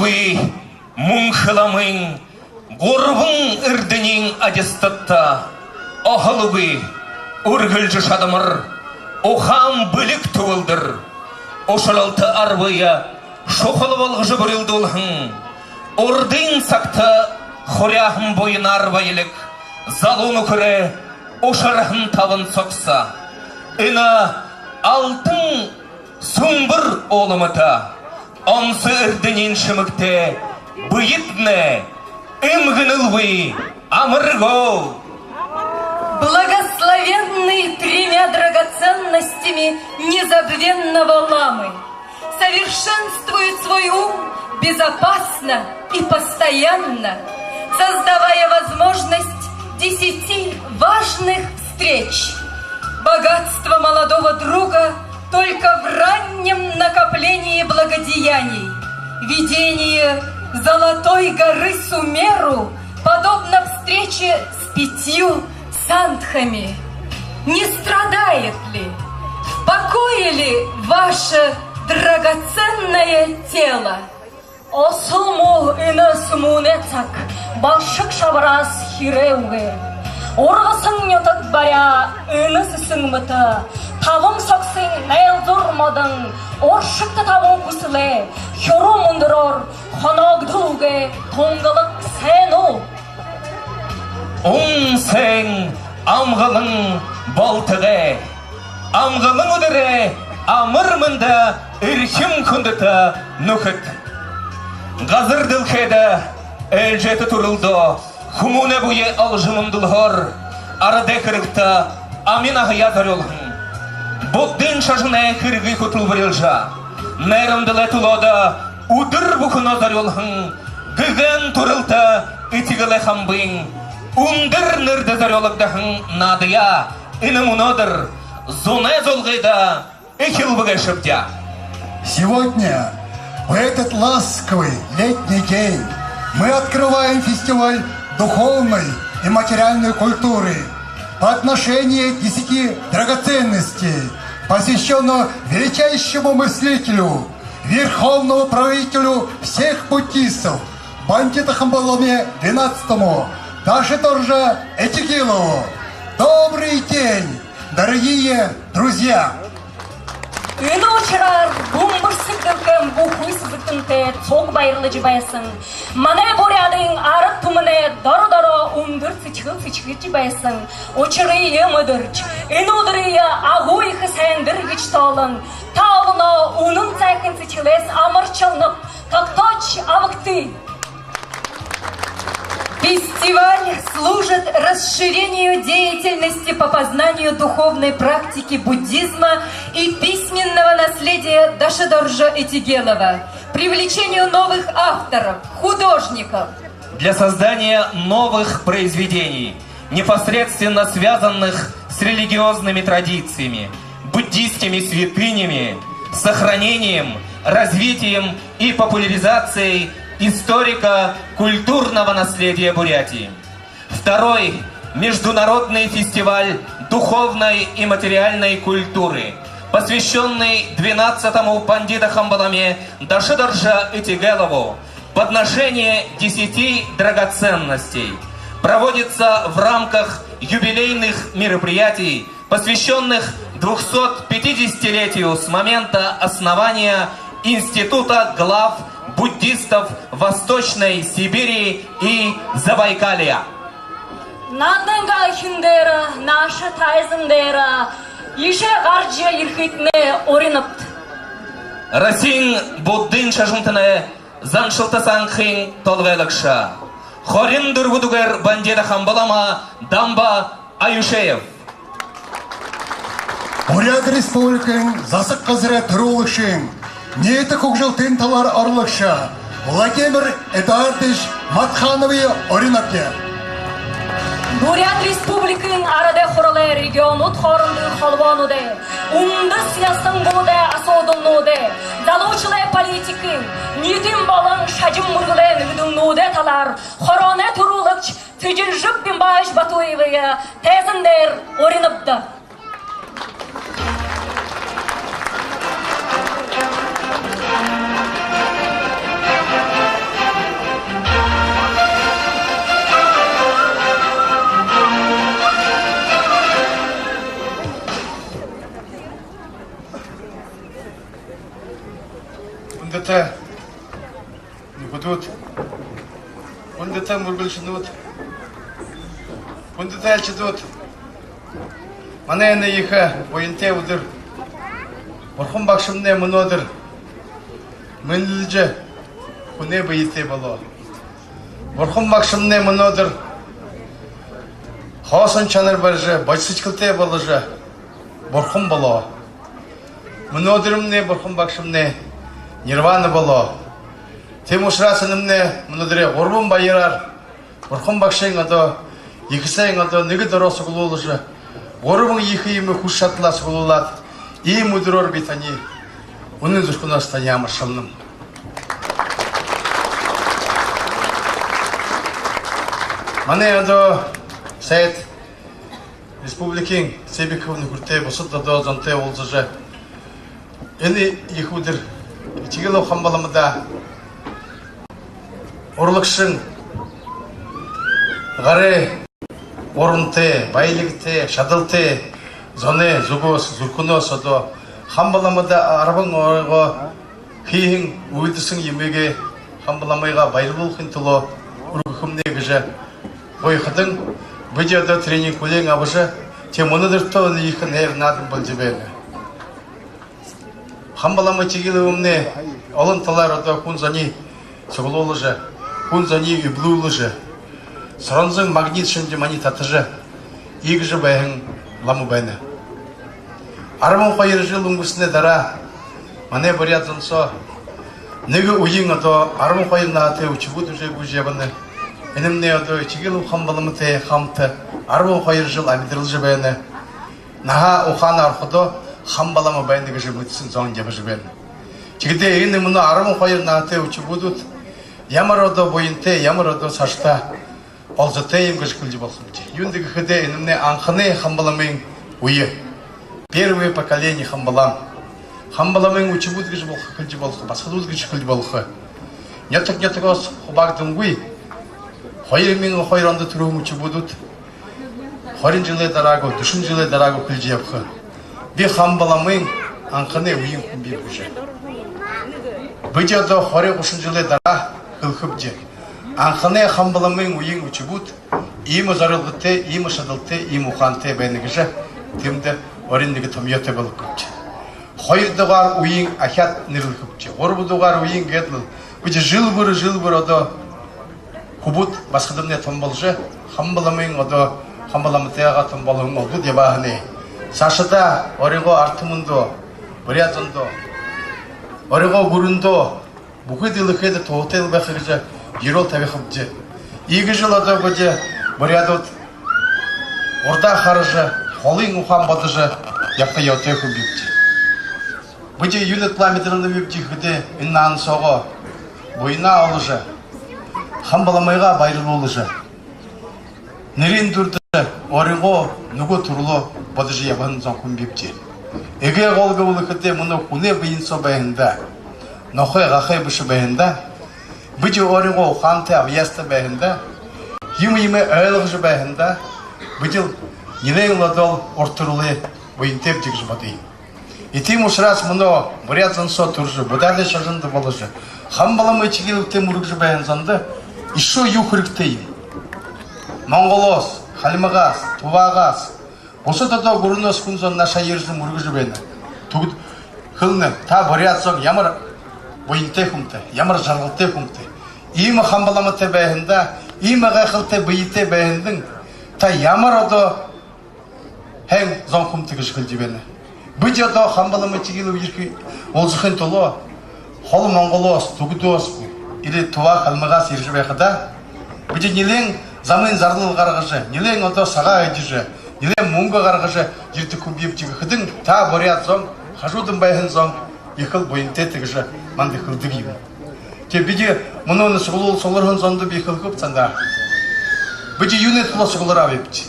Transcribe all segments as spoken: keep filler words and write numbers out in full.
Мүнхэ ламын гурбан эрдэниин аттестатта оһолгүй үргэлжэ шадамар, ухаан бэлиг түгэлдэр, ушаралта арбые шухала болгожо бүрилдүүлһэн, урдын сагта хуряаһан буянаар баялиг залуу нүхэрэй ушарһан табан согсо. Энэ алтан сүмбэр ууламта онсо эрдэниин шэмэгтэй бэеднай эмгэнэлгүй амаргү. Благословенный тремя драгоценностями незабвенного ламы, совершенствует свой ум безопасно и постоянно, создавая возможность десяти важных встреч. Богатство молодого друга только в раннем накоплении благодеяний. Видение Золотой горы Сумеру подобно встрече с пятью садхами. Не страдает ли, в покое ли ваше драгоценное тело? Осол муу энэ сүмэнэй саг балшаг шабараас хирээгүй. Ургасан нютаг баряа энэ сэсэн мэтэ, табан согсын найлзуур модон, уршагта табан хүсэлэй хюруу мүндэрөөр хоноогдуулгүй тунгалаг һайн уу? Ун һайн, амгалан болтогой. Амгалан үдэрөөр, амар мэндэ, эрхим хүндэтэ нүхэд! Газар дэлхэйдэ ээлжээтэ түрэлдөө хүмүүнэй бэе оложо мүндэлһөөр арадай хэрэгтэ ами наһаяа зорюулһан, буддын шажанай хэрэгые хүтэлбэрилжэ, найрамдалай түлөөдэ үдэр бүхэнөө зорюулһан гэгээн түрэлтэ Этигэлэй хамбын үндэр нэрэдэ зорюулагдаһан наадаяа энэ мүнөөдэр зунай зулгыда эхилбэ гээшэбди. Сегодня, в этот ласковый летний день, мы открываем фестиваль духовной и материальной культуры, подношение десяти драгоценностей, посвящённого величайшему мыслителю, верховному правителю всех буддистов, Бандита Хамба Ламе двенадцатому, Дашидоржо Этигелову. Добрый день, дорогие друзья! Энэ ушараар бүмбэрсэг дэлхэйн бүхы сэсэгтэнтэй суг баярлажа байһан манай Буряадын арад түмэнэй доро дороо үндэр сэдьхэл сэдьхэжэ байһан ушарые мэдэржэ, энэ үдэрые агуу ехэ һайндэр гэжэ тоолон, та олониие үнэн сайхан сэдьхэлһээ амаршалнаб, тогтоожо абагты. Фестиваль служит расширению деятельности по познанию духовной практики буддизма и письменного наследия Дашидоржо Этигелова, привлечению новых авторов, художников. Для создания новых произведений, непосредственно связанных с религиозными традициями, буддийскими святынями, сохранением, развитием и популяризацией историко-культурного наследия Бурятии. Второй международный фестиваль духовной и материальной культуры, посвящённый двенадцатому Бандита Хамба Ламе Дашидоржо Этигелову, «Подношение десяти драгоценностей», проводится в рамках юбилейных мероприятий, посвящённых двухсот пятидесятилетию с момента основания Института глав буддистов Восточной Сибири и Забайкалья. Нааданайнгаа эхин дээрэ, нааша тайзан дээрэ иишээ гаража ерэхыетнай уринабди. Россиин буддын шажантанай заншалта сангхын толгойлогшо, хорин дүрбэдүгээр Бандита Хамба Лама Дамба Аюшеев. Буряад Республикын засаг газарай түрүүлэгшын, ниитэ хүгжэлтын талаар орлогшо Владимир Эдуардович Матхановые уринабди. Буряад Республикын Арадай Хуралай регионууд хоорондын холбоонуудай, үндэһэ ёһололтой асуудалнуудай, залуушуулай политикын, ниитын болон шажан мүргэлэй нэгэдэлнүүдэй талаар хорооной түрүүлэгшэ Цыденжап Бимбаевич Батуевые тайзан дээрэ уринабди. Хүндэтэ нүхэдүүд, хүндэтэ мүргэлшэнүүд, хүндэтэ айлшадууд, манай энэ ехэ буянтай үдэр Бурхан багшамнай мүнөөдэр мэнэлжэ, хүнэй бэетэй болоо. Бурхан багшамнай мүнөөдэр хоосон шанар барижа, бодисэдьхэлтэй боложо, бурхан болоо. Мүнөөдэрмнай Бурхан багшамнай нирвана болоо. Тиимэ ушараас энэмнай мүнөөдэрэй гурбан баяраар Бурхан багшын одоо ехэ сайн одоо нэгэ доро суглуулжа, гурбан ехэ иимэ хүсэ шадалаа суглуулаад, иимэ үдэрөөр би таниие үнэн зүрхэнһөө таниие амаршалнам. Манай одоо сайд республикын Цыбиков нүхэртэй, бусад одоо зонтой уулзажа, энэ ехэ үдэр Этигэл Хамба ламада урлагшын гарын урантай, баялигтай, шадалтай зоной зүгһөө, зүрхэнһөө одоо Хамба ламада арбан ойгоо хиин үйлэдсэн юумыгээ Хамба ламыгаа баярлуулхын түлөө үргэхэмнай гэжэ гуйхадань, бидэ одоо тэрээниие хүлеэн абажа, тиимэ мүнөөдэртөө ехэ найр наадан болжо байна. Хамба лама Этигэл Хамбамнай олон талаар одоо хүн зониие суглуулжа, хүн зониие эблүүлжэ, соронзын магнит шэнги маниие татажа, иигэжэ байһан лама байна. Арбан хоёр жэл үнгэрһэнэй дараа манай буряад зон соо нэгэ үеын одоо арбан хоёр наһатай үхибүүд уже гүйжэ ябана. Энэмнай одоо Этигэл Хамба ламатай хамта арбан хоёр жэл амидаржа байна. Наһа ухаанаар ходо Хамба лама байна гэжэ мэдсэн зон ябажа байна. Тиигээд энэ мүнөө арбан хоёр наһатай үхибүүд ямар одоо буянтай, ямар одоо саашадаа олзотой юм гэжэ хэлэжэ болохо юм. Юундэб гэхэдэ, энэмнай анханай Хамба ламын үе. Первое поколение Хамба лам. Хамба ламын үхибүүд гэжэ болохо, хэлэжэ болохо, басагадууд гэжэ хэлэжэ болохо. Нютаг нютагһаа хубаагдангүй. Хоёр мянга хоёр ондо түрэһэн үхибүүд хорин жэлэй дараа гү, дүшэн жэлэй дараа гү хэлэжэ ябаха: би Хамба ламын анханай үеын хүн биб гэжэ. Бидэ одоо хорин, гушан жэлэй дараа хэлэхэбди: анханай Хамба ламын үеын үхибүүд иимэ зорилготой, иимэ шадалтай, иимэ ухаантай байна гэжэ тэндэ орин нэгэ томьёотой болохо гэжэ. Хоёрдугаар үеын ахяад нэрлэхэбди. Гурбадугаар үеын гээд лэ бидэ жэл бүри, жэл бүри одоо хүбүүд, басагадымнай том болжо, Хамба ламын одоо, Хамба ламатайгаа том болоһон улад ябаа һаань, саашадаа оройнгоо арад түмэндөө, буряад зондоо, оройнгоо гүрэндөө, бүхы дэлхэйдэ туһатай байха гэжэ юрөөл табихабди. Иигэжэл одоо бидэ, буряадууд, урдаа хаража, холын ухаан бодожо ябаха ёһотой хүн бибди. Бидэ юундэб амидарнабди гэхэдэ, энэ наһан соогоо буянаа оложо, Хамба ламыгаа баярлуулжа, нэрыень дурдажа, оройнгоо нүгөө түрэлөө бодожо ябаһан зон хүн бибди. Эгээ гол гэбэл гэхэдэ, мүнөө хүнэй бэеын соо байһандаа, нохой гахай бэшэ байһандаа, бидэ оройнгоо ухаантай, абьяастай байһандаа, юумэ юумэ ойлгожо байһандаа, бидэл нилээн лэ одоол уран түрэлэй буянтайбди гэжэ бодоё. И тиимэ ушараас мүнөө буряад зон соо түрэжэ, буддын шажанда боложо, Хамба лама Этигэл Хамбатай мүргэжэ байһан зондо ещё юу хэрэгтэй юм? Монголһоо, Хальмагһаа, Туваһаа, бусад одоо гүрэнһөө хүн зон наашаа ерэжэ мүргэжэ байна. Түбэд хэлэнэ: та, буряад зон, ямар буянтай хүмтэй, ямар жаргалтай хүмтэй. Иимэ Хамба ламатай байһандаа, иимэ гайхалтай бэетэй байһандань, та ямар одоо һайн зон хүмтэй гэжэ хэлэжэ байна. Бидэ одоо Хамба лама Этигэл Хамба ерэхэ, уулзахын түлөө холо Монголһоо, Түбэдһөө, или Тува, Хальмагһаа ерэжэ байхадаа, бидэ нилээн замын зардал гаргажа, нилээн одоо сагаа эдижэ, нилээн мүнгэ гаргажа ерэдэг хүн бибди гэхэдэнь, та, буряад зон, хажуудань байһан зон ехэл буянтайт гэжэ манда хэлэдэг юм. Тээ бидэ мүнөө энэ суглуул сугларһан зондо би хэлэхэб сандаа: бидэ юунэй түлөө суглараабибди?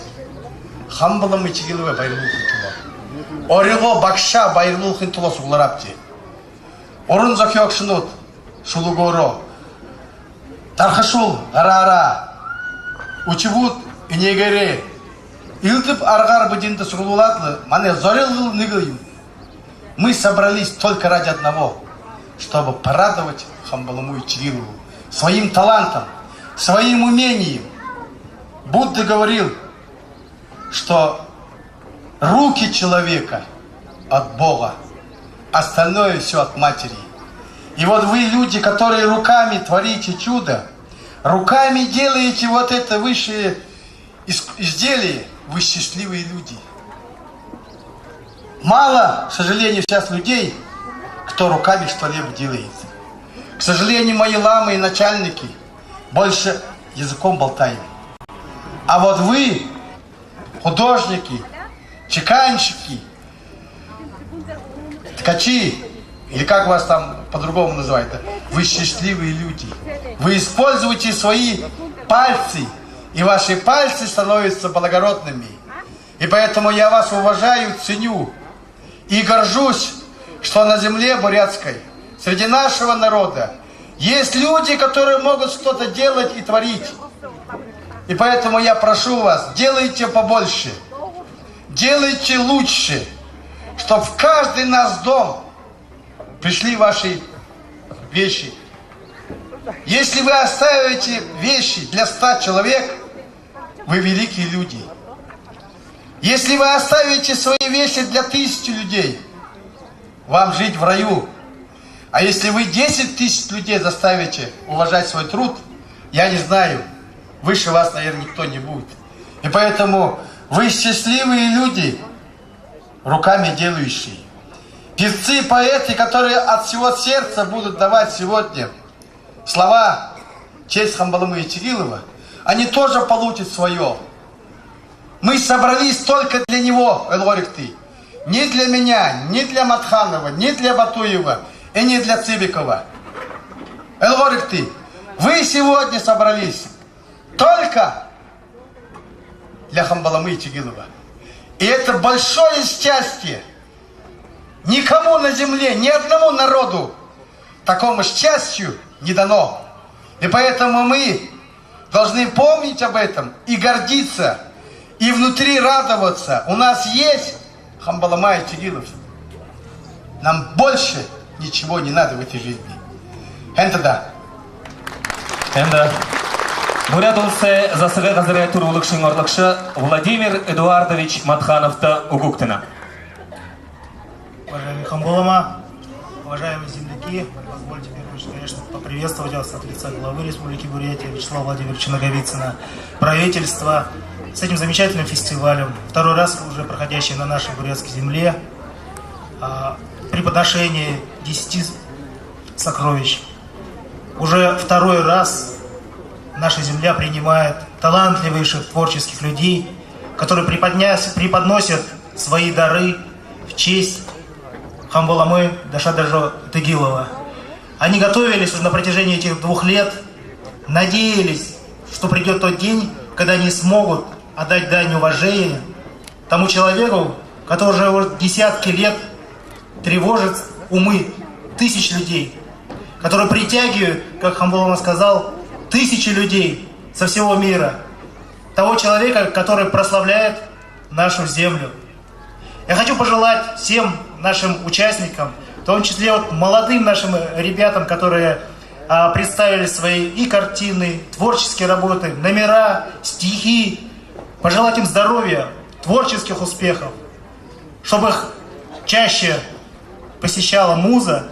Хамба лама Этигэл Хамбаа баярлуулхын түлөө. Оройнгоо багшаа баярлуулхын түлөө суглараабди. Уран зохёогшонууд шүлэгөөрөө, дархашуул гараараа, үхибүүд энеэгээрээ, элдэб аргаар бидэ эндэ суглуулаад лэ, манай зорилго нэгэ юм. Мы собрались только ради одного. чтобы порадовать Хамбаламу Ичигилову своим талантом, своим умением. Будда говорил, что руки человека от Бога, остальное все от матери. И вот вы, люди, которые руками творите чудо, руками делаете вот это высшее ис- изделие, вы счастливые люди. Мало, к сожалению, сейчас людей, кто руками что-либо делает. К сожалению, мои ламы и начальники больше языком болтают. А вот вы, художники, чеканщики, ткачи, или как вас там по-другому называют, да? Вы счастливые люди. Вы используете свои пальцы, и ваши пальцы становятся благородными. И поэтому я вас уважаю, ценю и горжусь, что на земле бурятской, среди нашего народа, есть люди, которые могут что-то делать и творить. И поэтому я прошу вас, делайте побольше, делайте лучше, чтоб в каждый наш дом пришли ваши вещи. Если вы оставите вещи для ста человек, вы великие люди. Если вы оставите свои вещи для тысячи людей, вам жить в раю. А если вы десять тысяч людей заставите уважать свой труд, я не знаю, выше вас, наверное, никто не будет. И поэтому вы счастливые люди, руками делающие. Певцы, поэты, которые от всего сердца будут давать сегодня слова в честь Хамбаламы Ичигилова, они тоже получат свое. Мы собрались только для него, Элгорикты. Не для меня, не для Матханова, не для Батуева и не для Цыбикова. Элгорикты, вы сегодня собрались только для Хамбаламы Ичигилова. И это большое счастье. Никому на земле, ни одному народу такому счастью не дано. И поэтому мы должны помнить об этом и гордиться, и внутри радоваться. У нас есть Хамбалама Ичигилов. Нам больше ничего не надо в этой жизни. Энтда. Энтда. Буряад уласай засагай газарай түрүүлэгшын орлогшо Владимир Эдуардович Матхановта үгэ үгтэнэ. Уважаемый Хамбалама, уважаемые земляки, позвольте в первую очередь, конечно, поприветствовать вас от лица главы Республики Бурятия Вячеслава Владимировича Наговицына, правительства с этим замечательным фестивалем, второй раз уже проходящий на нашей бурятской земле, а, преподношение десяти сокровищ. Уже второй раз наша земля принимает талантливейших творческих людей, которые преподнес- преподносят свои дары в честь Хамбаламы Дашададжо Тыгилова. Они готовились уже на протяжении этих двух лет, надеялись, что придёт тот день, когда они смогут отдать дань уважения тому человеку, который уже вот десятки лет тревожит умы тысяч людей, который притягивает, как Хамбалама сказал, тысячи людей со всего мира, того человека, который прославляет нашу землю. Я хочу пожелать всем нашим участникам, в том числе вот молодым нашим ребятам, которые, а, представили свои и картины, творческие работы, номера, стихи, пожелать им здоровья, творческих успехов, чтобы их чаще посещала муза,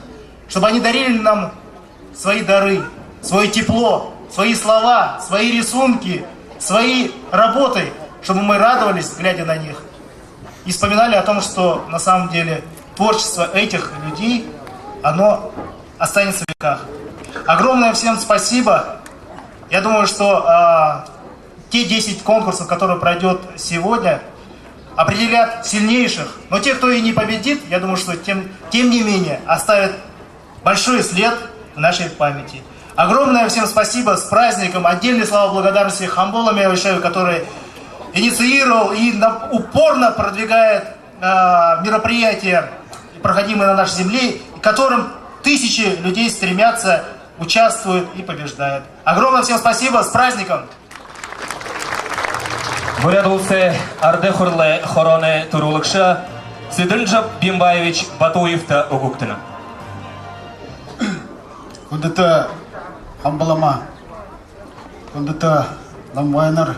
чтобы они дарили нам свои дары, своё тепло, свои слова, свои рисунки, свои работы, чтобы мы радовались, глядя на них, и вспоминали о том, что на самом деле творчество этих людей, оно останется в веках. Огромное всем спасибо. Я думаю, что, а, те десять конкурсов, которые пройдёт сегодня, определят сильнейших. Но те, кто и не победит, я думаю, что тем, тем не менее оставят большой след в нашей памяти. Огромное всем спасибо, с праздником! Отдельные слова благодарности Хамболаме Аюшаеву, который инициировал и на- упорно продвигает, а, мероприятия, проходимые на нашей земле, и которым тысячи людей стремятся, участвуют и побеждают. Огромное всем спасибо, с праздником! Буряад уласай Арадай Хуралай хорооной түрүүлэгшэ Цыденжап Бимбаевич Батуевта үгэ үгтэнэ. Хүндэтэ Хамба лама, хүндэтэ ламанар,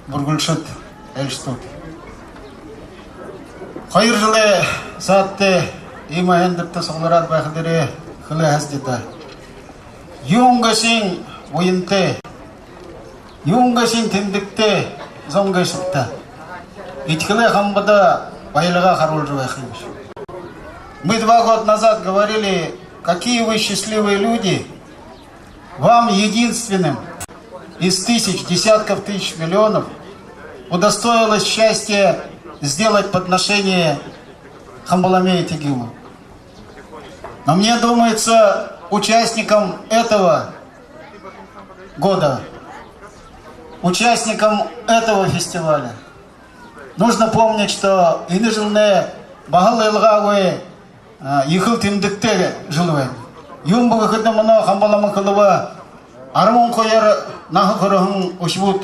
бүргэлшэд, айлшад. Хоёр жэлэй саада иимэ һайндэртэ суглараад байхадаа хэлээ һэн даа: юун гээшэнь буянтай, юун гээшэнь тэмдэгтэй зон гээшэб даа? Этигэл хамбада баялиг харуулжа байха юм. Мы два года назад говорили, какие вы счастливые люди, вам единственным из тысяч, десятков тысяч, миллионов удостоилось счастье сделать подношение Хамба ламе Этигилу. Но мне думается, участникам этого года, участникам этого фестиваля нужно помнить, что энэ жэлнай баһал илгаагүй, а, ехэл тэмдэгтэй жэл байна. Юундэб гэхэдэ, мүнөө Хамба лама хэлэбэ, арбан хоёр наһа хүрэһэн үхибүүд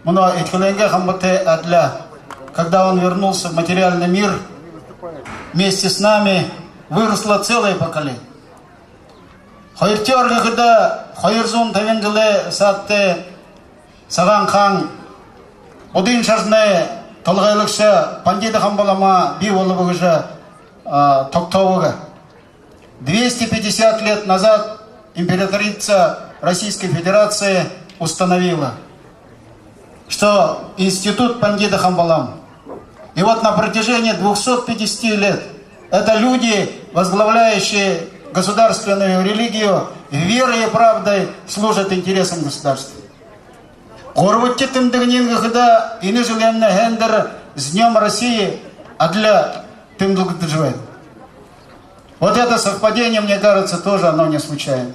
мүнөө Этигылайнгаа хамбатай адли, когда он вернулся в материальный мир, вместе с нами выросло целое поколение. Хоёрдохёор гэхэдэ, хоёр зуун табин жэлэй саада Сагаан хаан, Буддын шажанай толгойлогшо Пандита Хамба лама бии болобо гэжэ, а, тогтообо. Двести пятьдесят лет назад императрица Российской Федерации установила, что институт Пандита Хамба лам. И вот на протяжении двухсот пятидесяти лет это люди, возглавляющие государственную религию, верой и правдой служат интересам государства. Гурбадахи тэмдэгынь гэхэдэ, энэ жэлэймнай һайндэр с Днём России адли тэмдэглэгдэжэ байна. Вот это совпадение, мне кажется, тоже оно не случайно.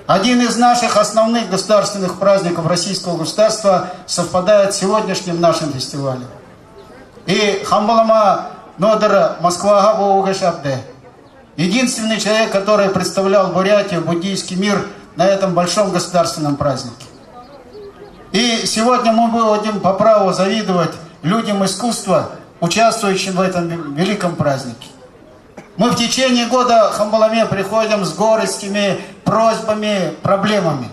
Один из наших основных государственных праздников российского государства совпадает с сегодняшним нашим фестивалем. И Хамба лама мүнөөдэр Москваһаа бууһан гээшэ ааб даа. Единственный человек, который представлял Бурятию, буддийский мир на этом большом государственном празднике. И сегодня мы будем по праву завидовать людям искусства, участвующим в этом великом празднике. Мы в течение года, Хамба ламе, приходим с горестями, просьбами, проблемами.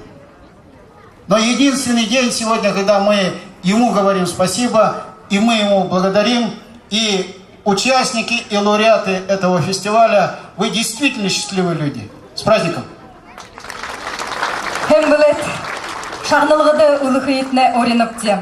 Но единственный день сегодня, когда мы ему говорим спасибо, и мы ему благодарим, и участники, и лауреаты этого фестиваля, вы действительно счастливые люди. С праздником! Һайн бэлэйт, шагналгада үлэхыетнай уринабди.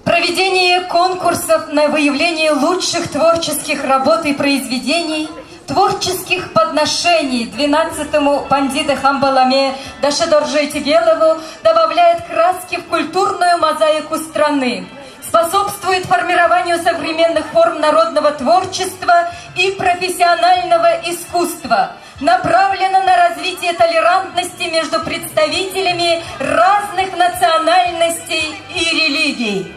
Проведение конкурсов на выявление лучших творческих работ и произведений, творческих подношений двенадцатому пандита Хамба ламе Дашидоржи Этигелову добавляет краски в культурную мозаику страны, способствует формированию современных форм народного творчества и профессионального искусства, направлено на развитие толерантности между представителями разных национальностей и религий.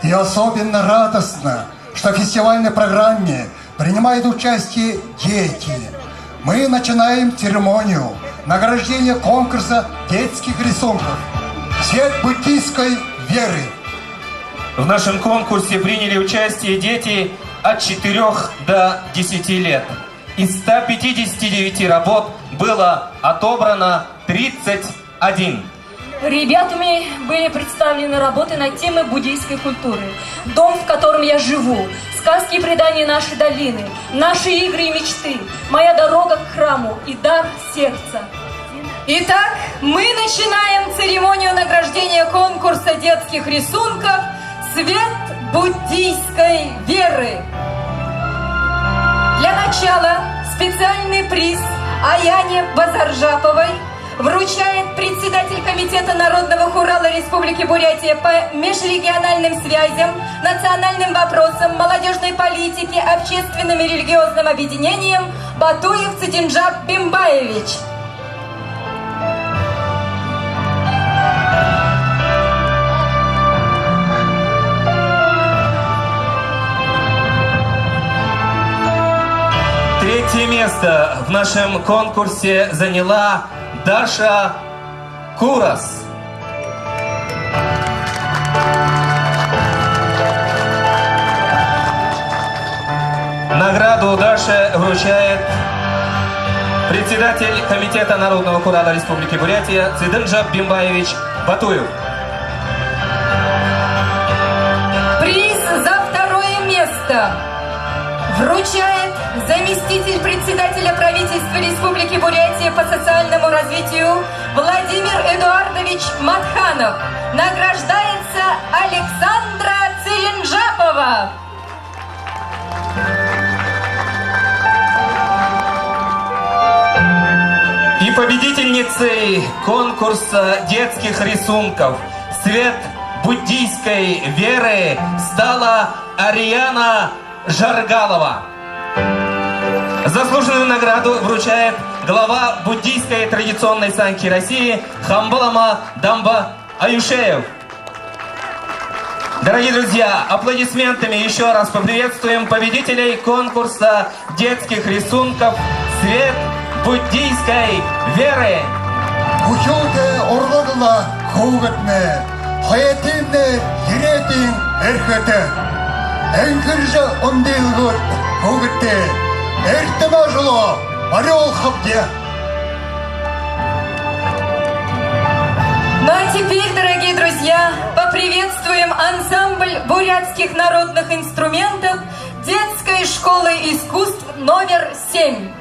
И особенно радостно, что в фестивальной программе принимают участие дети. Мы начинаем церемонию награждения конкурса детских рисунков «Цвет буддийской веры». В нашем конкурсе приняли участие дети от четырёх до десяти лет. Из ста пятидесяти девяти работ было отобрано тридцать один. Ребятами были представлены работы на темы буддийской культуры: «Дом, в котором я живу», «Сказки и предания нашей долины», «Наши игры и мечты», «Моя дорога к храму» и «Дар сердца». Итак, мы начинаем церемонию награждения конкурса детских рисунков «Цвет буддийской веры». Для начала специальный приз Аяне Базаржаповой вручает председатель Комитета народного хурала Республики Бурятия по межрегиональным связям, национальным вопросам, молодежной политике, общественным и религиозным объединениям Батуев Цыденжап Бимбаевич. Третье место в нашем конкурсе заняла Даша Курас. Награду Даше вручает Председатель Комитета народного курала Республики Бурятия Цыдынжап Бимбаевич Батуев. Приз за второе место вручает заместитель председателя правительства Республики Бурятия по социальному развитию Владимир Эдуардович Матханов. Награждается Александра Цыренжапова. И победительницей конкурса детских рисунков «Свет буддийской веры» стала Ариана Жаргалова. Заслуженную награду вручает глава буддийской традиционной сангхи России Хамба-лама Дамба Аюшеев. Дорогие друзья, аплодисментами ещё раз поприветствуем победителей конкурса детских рисунков «Свет буддийской веры». Хүхюутэй ургагла, хүүгэдни, хойтымни, ерээдүйн эрхэдэ. Энхэржэ үндылгөөд, хүүгэдтэ эртэмэ жэлээ барюулхабди. Ну а теперь, дорогие друзья, поприветствуем ансамбль бурятских народных инструментов детской школы искусств номер семь.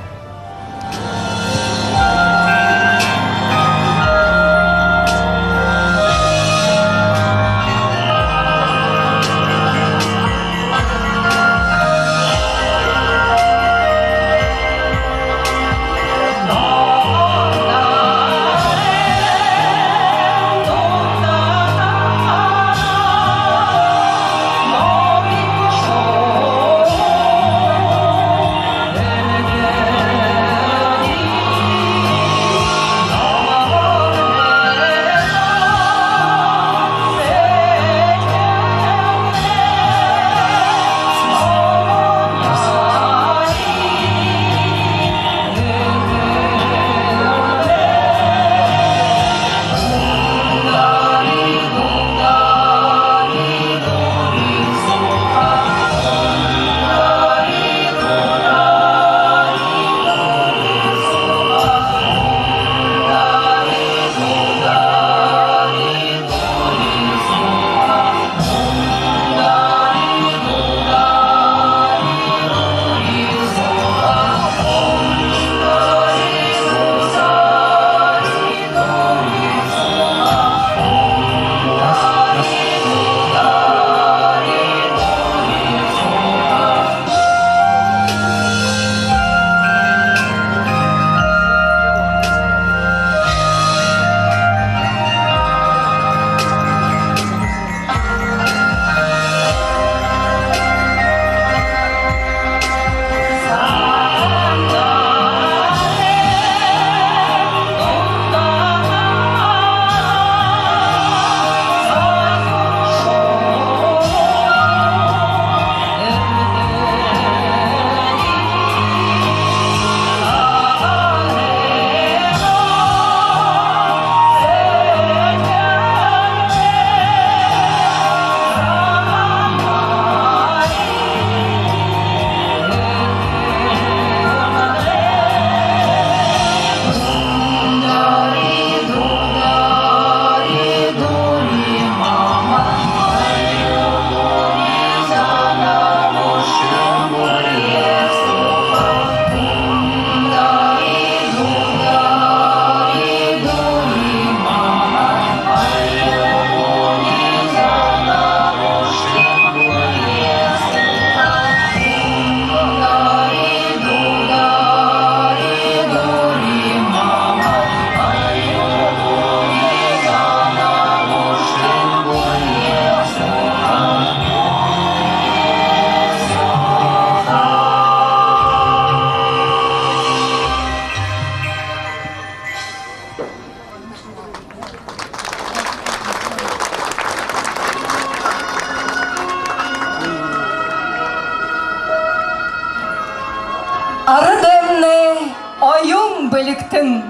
Арад аймнай оюун бэлигтэн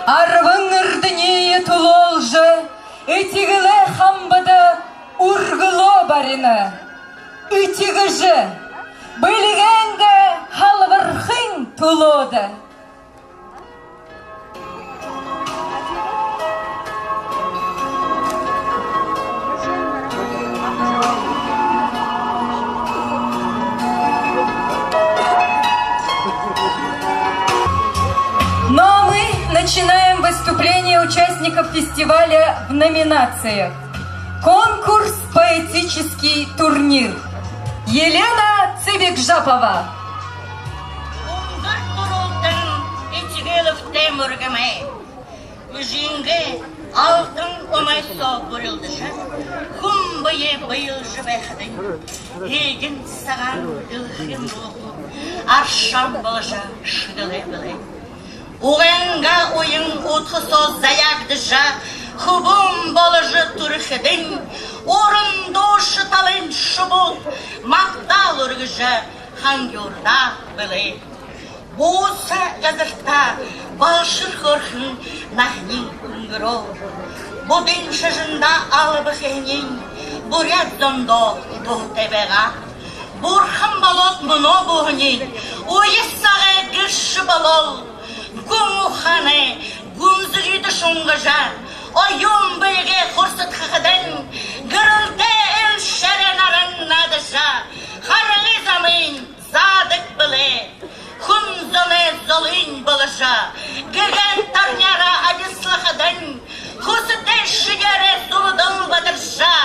арбан эрдэниие түлөөлжэ, этигэлээ хамбада үргэлөө барина. Этигэжэ, бэлигэйнгээ халбархын түлөөдэ. участников фестиваля в номинациях: конкурс «Поэтический турнир». Елена Цыбикжапова. Үндэр түрэлтэн этигэлэбтэй мүргэмэй. Эжынгээ алтан умай соо бүрилдэжэ, хүн бэе бэелжэ байхадань, эдеэн сагаан дэлхэйн булта аршаан боложо шэдэлээ бэлэй. Угайнгаа уян удха соо заяагдажа, хүбүүн боложо түрэхэдэнь, уран дууша талын шубууд магтаал үргэжэ хангюурдаа бэлэй. Бууса газартаа балшар хөөрхэн наһаниинь үнгэрөө. Буддын шажанда алба хэһэниинь буряад зондоо дуратай байгаа. Бурхан болоод мүнөө бүһэниинь уян сагай гэршэ болоол. Гүн ухаанай гүнзэгыдэ шунгажа, оюун бэеэ хурсадхахадань, гэрэлтэй элшэрэ наран наадажа, харгы замынь заадаг бэлэй. Хүн зоной золынь боложо, гэгээн тарняараа адислахадань, хүсэтэй шэдеэрээ зурадал бадаржа,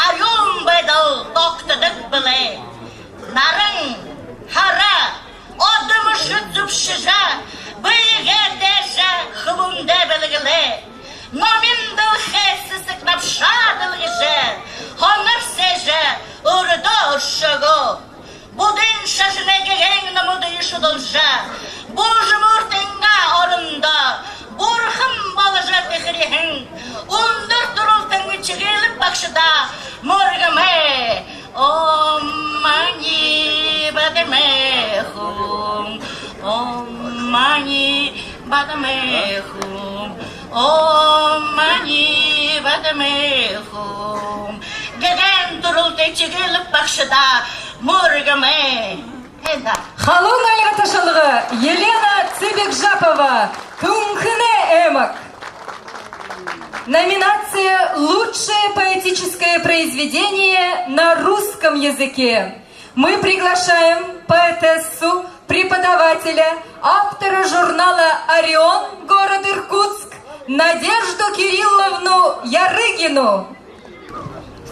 арюун байдал тогтодог бэлэй. Наран, һара, одо мүшэ зүбшэжэ, бэеэ дээжэ хүбүүндээ бэлэглээ. Номин дэлхэй сэсэг набшаа дэлгэжэ, хонор сээжэ үрдөө үршөөгөө. Буддын шажанай гэгээн номуудые шудалжа, Бужа мүртэнгэ орондо бурхан боложо тэхэрһэн үндэр түрэлтэн этигэлэб багшадаа мүргэмэй. Ом мани падме хум, ом мани падме хум, ом мани падме хум. Гэгээн түрэлтэ этигэлэб багшадаа мүргэмэй. Эндэ. Халуун альга ташалга, Елена Цыбикжапова, Түнхэнэй аймаг. Номинация «Лучшее поэтическое произведение на русском языке». Мы приглашаем поэтессу, преподавателя, автора журнала «Орион», город Иркутск, Надежду Кирилловну Ярыгину.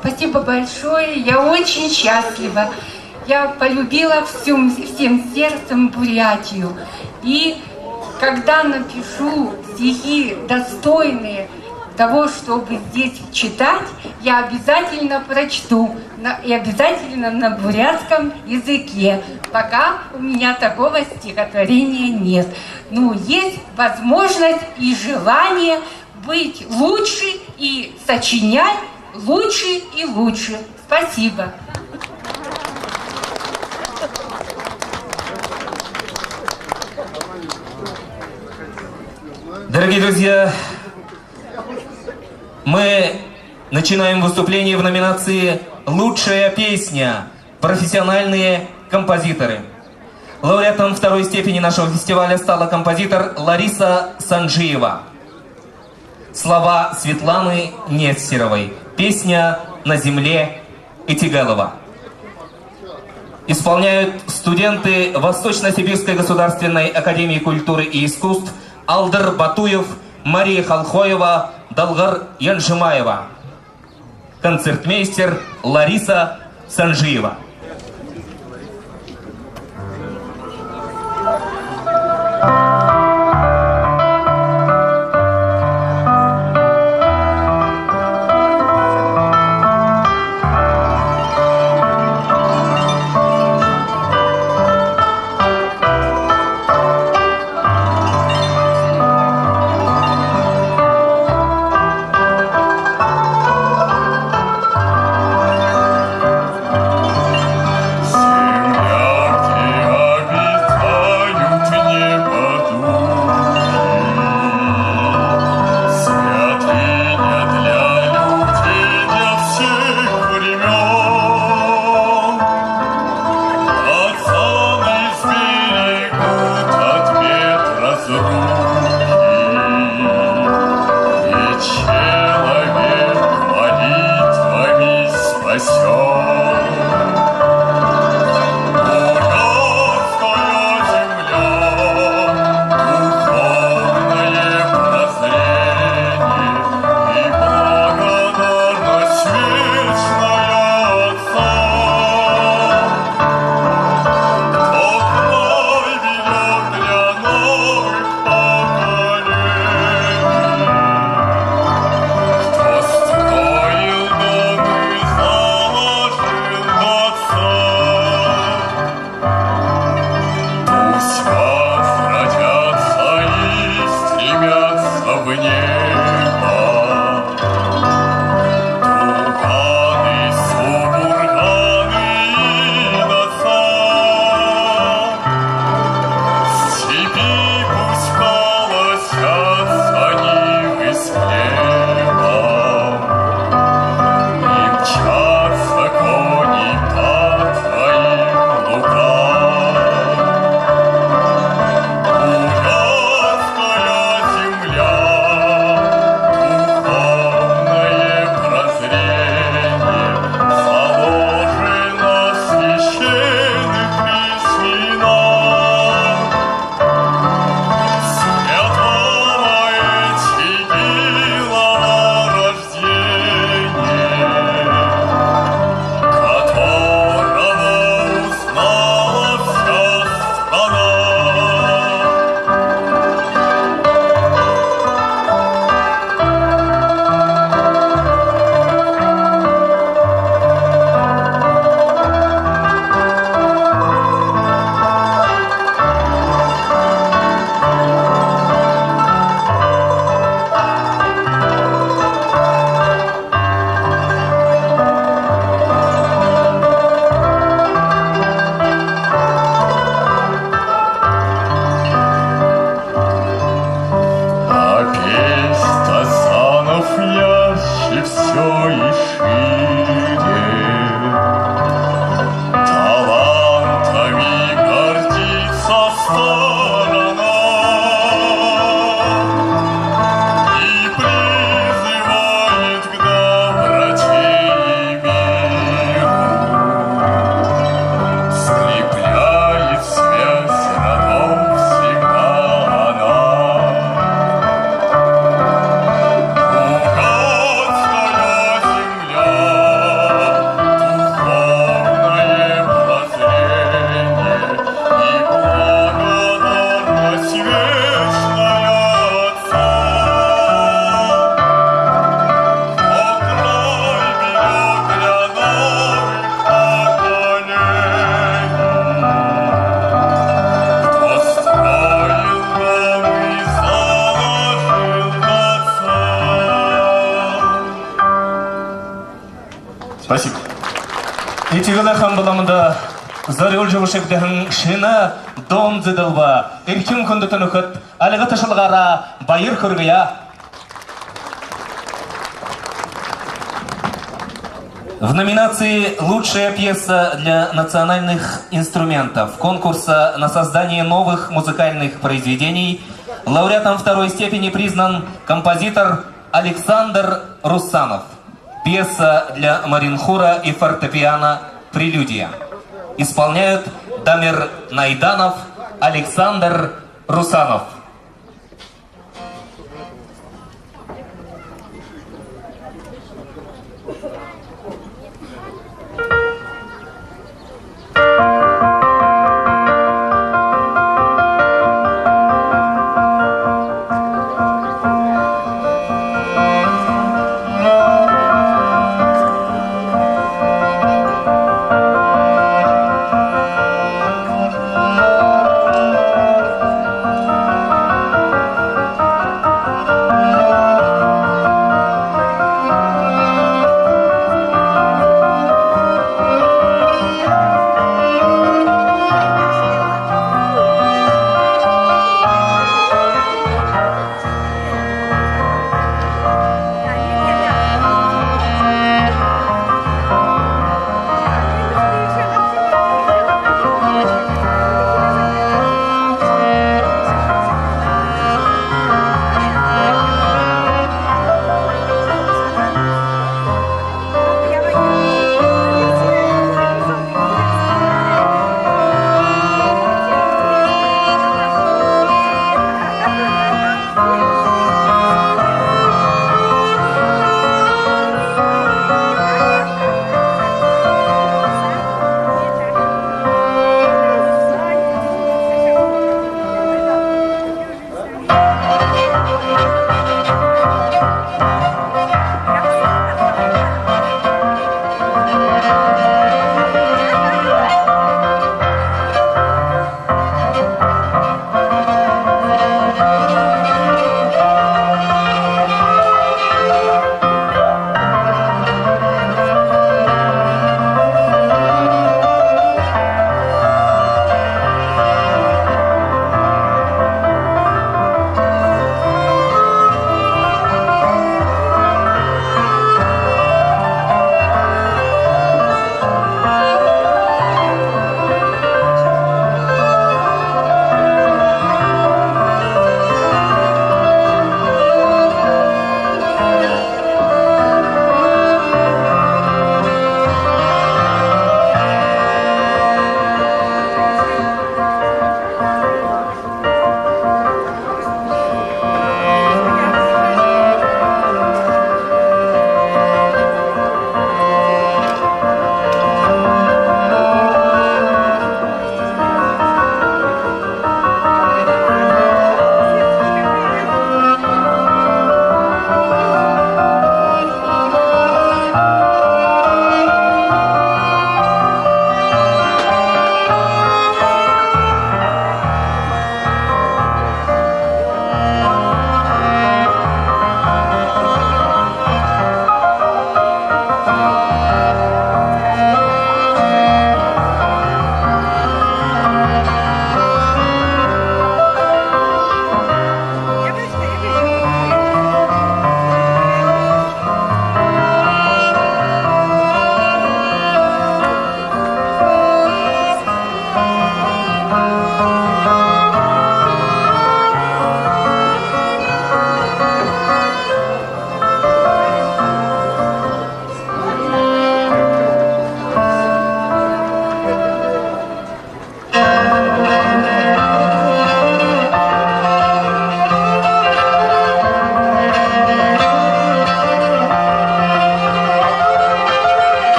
Спасибо большое. Я очень счастлива. Я полюбила всем, всем сердцем Бурятию. И когда напишу стихи, достойные того, чтобы здесь читать, я обязательно прочту на, и обязательно на бурятском языке. Пока у меня такого стихотворения нет. Ну, есть возможность и желание быть лучше и сочинять лучше и лучше. Спасибо. Дорогие друзья, мы начинаем выступление в номинации «Лучшая песня. Профессиональные композиторы». Лауреатом второй степени нашего фестиваля стала композитор Лариса Санджиева. Слова Светланы Нестеровой. Песня «На земле Этигалова». Исполняют студенты Восточно-Сибирской государственной академии культуры и искусств Алдыр Батуев, Мария Холхоева, Далгар Янжимаева. Концертмейстер Лариса Санджиева. Этигэлэй хамба ламада зорюулжа бэшэгдэһэн шэнэ дуун зэдэлбэ. Эрхим хүндэтэ нүхэд, альга ташалгаараа баяр хүргэе. В номинации «Лучшая пьеса для национальных инструментов» конкурса на создание новых музыкальных произведений лауреатом второй степени признан композитор Александр Русанов. Пьеса для маринхура и фортепиано «Прелюдия». Исполняют Дамир Найданов, Александр Русанов.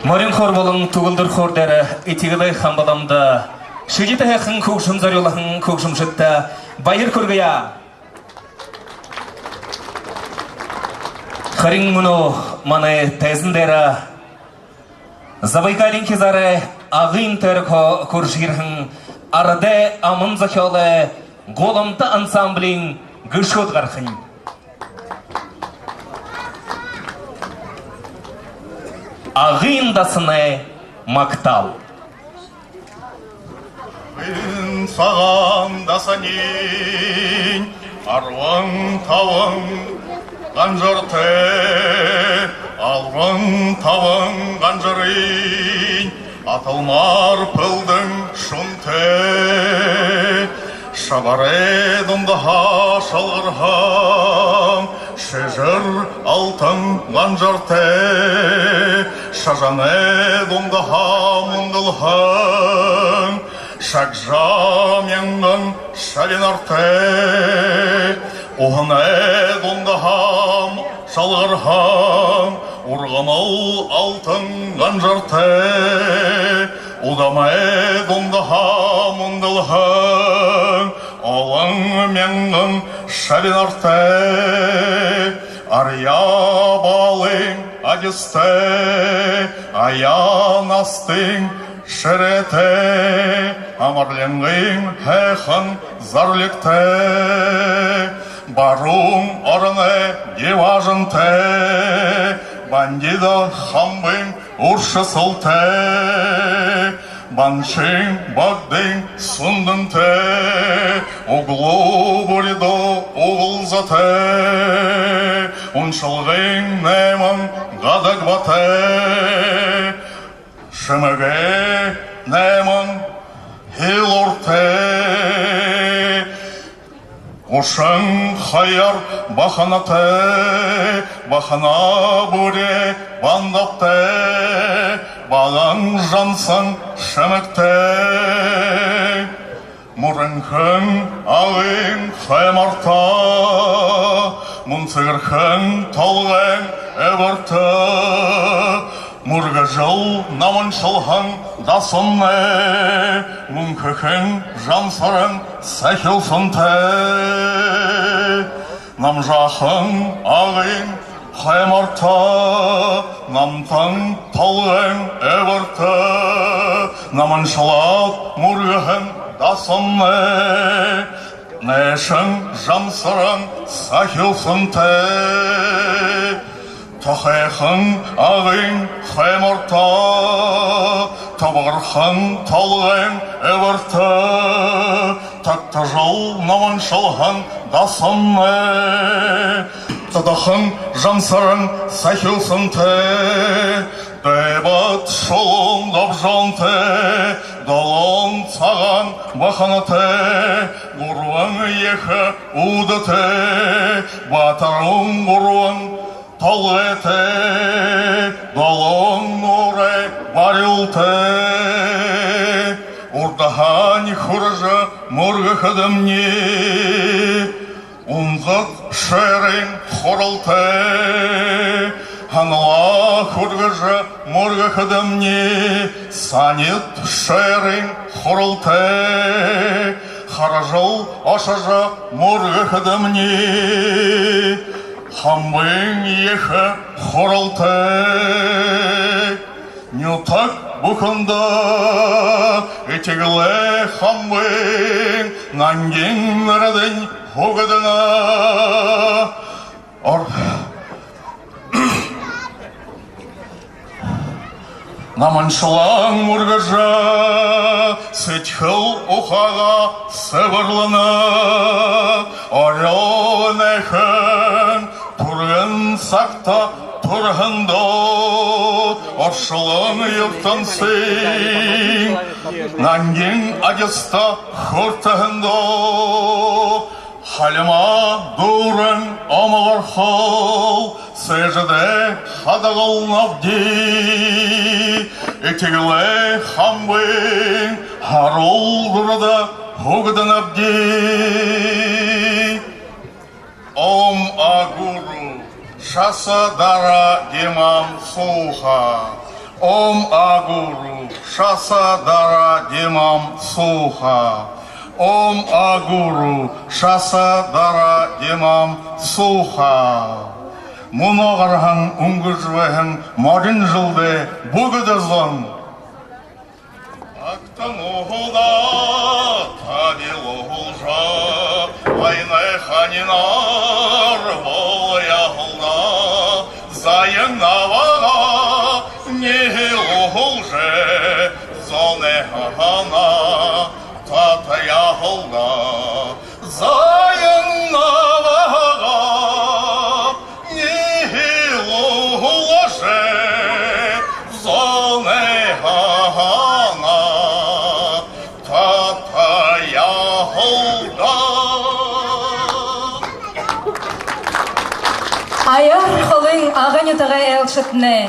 Морин хор болон Түгэлдэр хор дээрэ Этигэлэй хамба ламада шэдитэ һайхан хүгжэм зорюулһан хүгжэмшэдтэ баяр хүргэе. Харин мүнөө манай тайзан дээрэ Забайкалиин хизаарай Агын тойрогһоо хүрэжэ ерэһэн арадай аман зохёолой «Гуламта» ансамблиин гэшүүд гарахань. Агын дасанай магтаал. Агын сагаан дасаниинь арбан табан ганжартай, арбан табан ганжарынь аталмаар пэлдэн шэнэтэй. Шабарай дундаһаа шалгарһан шэжэр алтан ганжартай, шажанай дундаһаа мүндэлһэн шагжа мянган шабинартай, уһанай дундаһаа шалгарһан ургамал алтан ганжартай, удамай дундаһаа мүндэлһэн олон мянган шабинартай, арьяа балын адистай, аяа настын шэрээтэй, амарлингын һайхан зарлигтай, баруун ороной диваажантай, бандида хамбын үршэсэлтэй, баншын багдын сүндэнтэй, үглөө бүридөө угалзатай, уншалгын найман гадагбатай, шэмэгэй найман хилууртай, гушан хоёр баханатай, бахана бүри бандабтай, балан жансан шэмэгтэй, мүрэнхэн агын хаймарта, мүнсэгэрхэн толгойн эбэртэ, мүргэжэл наманшалһан дасамнай мүнхэхэн жамсаран сахилсантай. Намжаахан агын хаймарта, намтан толгойн эбэртэ наманшалаад мүргэһэн дасамнай найшан жамсаран сахилсантай. Тохойхон агын хаймарта, тобогорхон толгойн эбэртэ тогтожол наманшалһан дасамнай тодохон жамсаран сахилсантай. Дайбад шулуун добжоонтой, долоон сагаан баханатай, гурбан ехэ үүдэтэй, баатарай гурбан толгойтой, долоон нуурай барилтай, урдаһаань хүрэжэ мүргэхэдэмни, унзаг шойрын хуралтай, һаналаа хүргэжэ мүргэхэдэмни, санид шойрын хуралтай, харажал ошожо мүргэхэдэмни, хамбын ехэ хуралтай. Нютаг бүхэндэ этигэлэй хамбын нангин нэрэдэнь һүгэдэнэ. Ор-, наманшалан мүргэжэ, сэдьхэл ухаагаа сэбэрлэнэ. Орёо энэхэн түргэн сагта түрэһэндөө оршолон юртэмсын нангин адиста хүртэһэндөө, хальма дүүрэн омогорхол сээжэдээ хадагалнабди. Этигэлэй хамбын һаруул гүрэдэ һүгэдэнэбди. Ом Агуру, шаса дара димам сууха. Ом Агуру, шаса дара димам сууха. Ом Агуру, шаса дара димам сууха. Мүнөө гараһан, үнгэржэ байһан морин жэлдээ бүгэдэ зон. Агтан уһалда, табил уһалжа, войнай ханинар бол яһалда, заяан абагаа, не Уһалжа зоной һанаа татаяа һалда, заяан абаһаа нихилүүлжэ, зоной һанаа татаяа һалда. Аяар холын Ага нютагай айлшаднай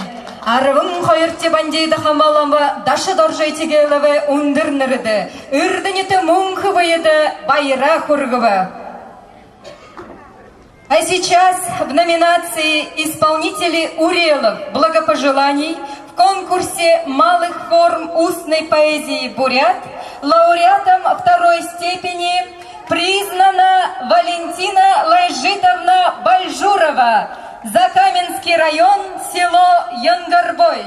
арбан хоёрдохи бандида хамһалама Дашадоржо Этигеловай үндэр нэрэдэ, Эрдэнэтэ мүнхэ бэедэ баяраа хүргэбэ. А сейчас в номинации «Исполнители урелов благопожеланий» в конкурсе малых форм устной поэзии «Бурят» лауреатом второй степени признана Валентина Лайжитовна Бальжурова, Закаменский район, село Янгарбой.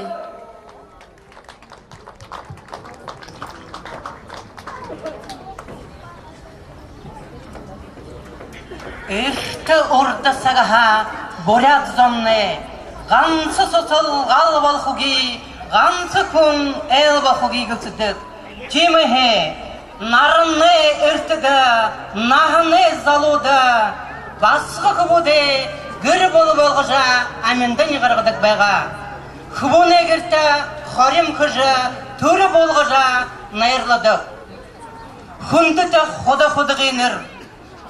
Эртэ урда сагһаа буряад зомнай ганса сусал гал болохогүй, ганса хүн айл болохогүй гэлсэдэг. Тиимэһээ наранай эртэдэ, наһанай залууда басага хүбүүдээ гэр бүлэ болгожо, аминдань гаргадаг байгаа. Хүбүүнэй гэртэ хорим хэжэ, түрэ болгожо найрладаг. Хүндэтэ худа худагынар,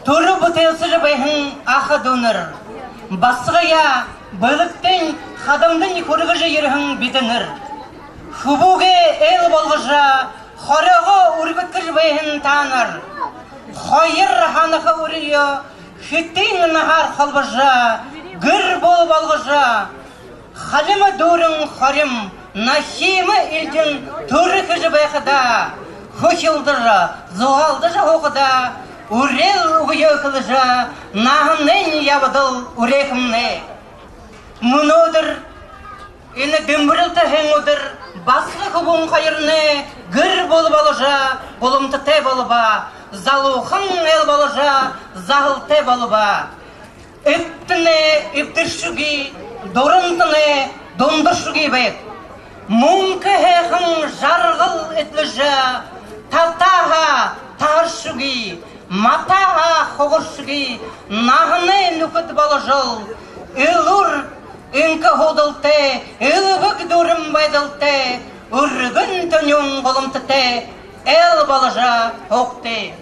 түрэ бүтээлсэжэ байһан аха дүүнэр, басагаяа бэлэгтэнь, хадамдань хүргэжэ ерэһэн бидэнэр, хүбүүгээ айл болгожо, хорёогоо үргэдхэжэ байһан таанар, хоёр һанаха үреэ хэтын наһаар холбожо, гэр бүлэ болгожо, халима дүүрэн хорим, нахима элдин түрэ хэжэ байхадаа, хүхилдэжэ, зугаалдажа һуухадаа, үреэл үгэ хэлэжэ, наһанайнь ябадал үреэхэмнай. Мүнөөдэр энэ дэмбэрэлтэ һэн үдэр басага хүбүүн хоёрнай гэр бүлэ боложо, гуламтатай болобо, залуухан айл боложо, заһалтай болобо. Эбтэнэй эбдэршэгүй, дурантанай дундаршагүй байг. Мүнхэ һайхан жаргал эдлэжэ, татаһаа таһаршагүй, матаһаа хугаршагүй наһанай нүхэд боложол, элүүр энхэ һуудалтай, элбэг дүүрэн байдалтай, үргэн тэнюун гуламтатай айл боложо һуугты.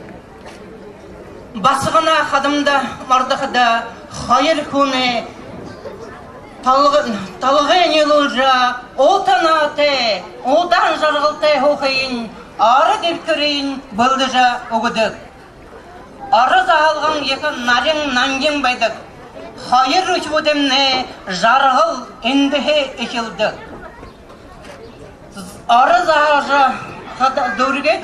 Басаганаа хадамда мордоходо, хоёр хүнэй толго-, толгой ниилүүлжэ, ута наһатай, удаан жаргалтай һуухыень, ород элбэхыень бэлдэжэ үгэдэг. Ород заһалган ехэ нарин нангин байдаг. Хоёр үхибүүдэймнай жаргал эндэһээ эхилдэг. Ород заһажа хада дүүргээд,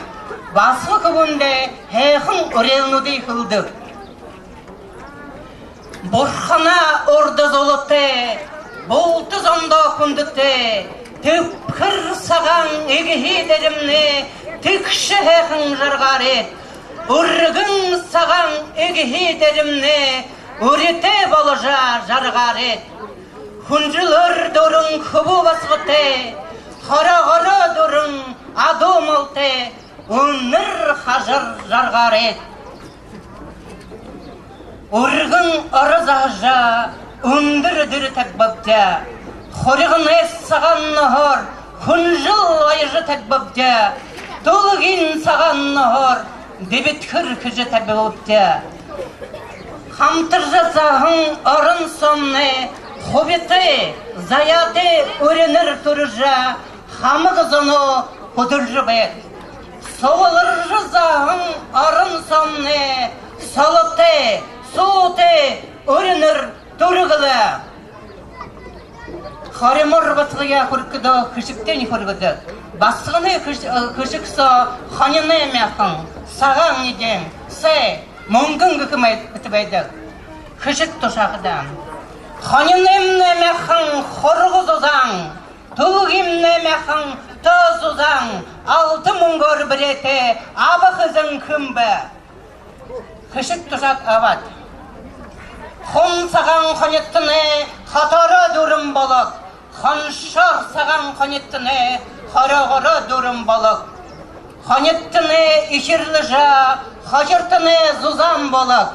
басага хүбүүндээ һайхан үреэлнүүдые хэлэдэг. Бурханаа урда зулатай, булта зондоо хүндэтэй, тэбхэр сагаан эгэһээ дээрэмнай тэгшэ һайхан жаргаарайт. Үргэн сагаан эгэһээ дээрэмнай үретэй боложо жаргаарайт. Хүнжэлөөр дүүрэн хүбүү басагатай, хороогоороо дүүрэн адуу малтай, үнэр хажар жаргаарайт. Үргэн ород заһажа, үндэр эдир табибабди. Хурьганай сагаан наһаар хүнжэл баяжа табибабди. Түлгын сагаан наһаар дэбитэхэр хэжэ табибабди. Хамтаржа заһан орон соомнай хубитай, заяатай үринэр түрэжэ, хамаг зоноо хүдэлжэ байг. Сугларжа заһан орон соомнай солотой, суутай үринэр түрэг лэ. Хоримор басагаяа хүргэхэдөө хэшэгтэйнь хүргэдэг. Басаганай хэш-, э, хэшэг соо хониной мяхан, сагаан эдеэн, сай, мүнгэн гэхэ мэтэ байдаг. Хэшэг тушаахадаа. Хониноймнай мяхан хурга зузаан, түлгымнай мяхан төө зузаан, алта мүнгөөр бэреэтэй абаха эзэн хэн бэ? Хэшэг тушаад абаад. Хун сагаан хонитонай хотоороо дүүрэн болог. Хоншоор сагаан хонидтнай хорёогоороо дүүрэн болог. Хонидтнай ихирлэжэ, хохиртнай зузаан болог.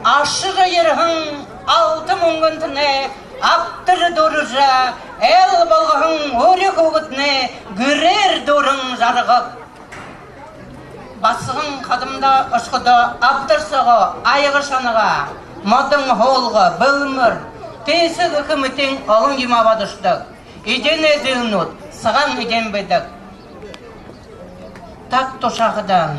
Ашажа ерэһэн алта мүнгэнтнай абтар дүүржэ, айл болгоһон үри хүүгэднай гэрээр дүүрэн жаргаг. Басаган хадамда ошоходоо абдар соогоо аяга шанага, модон һуулга, бэлмэр, тээсэ гэхэ мэтын олон юумэ абаад ошодог. Эдеэнэй зүйлнүүд сагаан эдеэн байдаг. Таг тушаахада,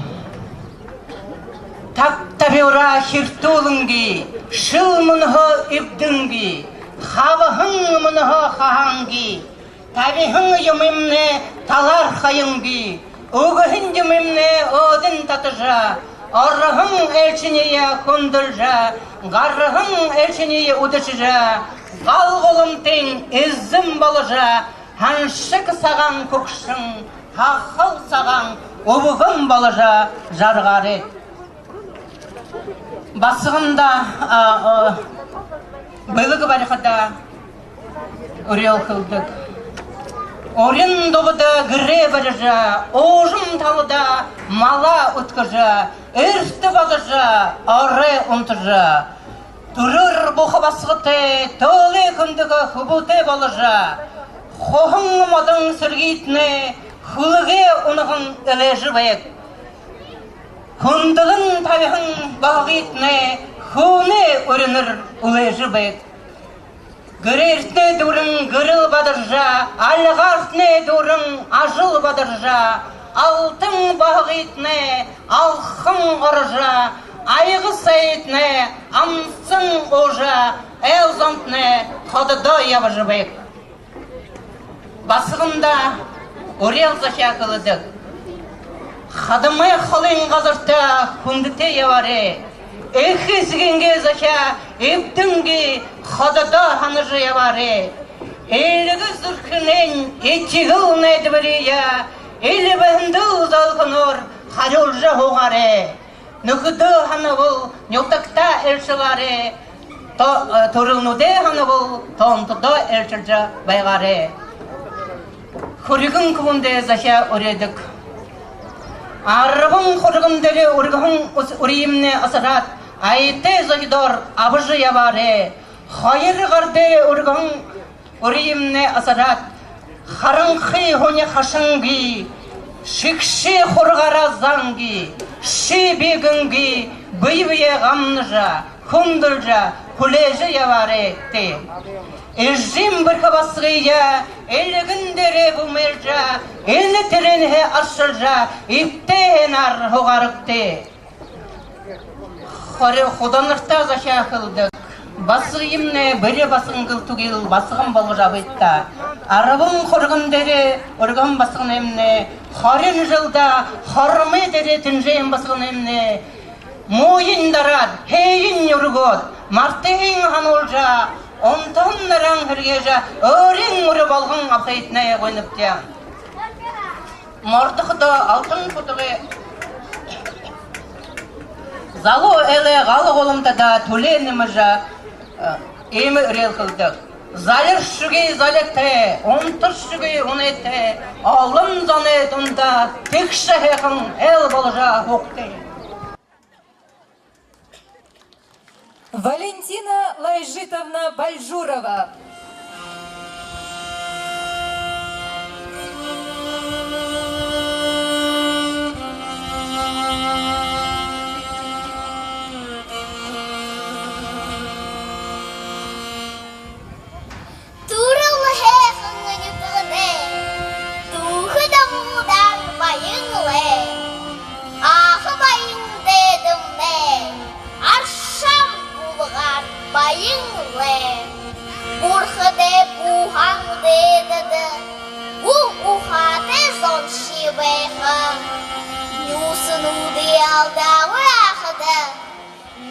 таг табюураа хиртүүлэнги, шэл мүнөөхөө эбдэнги, хабаһан мүнөөхөө хаһаанги, табиһан юумэмнай талаар хаянги, үгэһэн юумэмнай өөдэнь татажа, ороһон элшэниие хүндэлжэ, гараһан элшэниие үдэшэжэ, гал гуламтын эзэн боложо, һаншаг сагаан хүгшэн, һахал сагаан үбгэн боложо жаргаарайт. Басаганда, а, а, бэлэг барихада үреэл хэлэдэг. Урин дубада гэрээ барижа, уужам талада малаа үдхэжэ, эртэ бодожо, орой унтажа, түрэл буха басагатай, тэлээ хүндэгэ хүбүүтэй боложо, хуһан модон сэргыетнай хүлэгэй унаган элээжэ байг. Хүндэлэн табиһан баһагыетнай хүнэй уринаар үлээжэ байг. Гэрээртнай дүүрэн гэрэл бадаржа, альгаартнай дүүрэн ажал бадаржа, алтан баһагыетнай алхан орожо, аяга сайтнай амсан уужа, айл зонтнай хододоо ябажа байг. Басаганда үреэл захяа хэлэдэг. Хадамай холын газарта хүндэтэй ябаарай. Эхэ эсэгынгээ захяа эбдэнги хододоо һанажа ябаарай. Эльгэ зүрхэнэйнь этигэл найдабариие эльбэһэндэл зөөлхэнөөр харюулжа һуугаарай. Нүхэдөө һанабал нютагтаа айлшалаарай, то-, э, түрэлнүүдээ һанабал тоонтодоо айлшалжа байгаарай. Хүрьгэн хүбүүндээ захяа үреэдэг. Арбан хурган дээрээ үргэһэн ус-, үриимнай асараад, аятай зохидоор абажа ябаарай. Хоёр гар дээрээ үргэһэн үриимнай асараад, харанхы һүни хашанги, шэгшэ хургаараа заанги, ши бэеынгээ бэе бэеэ гамнажа, хүндэлжэ, хүлеэжэ ябаарайгты. Эжын бэрхэ басагые элгэн дээрээ гүмэлжэ, энэ тэрээнһээ аршалжа, эбтэй һайнаар һуугаарагты. Хори-, худанартаа захяа хэлэдэг. Басагыемнай бэри басаган гэлтэгүйл, басаган болгожо абыт даа. Арбан хурган дээрээ үргэһэн басаганаймнай хорин жэлдэ хормой дээрээ тэнжээһэн басаганаймнай мууень дараад, һээень үргөөд, мартаһыень һануулжа, унтаһан нараан һэргээжэ, өөрын үри болгон абахыетнай гуйнабди. Мордоходоо алтан хутагай залуу элэй гал гуламтада түлеэ нэмэжэ, э, иимэ үреэл хэлэдэг. Залиршагүй залитай, унтаршагүй унайтай, олон зоной дунда тэгшэ һайхан айл боложо һуугты. Валентина Лайжитовна Бальжурова. Түрэл һайхан нютагнай, түүхэ дабуудаар баян лэ. Ааха баян дээдэмнай, аршаан булагаар баян лэ. Бурхадай буһан дээдэдэ гү ухаатай зоншье байха. Нюусануудые алдаагүй яахада,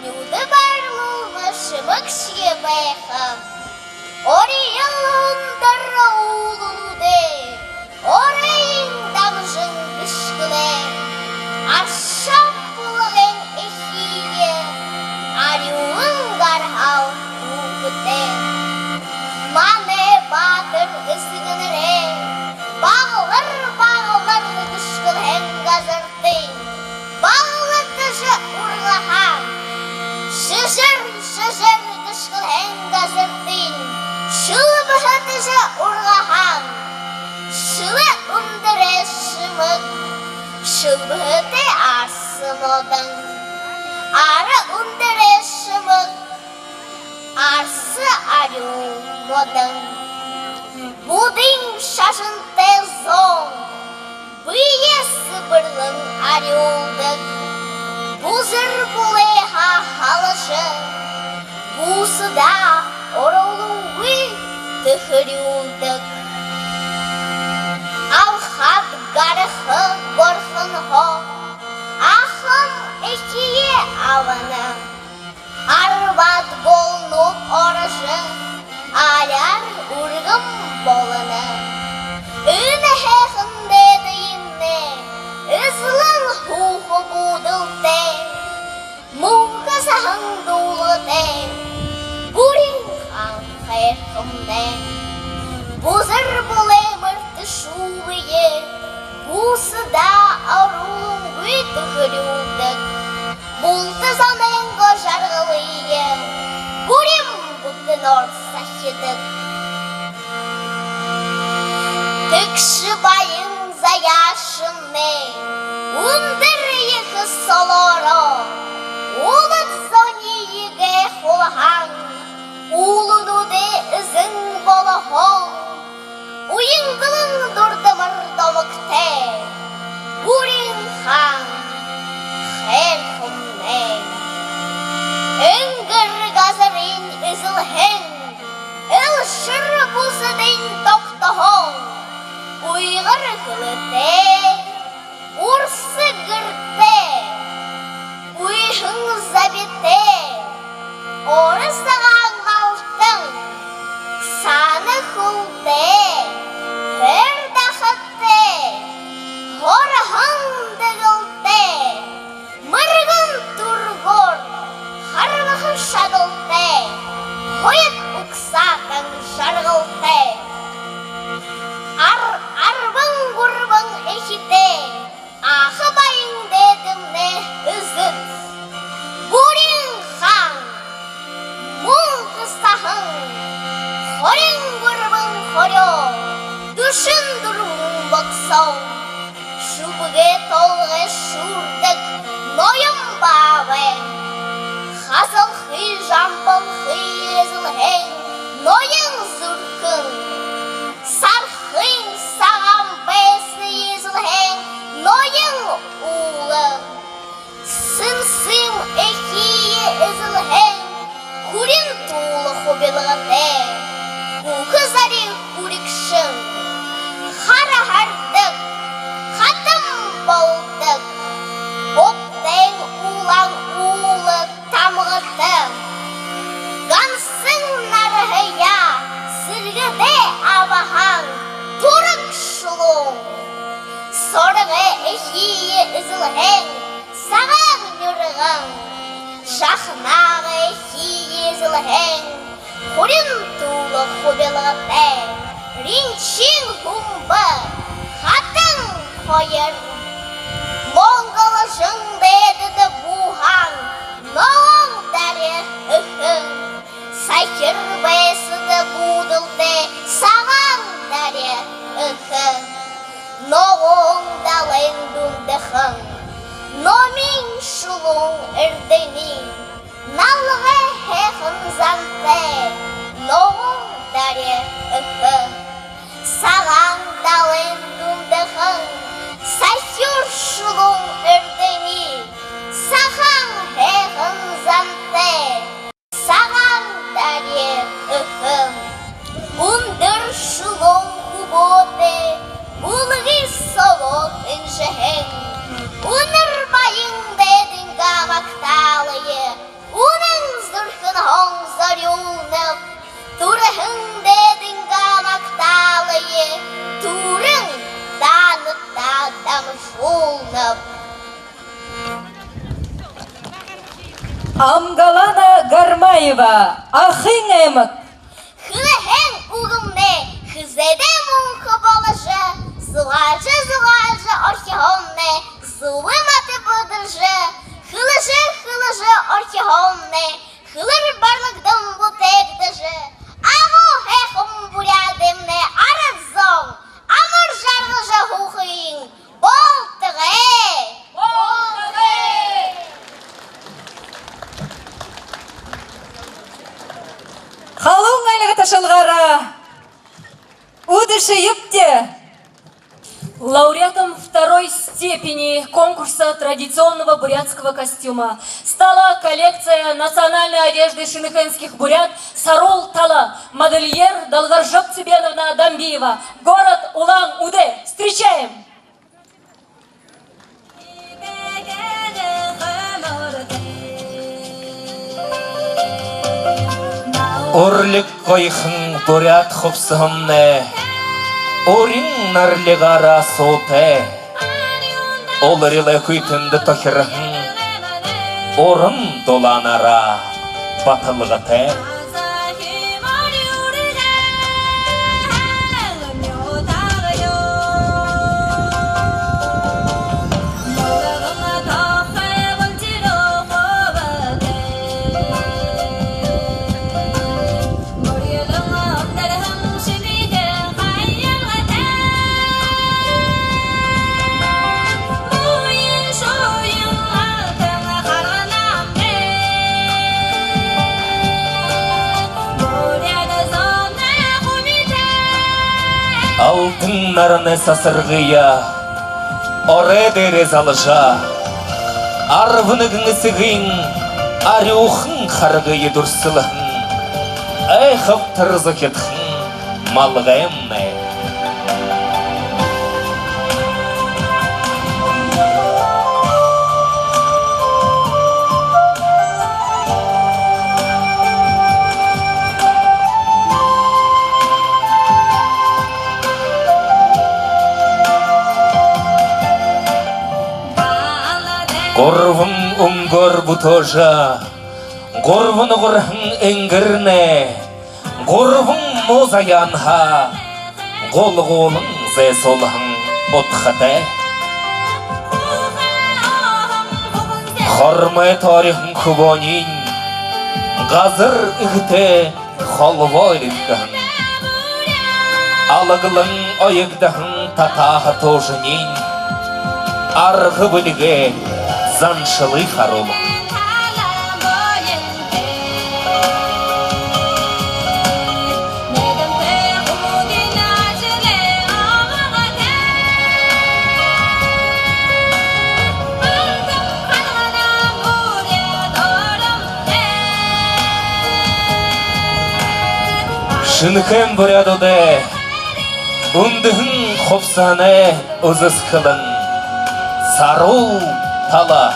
нюдэ барилма шэмэгшье байха. Оройн һонтор уулануудые оройн дамжан гэшхэлээ. Аршаан булагай эхиие арюун гарһал түүхэтэй. Манай баатар Ургаһаан, шэлэ үндэрэй шэмэг, шэлбэһэтэй арса модон. Ара үндэрэй шэмэг, арса арюун модон. Будын шажантай зон, бэеэ сэбэрлэн арюулдаг. Бузар бүлэйхээ халажа, буусадаа оруулангүй тэхэрюулдэг. Алхаад гараха горхонһоо ахам эхиеэ абана. Арбаад голнууд орожо, аляар үргэн болоно. Энэ һайхан дээдэемнай эзэлэн һууха буудалтай, мүнхэ саһан дуулгатай Бүрин хаан, хайрхамнай. Бузар бүлэй мэрдэшүүлые буусадаа оруулангүй тэхэрюулдэг. Булта зонойнгоо жаргалые бүрин бүтэнөөр сахидаг. Тэгшэ баян заяашамнай үндэр ехэ солоороо улад зониие хулаһан, уулануудай эзэн болоһон, уянган дурдамар домогтой Бүрин хаан, хайрхамнай. Энгэр газарынь эзэлһэн, элшэр бусадынь тогтоһон, уйгар хэлэтэй, урса гэртэй, уйһан забитай, ора сагаан малтан, сана хүлтэй, хэр дахатай, хорһон дэгэлтэй, мэргэн түргөөр харбаха шадалтай, һоёд угсаатан жаргалтай, ар-, арбан гурбан эхитэй, аха баян дээдэемнай эзэд Бүрин хаан, мүнхэ саһан, хорин гурбан хорёо, дүшэн дүрбэн богсоон, шүбгэ толгой шүүрдэг ноён баабай, хасалхы жамбалхые эзэлһэн ноён зүрхэн, сархын сагаан байсые эзэлһэн ноён уула, сэнсым эхиие эзэлһэн хүрин туулай хубилгатай, хүхэ зари хүрэгшэн, хара һардаг, хатан болодог, бубтын улаан уула тамгата, гансал нараһаяа сэлгэдээ абаһан түрэг шулуун, соргой эхиие эзэлһэн сагаан нюрган, жаханаагай эхиие эзэлһэн хүрин туулай хубилгатай Ринчин хүмбэ, хатан хоёр, монголшон дээдэдэ бууһан ногоон дари эхэ, сахир байсада буудалтай сагаан дари эхэ, ногоон далайн дундахан номин шулуун эрдэни, налгай һайхан зантай ногоон дари эхэ, сагаан далайн дундахан сахюур шулуун эрдэни, сагаан һайхан зантай сагаан дари эхэ. Үндэр шулуун хүбөөтэй бүлгы соогоо тэнжэһэн, үнэр баян дээдынгээ магтаалые үнэн зүрхэнһөө зорюулнаб. Түрэһэн дээдынгээ магтаалые түрын даанадта дамжуулнаб. Амгалана Гармаева, Ахын аймаг. Хэлэһэн үгэмнай хэзээдээ мүнхэ боложо, зугаалжа, зугаалжа орхиһоомнай, зүб мата бэдэржэ, хэлэжэ, хэлэжэ орхиһоомнай, хэлээр барлагдан бүтээгдэжэ, агуу һайхан буряадай Шэбэшье! Лауреатом второй степени конкурса традиционного бурятского костюма стала коллекция национальной одежды шэнэхэнских бурят «Саруул тала», модельер Долгоржап Цыбеновна Дамбиева, город Улан-Удэ. Встречаем! Үрлиг гоёхон буряад хубсаһамнай урин нарлигаараа суутай. Уларилайгүй тэндэ тохирһон уран дулаанаараа баталгатай. Алтан наранай сасаргые орой дээрээ залажа, арбан нэгэн эсэгын арюухан харгые дүрсэлһэн, айхабтар зохидхон малгаймнай. Гурбан үнгөөр бүтэжэ, гурбан угарһан энгэрнай, гурбан муу заяанһаа гулгуулан зайсуулһан удхатай. Хормой тоориһон хүбөөниинь газар эхэтэй холбоо элидхэһэн. Алаглан оёгдоһон татааһа туужаниинь арга бэлигээ заншалые харуулһан. Шэнэхээн буряадуудай үндэһэн хубсаһанай үзэсхэлэн «Саруул тала».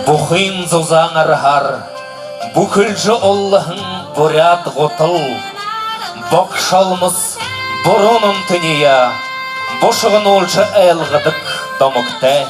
Бухын зузаан арһаар бүхэлжэ уллаһан буряад гутал, богшолмос, буруу номтониие бушагнуулжа айлгадаг домогтой.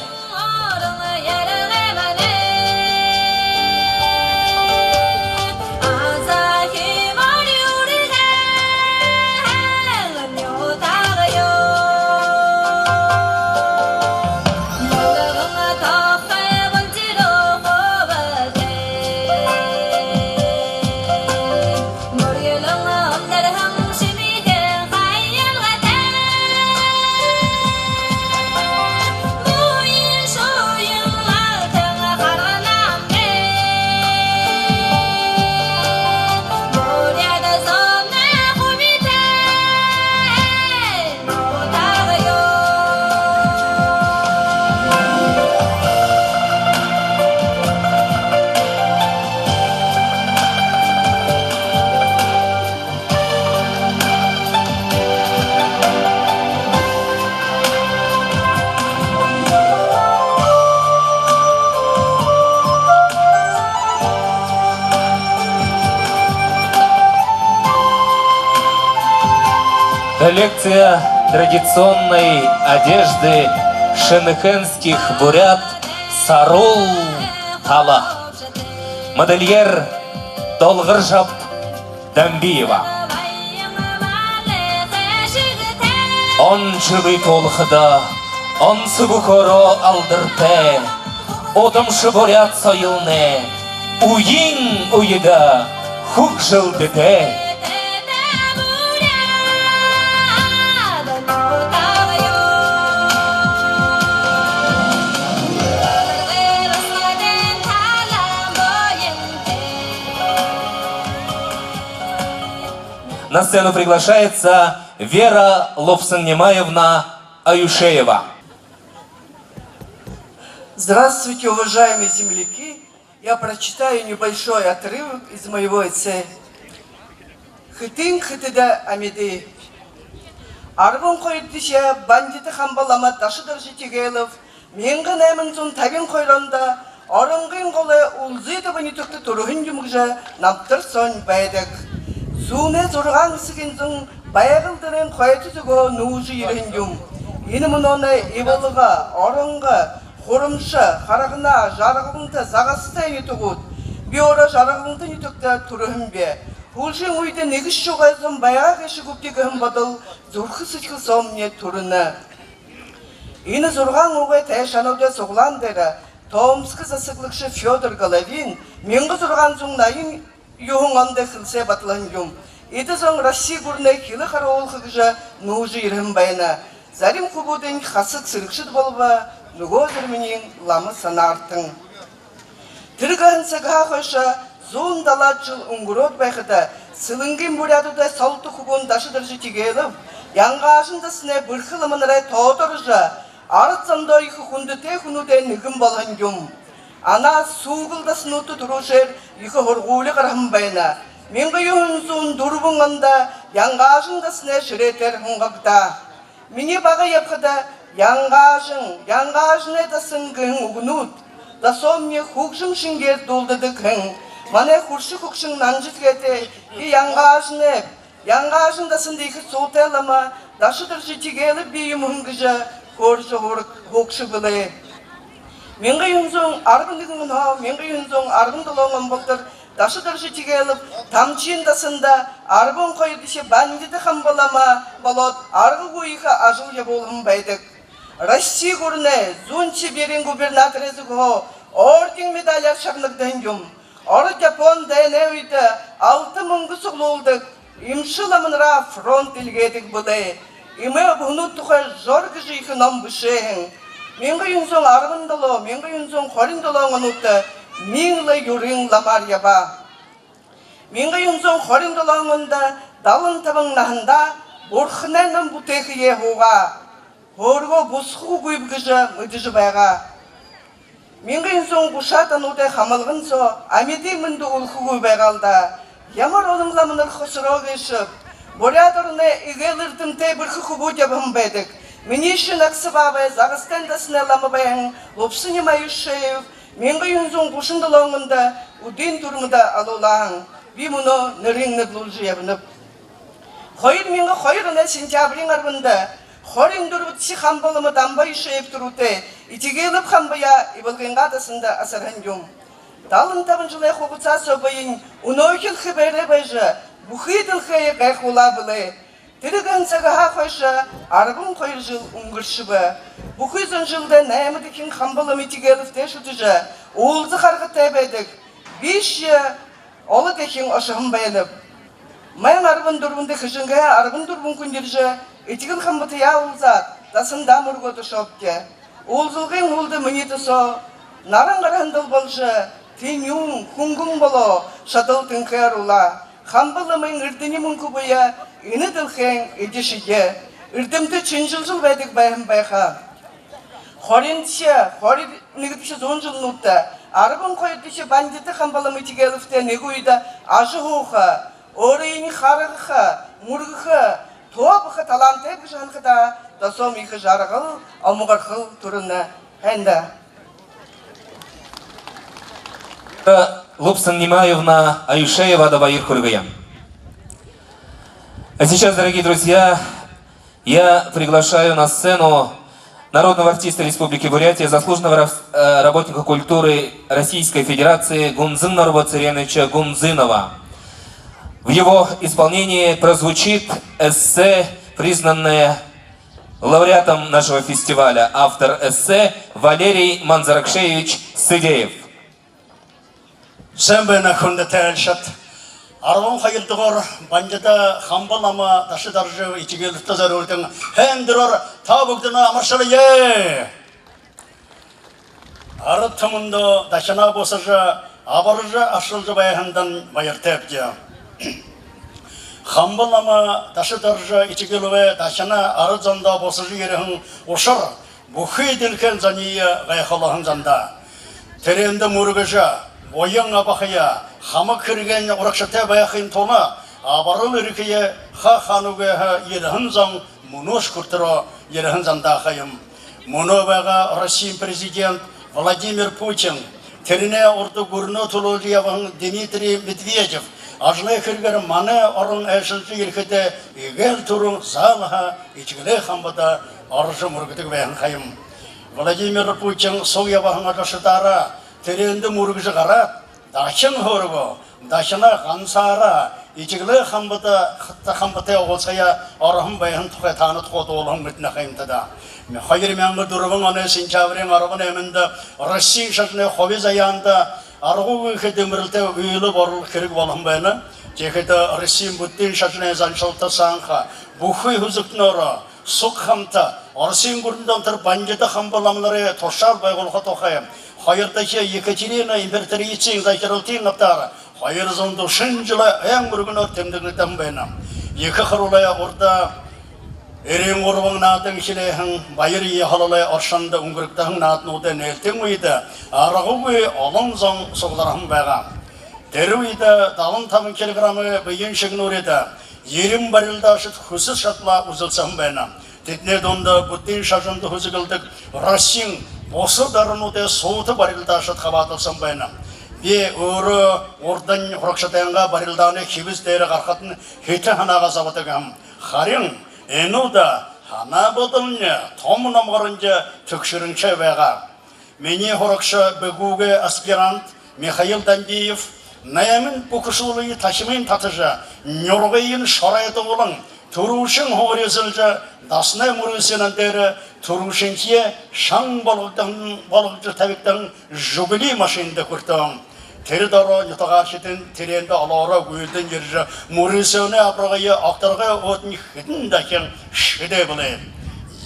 Коллекция традиционной одежды шэнэхээнских бурят «Саруул тала». Модельер Долгоржап Дамбиева. Он жэлые туулахада онсо бүхөөрөө алдартай удамша буряад соёлнай үеын үедэ Хүгжэлтэтэй. На сцену приглашается Вера Лубсаннимаевна Аюшеева. Здравствуйте, уважаемые земляки! Я прочитаю небольшой отрывок из моего эссе. Хэтын хэтэдэ амиды. Арбан хоёрдохи бандита хамба лама Дашидоржи Тигэлов мянга найман зуун табин хоёр ондо Оронгын голой Улзытово нютагта түрэһэн юм гэжэ намтар соонь байдаг. Зуунай зургаан эсэгын зон Байгал дээрэнь хойто зүгһөө нүүжэ ерэһэн юм. Энэ мүнөөнэй Ивалга, Оронго, Хурамша, Харгана, Жаргаланта, Загастай нютагууд. Би өөрөө Жаргаланта нютагта түрэһэн би. Һүүлшын үедэ нэгэшье угай зон байгаа гээшэ гүбди гэһэн бодол зүрхэ сэдьхэл соомни түрэнэ. Энэ зургаан үгэй тайшаануудай суглаан дээрэ Томскай засаглагша Фёдор Головин мянга зургаан зуун наян юһэн ондо хэлсээ баталһан юм. Эдэ зон Росси гүрэнэй хилэ харуулха гэжэ нүүжэ ерэһэн байна. Зарим хүбүүдынь хасаг сэрэгшэд болобо, нүгөө зариманиинь лама санаартан. Тэрэ гэһэн сагһаа хойшо зуун далаад жэл үнгэрөөд байхада, Сэлэнгын буряадуудай солото хүбүүн Дашидоржи Тигэлов Янгаажан дасанай бэрхэ ламанарай тоодо орожо, арад зондоо ехэ хүндэтэй хүнүүдэй нэгэн болоһон юм. Анаа Сүүгэл дасануудта түрүүшээр ехэ һургуули гараһан байна. Мянга юһэн зуун дүрбэн ондо Янгаажан дасанай шэрээтээр һунгагдаа. Минии бага ябахада Янгаажан, Янгаажанай дасан гэһэн үгэнүүд досоомни хүгжэм шэнгеэр дуулдадаг һэн. Манай хүршэ хүгшэн Нанжид гээд би Янгаажанай, Янгаажан дасанда ехэ суутай лама Дашидоржи Тигэлов бии юм һэн гэжэ хөөрэжэ һуураг-, һуугша бэлэй. Мянга юһэн зуун арбан нэгэн онһоо мянга юһэн зуун арбан долоон он болотор Дашидоржи Тигэлов Тамчын дасанда арбан хоёрдохи бандита хамба лама болоод, аргагүй ехэ ажал ябуулһан байдаг. Росси гүрэнэй, Зүүн Сибириин губернаторай зүгһөө орден медаляар шагнагдаһан юм. Ород-Япон дайнай үедэ алта мүнгэ суглуулдаг эмшэ ламанараа фронт эльгээдэг бэлэй. Эмэй үбһэнүүд тухай Жор гэжэ ехэ ном бэшээ һэн. Мянга юһэн зуун арбан долоо, мянга юһэн зуун хорин долоон онуудта Минлэ юрын ламаар ябаа. Мянга юһэн зуун хорин долоон ондо далан табан наһандаа бурханай ном бүтээхэеэ һуугаа. Һөөргөө бусахагүйб гэжэ мэдэжэ байгаа. Мянга юһэн зуун гушаад онуудай хамалган соо амиды мэндэ үлэхэгүй байгаал даа. Ямар олон ламанар хосороо гээшэб. Буряад ороной эгээл эрдэмтэй бэрхэ хүбүүд ябаһан байдаг. Минии шэнэ агса баабай Загастай дасанай лама байһан Лубсаннимай Аюшеев мянга юһэн зуун гушан долоон ондо Удын түрмэдэ алуулаа һэн. Би мүнөө нэрыень нэрлүүлжэ ябанаб. Хоёр мянга хоёр оной сентябриин арбанда хорин дүрбэдэхи хамба лама Дамба Аюшеев түрүүтэй Этигилов хамбаяа Ивалгынгаа дасанда асарһан юм. Далан табан жэлэй хугасаа соо бэень үнөөхил хэбээрээ байжа, бүхы дэлхэйе гайхуулаа бэлэй. Тэрэ гэһэн сагһаа хойшо арбан хоёр жэл үнгэршэбэ. Бүхы зун жэлдээ наймадахин хамба лама Этигиловтэй шүтэжэ, уулзаха аргатай байдаг. Бишье олон дахин ошоһон байнаб. Майн арбан дүрбэндэ Хэжэнгэһээ арбан дүрбэн хүн ерэжэ, Этигэл хамбатаяа уулзаад, дасандаа мүргөөд ошообди. Уулзалгын һүүлдэ минии досоо наран гараһандал болжо, тэнюун, хүнгэн болоо, шадал тэнхээ оруулаа. Хамба ламын эрдэни мүнхэ бэе энэ дэлхэйн эди шэди. Эрдэмтэ чинжилжэл байдаг байһан байха. Хоринтхи, хорин нэгэдэхи зуун жэлнүүдтэ арбан хоёрдохи бандита хамба лама Этигиловтэй нэгэ үедэ ажаһууха, өөрыень харгаха, мүргэхэ, тообохо талаантайб гэжэ һанахадаа, досоом ехэ жаргал, омогорхол түрэнэ. Һайн даа. Лубсаннимаевна Аюшеевада баяр хүргэе. А сейчас, дорогие друзья, я приглашаю на сцену народного артиста Республики Бурятия, заслуженного рас-, э, работника культуры Российской Федерации Гунзын Нурбуцыреновича Гунзынова. В его исполнении прозвучит эссе, признанное лауреатом нашего фестиваля, автор эссе Валерий Манзаракшеевич Сыдеев. Сайн байна, хүндэтэ айлшад. Арбан хоёрдугаар Бандида Хамба лама Даши Доржо Этигэлтэ зорюулһан һайндэрөөр та бүгэдэниие амаршалая. Арад түмэндөө дахин бусажа, абаржа, аршалжа байһандань баяртайбди. Хамба лама Даши Доржо Этигэлбэ дахин арад зондоо бусажа ерэһэн ушар бүхы дэлхэйн зониие гайхуулһан зандаа. Тэрээндэ мүргэжэ, буян абахаяа, хамаг хэрэгэйнь урагшатай байхын тула абарал ерэхэеэ ха ханугеһэ ерэһэн зон мүнөөшье хүрэтэрөө ерэһэн зандаа ха юм. Мүнөө байгаа Россиин президент Владимир Путин, тэрэнэй урда гүрэнөө түлөөлжэ ябаһан Дмитрий Медведев ажалай хэрэгээр манай орон айлшалжа ерэхэдээ, эгээл түрүүн заал һаа Этигэлэй хамбада орожо мүргэдэг байһан ха юм. Владимир Путин суг ябаһан ажалшадаараа тэрээндэ мүргэжэ гараад, дахин һөөргөө, дахин гансаараа Этигэлэй хамбада, хамбатай уулзахаяа ороһон байһан тухай таанад хуу дуулаһан мэдэнэ ха юмта даа. Хоёр мянга дүрбэн оной сентябриин арбан найманда Россиин шажанай хуби заяанда аргагүй ехэ дэмбэрэлтэй үйлэ болол хэрэг болоһон байна. Тиихэдэ Россиин бүтэн шажанай заншалта саанахи бүхы һүзэгтэнөөрөө суг хамта Оросой гүрэндэ онтор Бандида Хамба ламанарай туршаал байгуулха тухай хоёрдохи Екатерина императрицын захиралтын абтаар хоёр зуун дүшэн жэлэй айн мүргэнөөр тэмдэглэгдэһэн байна. Ехэ Харуулай урда эрын гурбан наадан хилээһэн баяр ёһололой оршондо үнгэргэгдэһэн наадануудай нээлтын үедэ аргагүй олон зон сугларһан байгаа. Тэрэ үедэ далан табан килограммай бэеын шэгнүүридэ ерэн барилдаашад хүсэ шадалаа үзэлсэһэн байна. Тэдэнэй дунда бүтэн шажанда һүзэглэдэг Россиин бусад оронуудай суута барилдаашад хабаадалсаһан байна. Би өөрөө урдань һурагшадайнгаа барилдаанай хэбэс дээрэ гарахадань хэтэ һанаагаа зободог һэм. Харин энэ удаа һанаа бодолни томо номгоронжо тэгшэрэншэ байгаа. Минии һурагша, БГУ-гэй аспирант Михаил Дамбиев найман бүхэшүүлые тахимынь татажа, нюргыень шоройдуулан, түрүүшын һуури эзэлжэ, дасанай мүрысөөнэй дээрэ түрүүшынхиеэ шан болгогдоһон, болгогдожо табигдаһан «Жигули» машинада хүртөө. Тэрэ доро нютагаархидынь тэрээндэ олоороо гүйлдэн ерэжэ, мүрысөөнэй абаргые огторгой өөдэнь хэдэн дахин шэдээ бэлэй.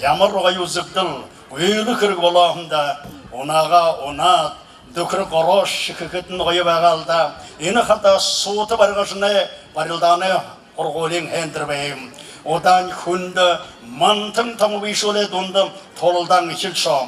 Ямар гоё үзэгдэл, үйлэ хэрэг болоо һэн даа. Унаагаа унаад, дүхэриг гороошье хэхэдэнь гоё байгаал даа. Энэ хадаа суута баригшанай барилдаанай һургуулиин һайндэр байһан юм. Удаань хүндэ мантан томо бэшүүлэй дунда тулалдаан эхилшоо.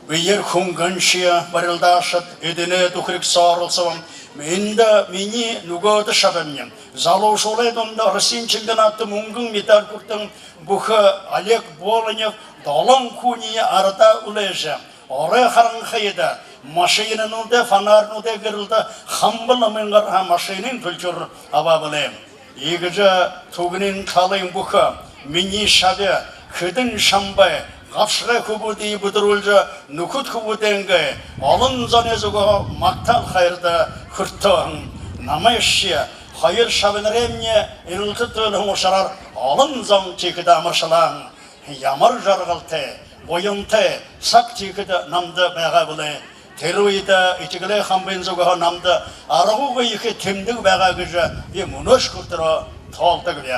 Бэеэр хүнгэншье барилдаашад эдэнэй дүхэриг сооролсобо. Эндэ минии нүгөөдэ шабамни. Залуушуулай дунда Россиин чемпионадта мүнгэн медаль хүртэһэн бүхэ Олег Болонев долоон хүниие арадаа үлээжэ, орой харанхыда машинануудай, фонаринуудай гэрэлдэ Хамба ламын гараһан машинын түлхюур абаа бэлэй. Иигэжэ Түгнын талын бүхэ минии шаби хэдэн шамбай, габшагай хүбүүдые бэдэрүүлжэ, нүхэд хүбүүдэйнгээ, олон зоной зүгһөө магтаал хайрада хүртөө һэн. Намайшье, хоёр шабинараймни эрилтэ туйлаһан ушараар олон зон тиихэдэ амаршалаа һэн. Ямар жаргалтай, буянтай саг тиихэдэ намда байгаа бэлэй. Тэрэ үедэ Этигэлэй хамбын зүгһөө намда аргагүй ехэ тэмдэг байгаа гэжэ би мүнөөшье хүрэтэрөө тоолодогби.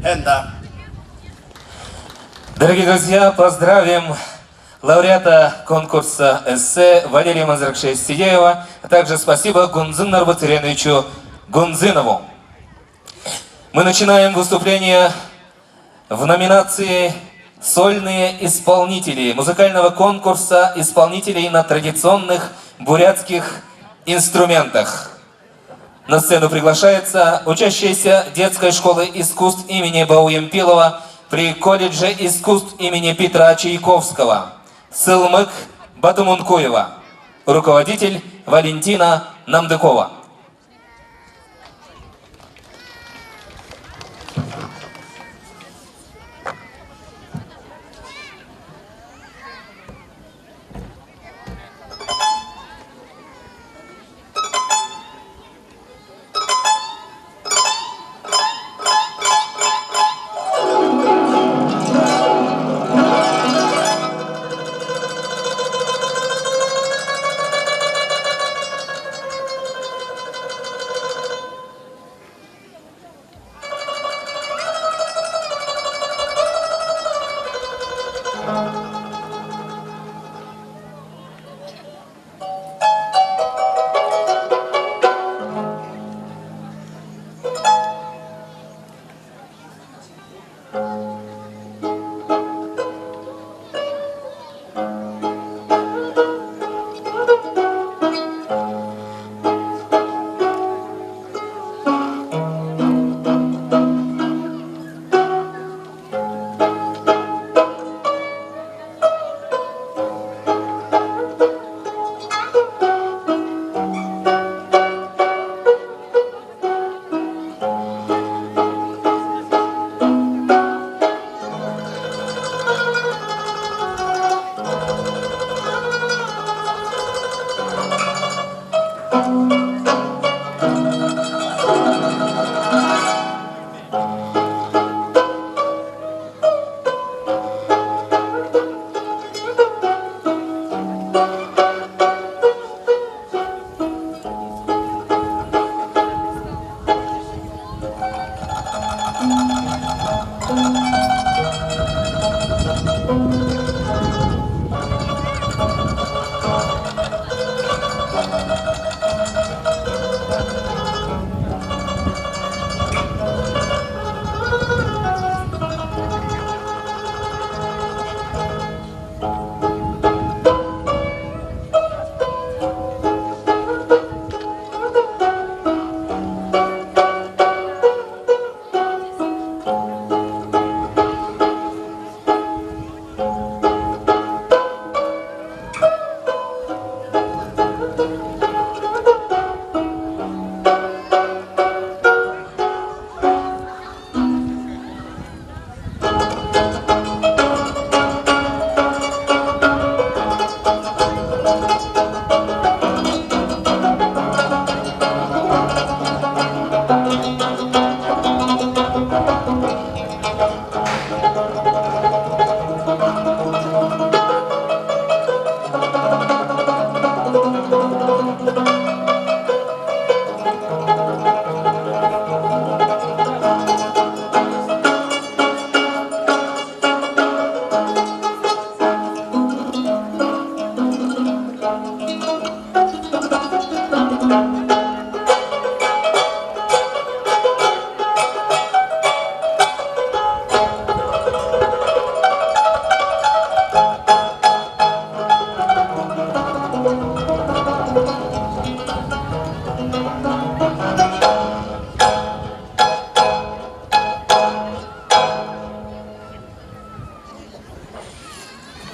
Һайн даа. Дорогие друзья, поздравим лауреата конкурса эссе Валерия Манзаракшевича Сидеева, а также спасибо Гунзыну Нарбу Цыреновичу Гунзынову. Мы начинаем выступление в номинации «Сольные исполнители» музыкального конкурса исполнителей на традиционных бурятских инструментах. На сцену приглашается учащаяся детской школы искусств имени Бауемпилова при колледже искусств имени Петра Чайковского Сылмык Батумункуева, руководитель Валентина Намдыкова.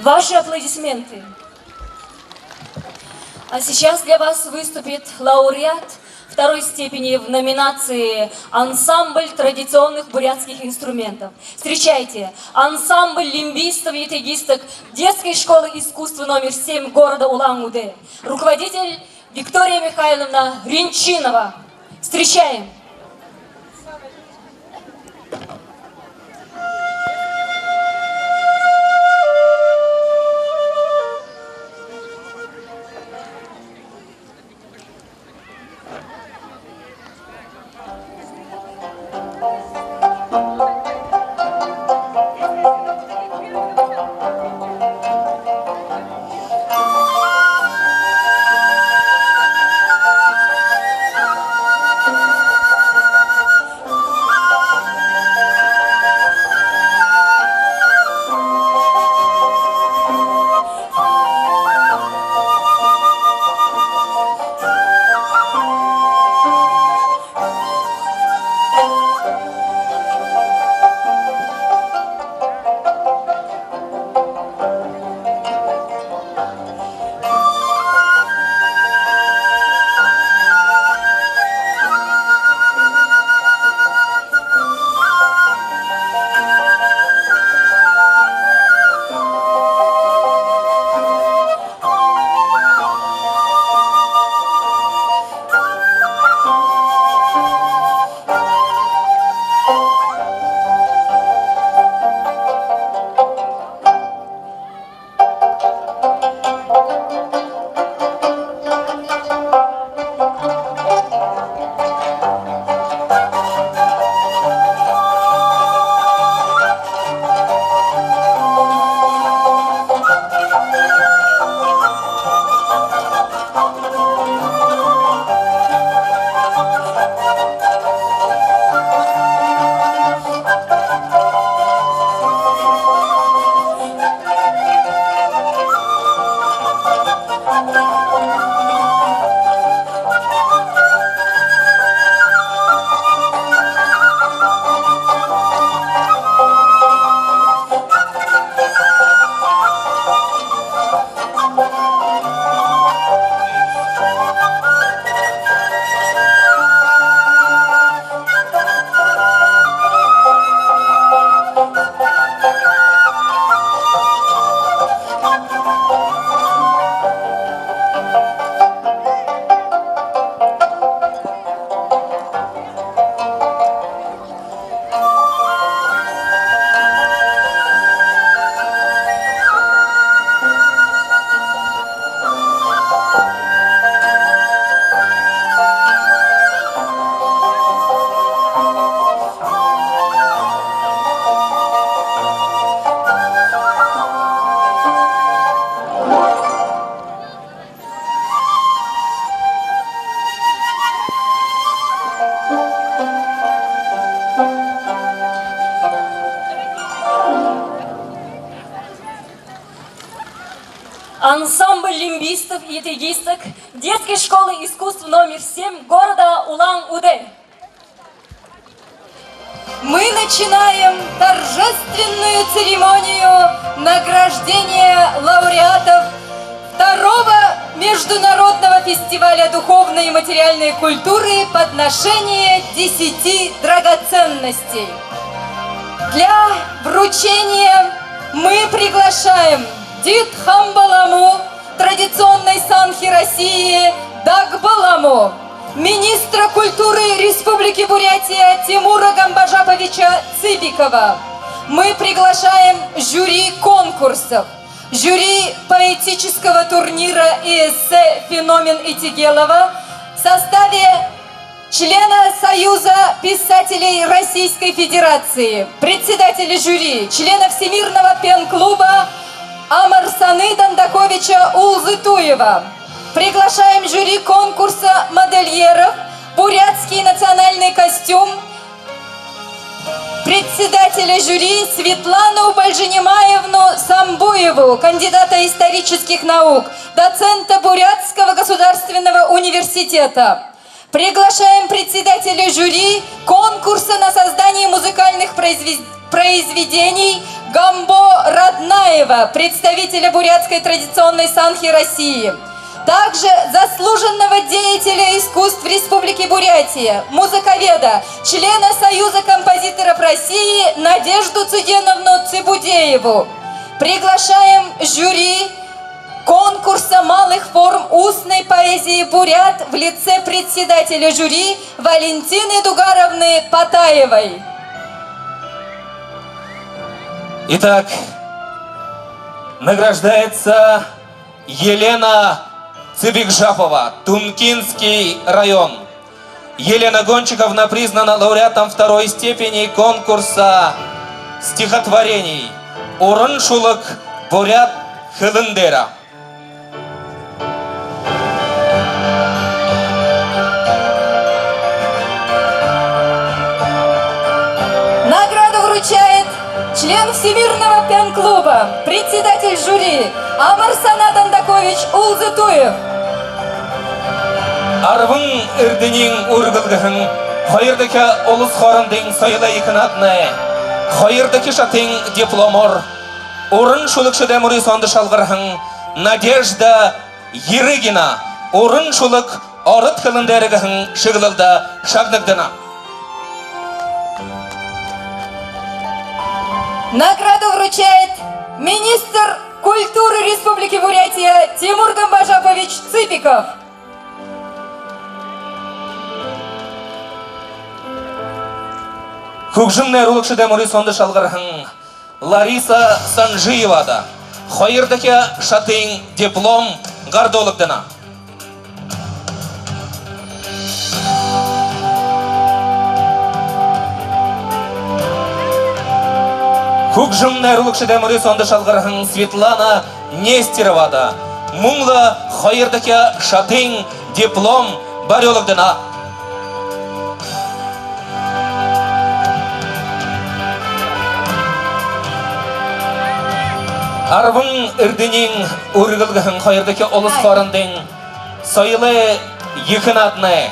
Ваши аплодисменты. А сейчас для вас выступит лауреат второй степени в номинации «Ансамбль традиционных бурятских инструментов». Встречайте, ансамбль лимбистов и ятыгисток детской школы искусств номер семь города Улан-Удэ. Руководитель Виктория Михайловна Ринчинова. Встречаем! Ансамбль лимбистов и эгоисток детской школы искусств номер семь города Улан-Удэ. Мы начинаем торжественную церемонию награждения лауреатов второго международного фестиваля духовной и материальной культуры «Подношение десяти драгоценностей». Для вручения мы приглашаем Дид Хамба Ламу традиционной санхи России, Дагба Ламу, министра культуры Республики Бурятия Тимура Гамбажаповича Цыбикова. Мы приглашаем жюри конкурсов, жюри поэтического турнира и эссе «Феномен Итигелова» в составе члена Союза писателей Российской Федерации, председателя жюри, члена Всемирного пен-клуба Амарсаны Дандаковича Улзытуева. Приглашаем жюри конкурса модельеров «Бурятский национальный костюм», председателя жюри Светлану Бальжинимаевну Самбуеву, кандидата исторических наук, доцента Бурятского государственного университета. Приглашаем председателя жюри конкурса на создание музыкальных произве-, произведений Гамбо Раднаева, представителя бурятской традиционной санхи России. Также заслуженного деятеля искусств Республики Бурятия, музыковеда, члена Союза композиторов России Надежду Цыденовну Цыбудееву. Приглашаем жюри конкурса малых форм устной поэзии бурят в лице председателя жюри Валентины Дугаровны Патаевой. Итак, награждается Елена Цыбикжапова, Тункинский район. Елена Гончиковна признана лауреатом второй степени конкурса стихотворений «Уран шүлэг буряад хэлэн дээрэ». Награду вручает член Всемирного пен-клуба, председатель жюри Амарсана Дандакович Улзытуев. Арбан эрдэниин үргэлгэһэн хоёрдохи улас хоорондын соёлой ехэ нааданы хоёрдохи шатын дипломоор уран шүлэгшэдэй мүрысөөндэ шалгарһан Надежда Ерыгина «Уран шүлэг ород хэлэн дээрэ» гэһэн шэглэлдэ шагнагдана. Награду вручает министр культуры Республики Бурятия Тимур Гамбажапович Цыбиков. Хүгжэм найруулагшадай мүрысөөндэ шалгарһан Лариса Санжиевада хоёрдохи шатын диплом гарадуулагдана. Хүгжэм найруулагшадай мүрысөөндэ шалгарһан Светлана Нестеровада мүн лэ хоёрдохи шатын диплом барюулагдана. Арбан эрдэниин үргэлгэһэн хоёрдохи улас хоорондын соёлой ехэ нааданы.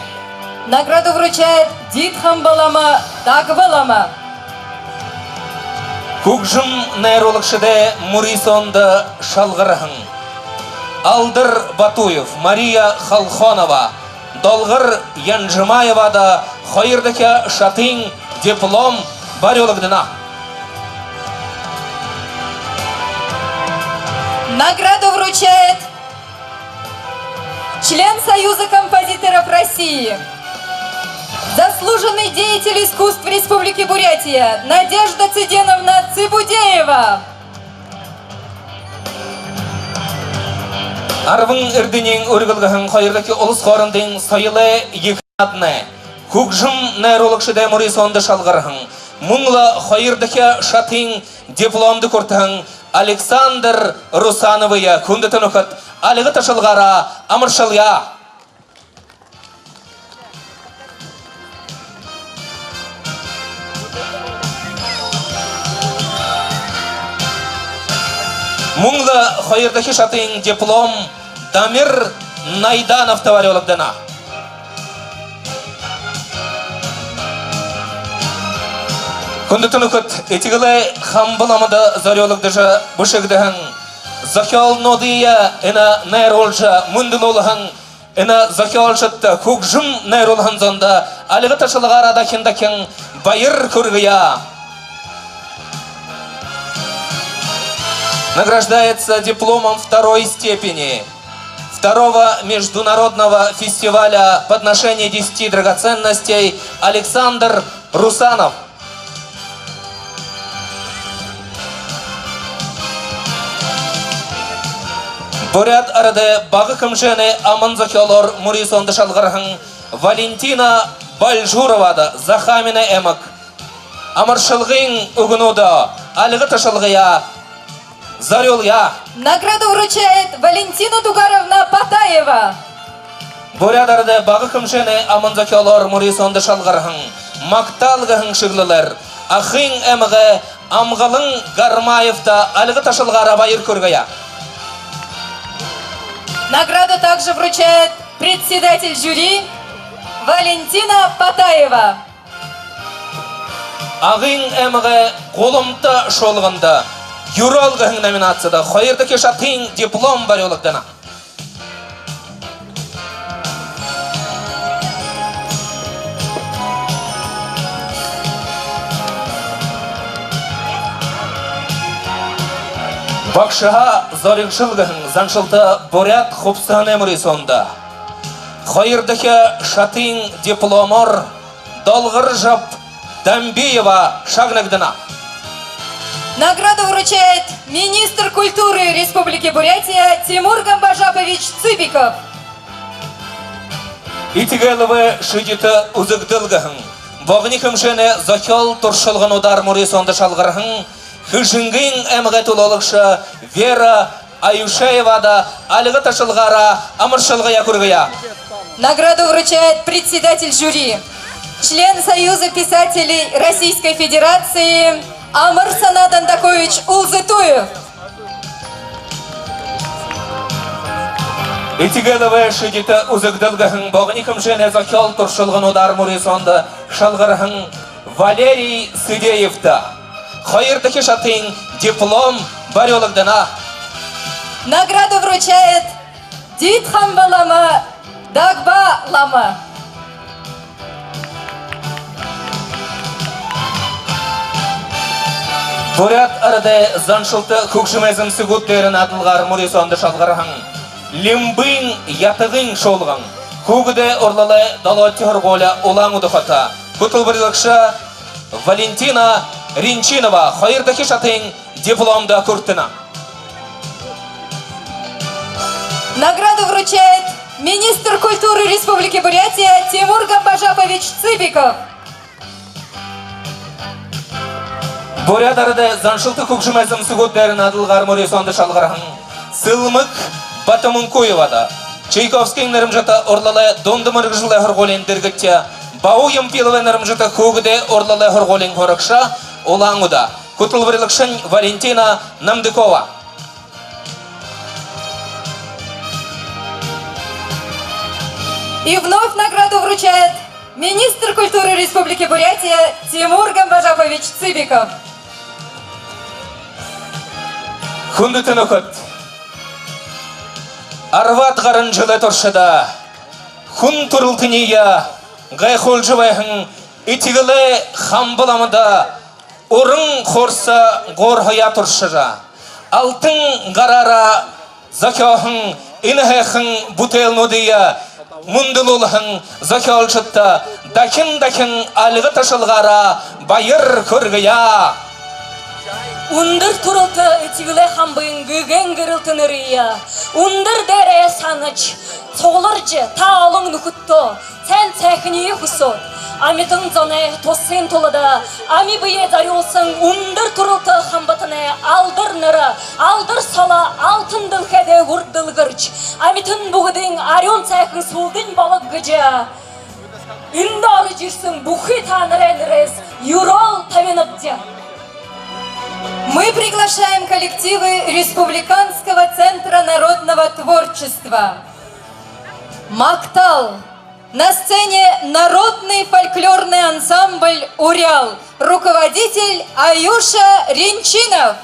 Награду вручает Дид Хамба лама, Дагба лама. Хүгжэм найруулагшадай мүрысөөндэ шалгарһан Алдар Батуев, Мария Халхонова, Долгор Янжимаевада хоёрдохи шатын диплом барюулагдана. Награду вручает член Союза композиторов России, заслуженный деятель искусств Республики Бурятия Надежда Цыденовна Цыбудеева. Арбан эрдэниин үргэлгэһэн хоёрдохи улас хоорондын соёлой ехэ нааданы хүгжэм найруулагшадай мүрысөөндэ шалгарһан, мүн лэ хоёрдохи шатын дипломдо хүртэһэн Александр Русановые хүндэтэ нүхэд альга ташалгаараа амаршалъя. Мүн лэ хоёрдохи шатын диплом Дамир Найдановта барюулагдана. Хүндэтэ нүхэд, Этигэлэй Хамба ламада зорюулагдажа бэшэгдэһэн зохёолнуудые энэ найруулжа, мүндэлүүлһэн энэ зохёолшодто хүгжэм найруулһан зондо альга ташалгаараа дахин дахин баяр хүргэе. Награждается дипломом второй степени второго международного фестиваля подношения десяти драгоценностей Александр Русанов. Буряад арадай бага хэмжээнэй аман зохёолоор мүрысөөндэ шалгарһан Валентина Бальжуровада, Захааминай аймаг, амаршалгын үгэнүүдые, альга ташалгаяа зорюулъя. Награду вручает Валентина Тугаровна Патаева. Буряад арадай бага хэмжээнэй аман зохёолоор мүрысөөндэ шалгарһан, «Магтаал» гэһэн шэглэлээр Ахын аймагай Амгалан Гармаевта альга ташалгаараа баяр хүргэе. Награду также вручает председатель жюри Валентина Патаева. Агын аймагай Гуламта шуулганда «Юрөөл» гэһэн номинацида хоёрдохи шатын диплом барюулагдана. «Багшаһаа зоригжол» гэһэн заншалта буряад хубсаһанай мүрысөөндэ хоёрдохи шатын дипломоор Долгоржаб Дамбиева шагнагдана. Награду вручает министр культуры Республики Бурятия Тимур Гамбажапович Цыбиков. «Этигэлэб шэдитэ үзэгдэл» гэһэн богони хэмжээнэй зохёол туршалгануудаар мүрысөөндэ шалгарһан Хэжэнгын аймагай түлөөлэгшэ Вера Аюшеевада альга ташалгаараа амаршалгаяа хүргэе. Награду вручает председатель жюри, член Союза писателей Российской Федерации Амарсанаа Дандакович Улзытуев. «Этигэлэб шэдитэ үзэгдэл» гэһэн богони хэмжээнэй зохёол туршалгануудаар мүрысөөндэ шалгарһан Валерий Сыдеевта хоёрдохи шатын диплом барюулагдана. Награду вручает Дид хамба лама Дагба лама. Буряад арадай заншалта хүгжэмэй зэмсэгүүд дээрэ наадалгаар мүрысөөндэ шалгарһан Лимбын Ятагын шуулган, хүүгэдэй урлалай долоодохи һургуули, Улаан-Үдэ хото, хүтэлбэрилэгшэ Валентина Ринчинова хоёрдохи шатын дипломдо хүртэнэ. Награду вручает министр культуры Республики Бурятия Тимур Гамбажапович Цыбиков. Буряад арадай заншалта хүгжэмэй зэмсэгүүд дээрэ наадалгаар мүрысөөндэ шалгарһан Сэлмэг Батомункуевада, Чайковскиин нэрэмжэтэ урлалай дунда мэргэжэлэй һургуулиин дэргэдэ, Бауу Ямпиловай нэрэмжэтэ хүүгэдэй урлалай һургуулиин һурагша, Улаан-Үдэ, хүтэлбэрилэгшэнь Валентина Намдыкова. И вновь награду вручает министр культуры Республики Бурятия Тимур Гамбажапович Цыбиков. Хүндэтэ нүхэд, арбаад гаран жэлэй туршада хүн түрэлтэниие гайхуулжа байһан Этигэлэй Хамба ламада уран хурса гуурһаяа туршажа, алтан гараараа зохёоһон энэ һайхан бүтээлнүүдые мүндэлүүлһэн зохёолшодто дахин дахин альга ташалгаараа баяр хүргэе. Үндэр түрэлтэ Этигэлэй Хамбын гэгээн гэрэлтэ нэрые үндэр дээрээ һанажа, сугларжа, та олон нүхэдтөө сайн сайханиие хүсөөд, амитан зоной тусын тулада ами бэеэ зорюулһан үндэр түрэлтэ Хамбатанай алдар нэрэ, алдар соло алтан дэлхэйдэ үрдэлгэржэ, амитан бүгэдын арюун сайхан сүлдэнь болог гэжэ эндэ орожо ерэһэн бүхы таанарай нэрһээ юрөөл табинабди. Мы пригла- Приглашаем коллективы Республиканского центра народного творчества. «Мактал». На сцене народный фольклорный ансамбль «Урял». Руководитель Аюша Ринчинов.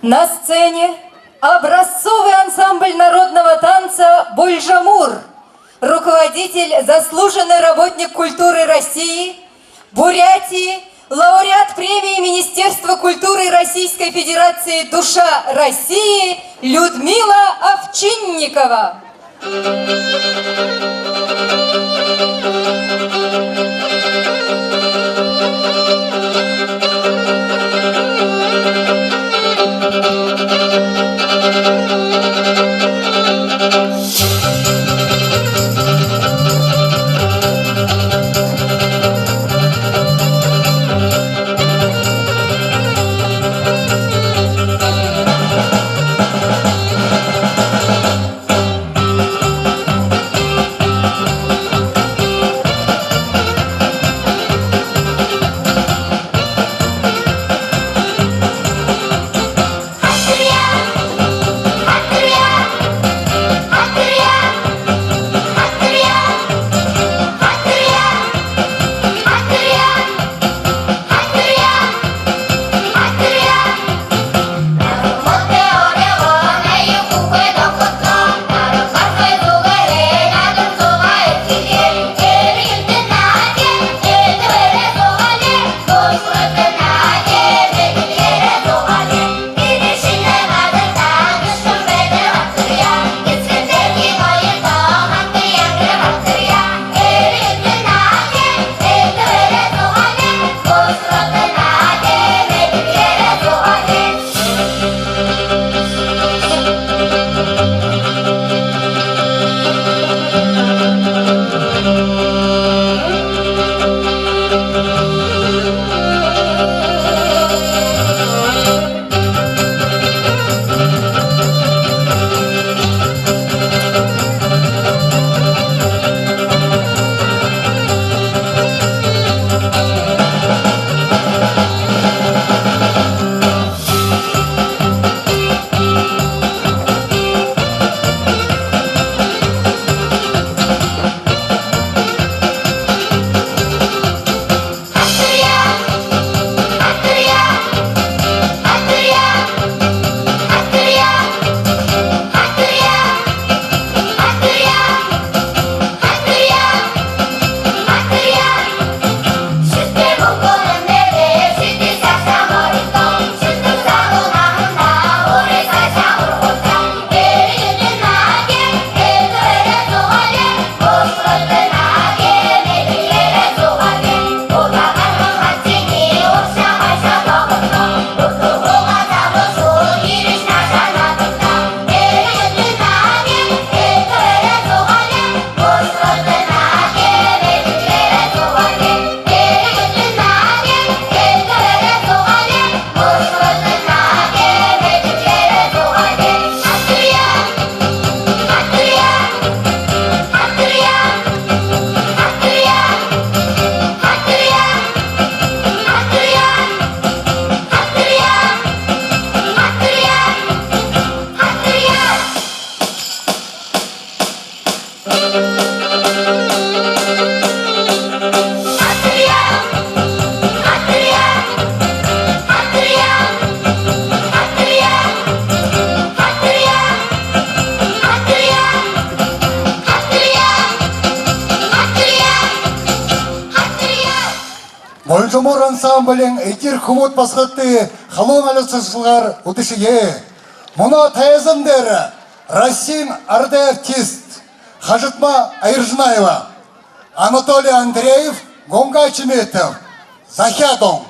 На сцене образцовый ансамбль народного танца «Бульжамур», руководитель, заслуженный работник культуры России, Бурятии, лауреат премии Министерства культуры Российской Федерации «Душа России» Людмила Овчинникова. Эдир хүбүүд басагадта халуун альга туһалгаар үдэшэе. Мүнөө тайзан дээрэ Россиин арадай артист Хажидма Айржинаева, Анатолий Андреев, Гунга Чимитов. «Захяа дуун».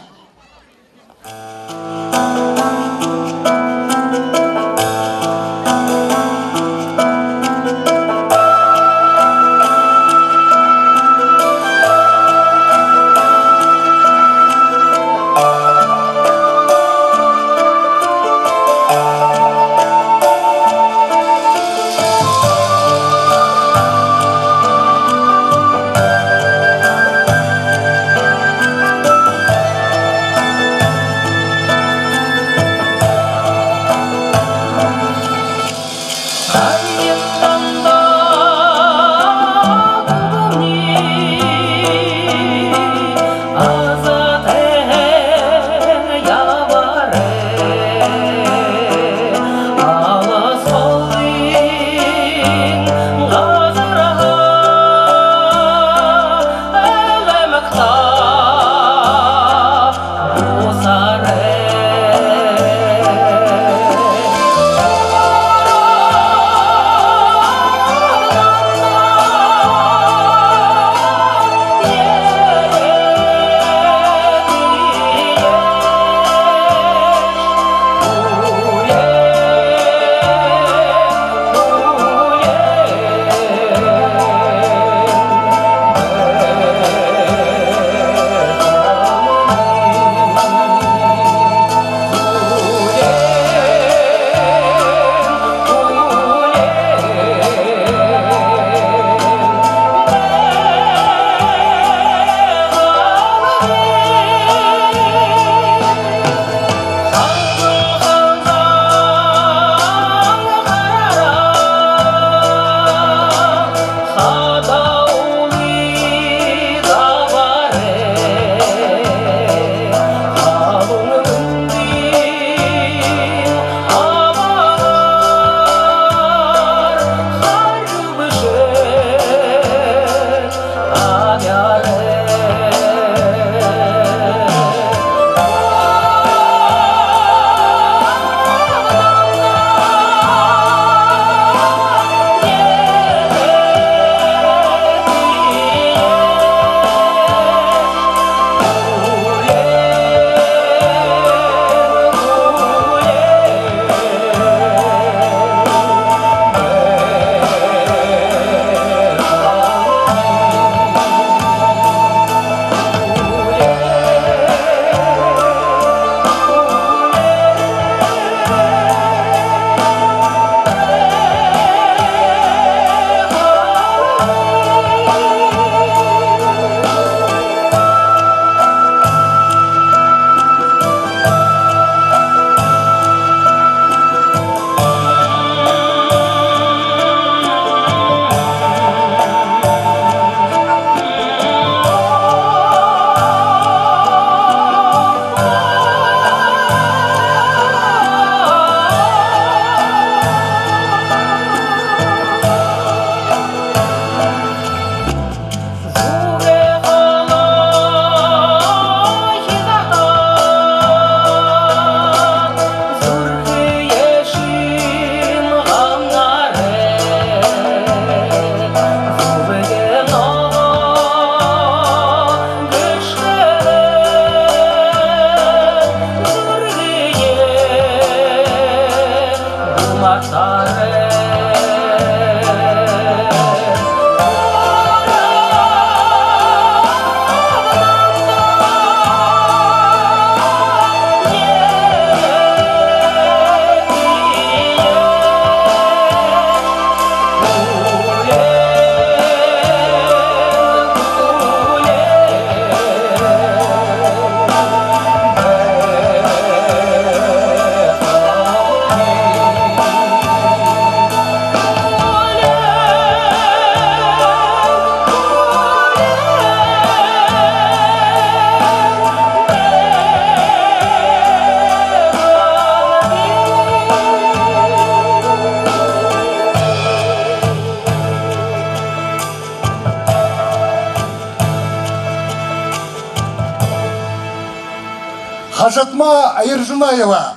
Хажидма Аюржанаева,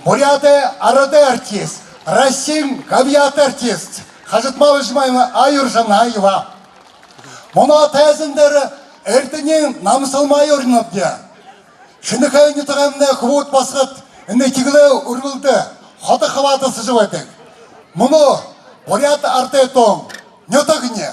Буряадай арадай артист, Россиин габьяата артист Хажидма Аюржанаева. Мүнөө тайзан дээрэ Эрдэниин намсалмаа уринабди. Шэнэхээн нютагаймнай хүбүүд басагад энэ Этигэлэй үргэлдэ ходо хабаадалсажа байдаг. Мүнөө буряад арадай дуун «Нютагни».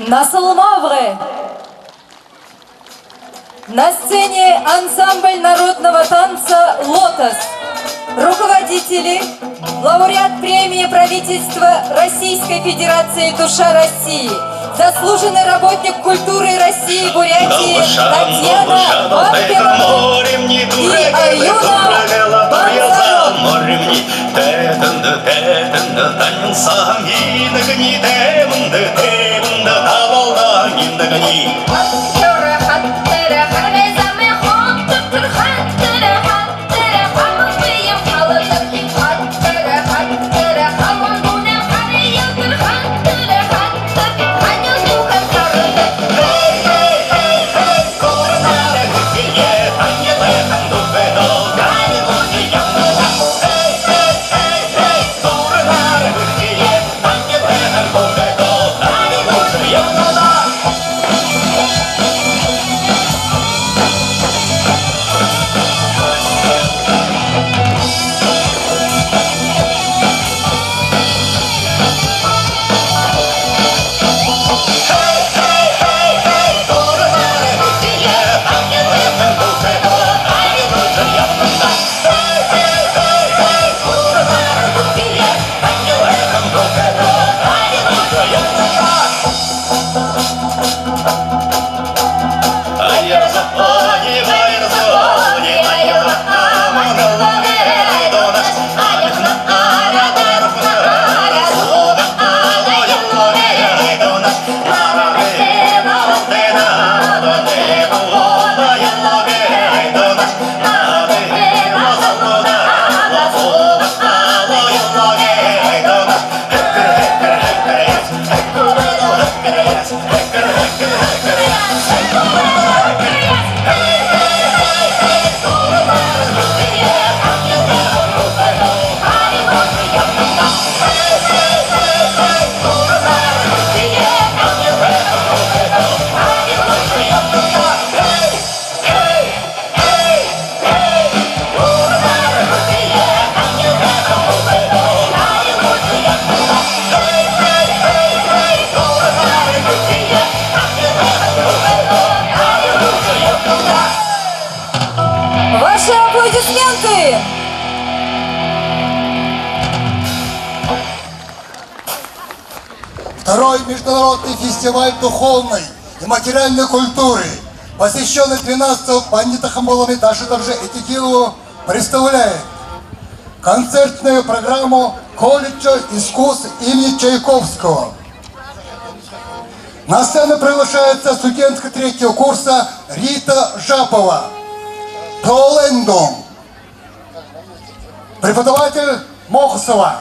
Насалмаабгай! На сцене ансамбль народного танца «Лотос». Руководители, лауреат премии правительства Российской Федерации «Душа России», заслуженный работник культуры России и Бурятии Татьяна Вампирова и Аюна Банзарова. Второй международный фестиваль духовной и материальной культуры, посвящённый двенадцатому пандита Хамбалами Даши Доржи Этигилову, представляет концертную программу колледжа искусств имени Чайковского. На сцену приглашается студентка третьего курса Рита Жапова. Тоолэндон. Преподаватель Мохосова.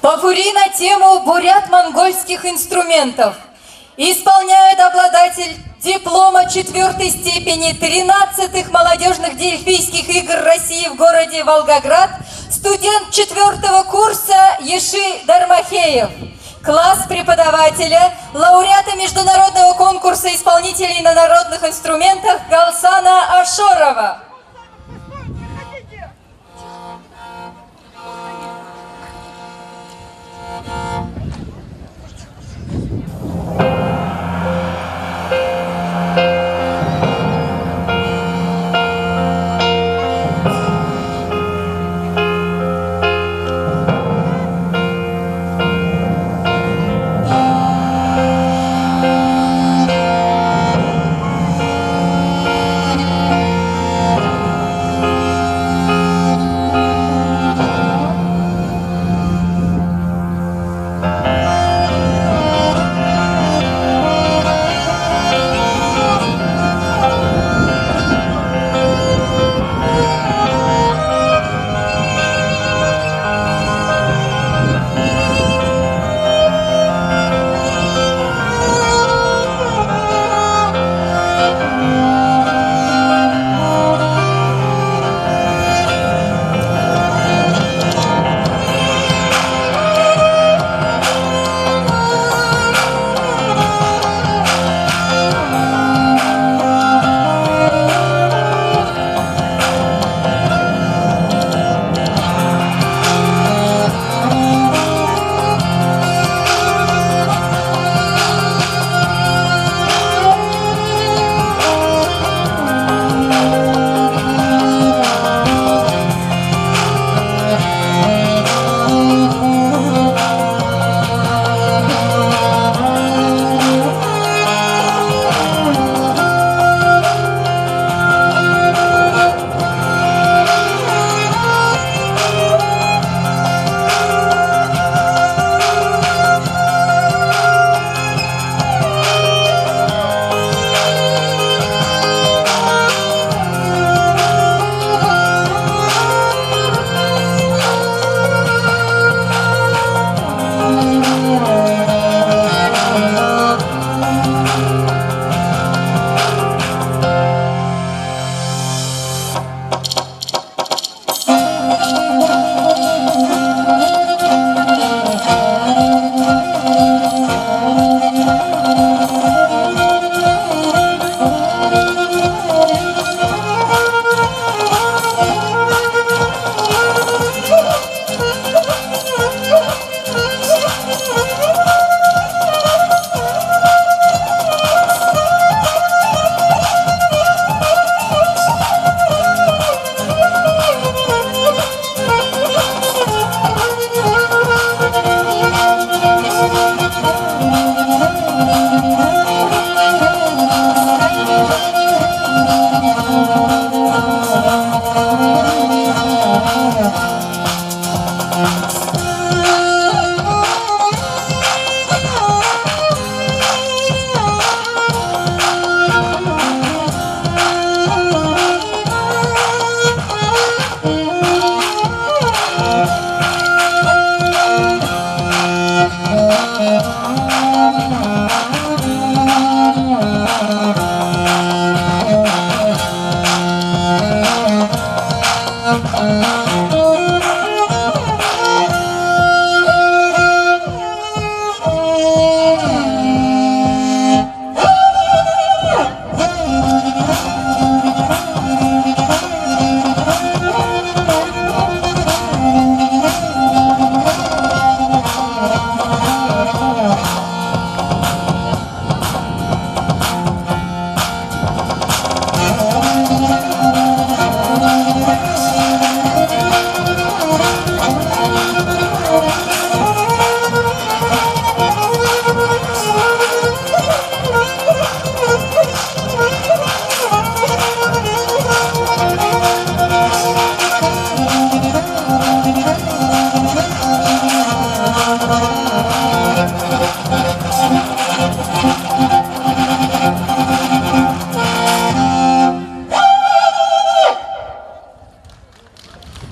Попурри на тему бурят-монгольских инструментов. Исполняют обладатель диплома четвёртой степени тринадцатых молодёжных Дельфийских игр России в городе Волгоград, студент четвёртого курса Еши Дармахеев. Класс преподавателя, лауреата международного конкурса исполнителей на народных инструментах Галсана Ашорова.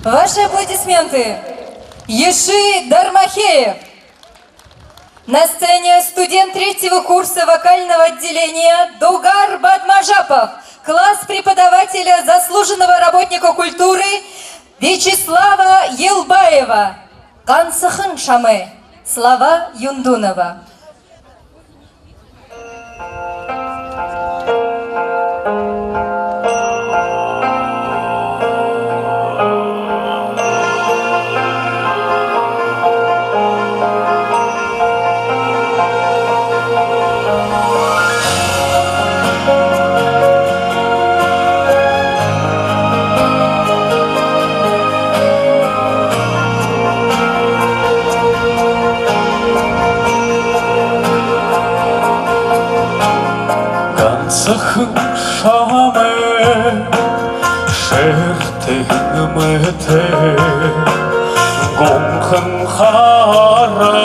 Ваши аплодисменты. Еши Дармахеев. На сцене студент третьего курса вокального отделения Дугар Бадмажапов, класс преподавателя, заслуженного работника культуры Вячеслава Елбаева. «Гансахан шамай». Слава Юндунова. Гансахан шамай, шэртэ мэтэ, гонхон хараад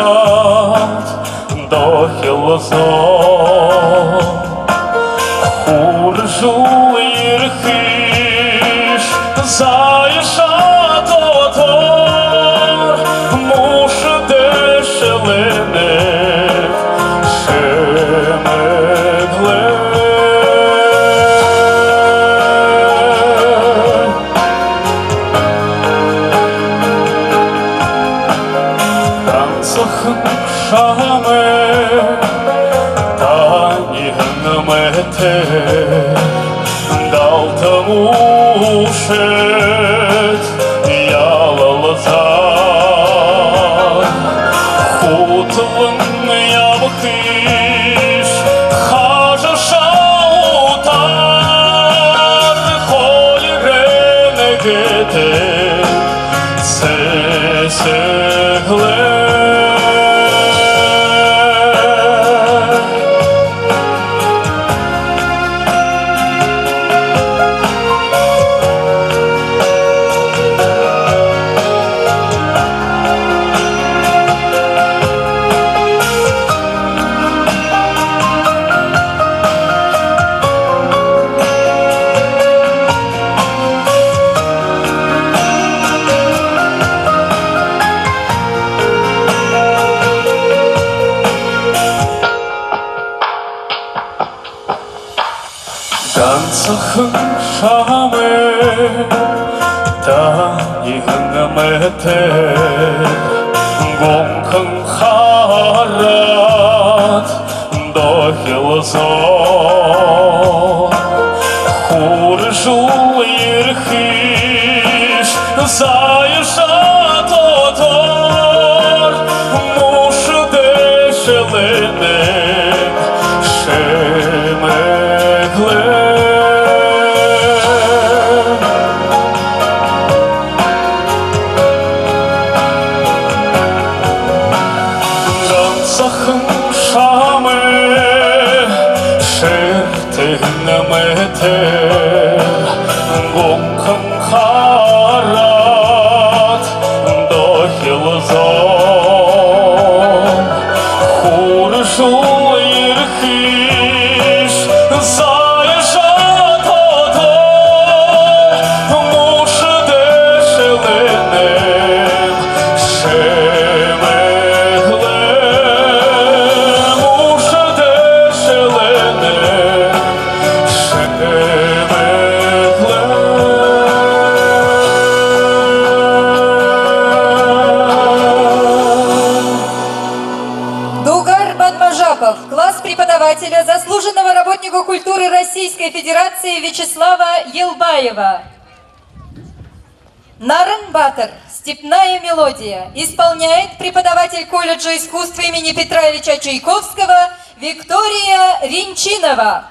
дохилзоо. Хүржэл ерэхыш зайшаа дотор, муушадай шэлэнэб шэмэглэн. Гансахан шамай, таниһан мэтэ, далта муушад ялалзаа. Хүтэлэн ябахыш хажуушаа утаа, хоёр нэгэтэй сэсэглэн. Гансахан шамай, таниһан мэтэ, гонхон хараад дохилзоо. Хүржэл ерэхыш зайшаа дотор, муушадай шэлэнэб шэмэглэн. Гансахан шамай, шэртэ мэтэ, гонхон хараад дохилзоо. Хүржэл ерэхыш зайшаа дотор, муушадай шэлэнэб шэмэглэн, муушадай шэлэнэб шэмэглэн. Заслуженного работника культуры Российской Федерации Вячеслава Елбаева. «Нарын баатар», «Степная мелодия» исполняет преподаватель колледжа искусств имени Петра Ильича Чайковского Виктория Ринчинова.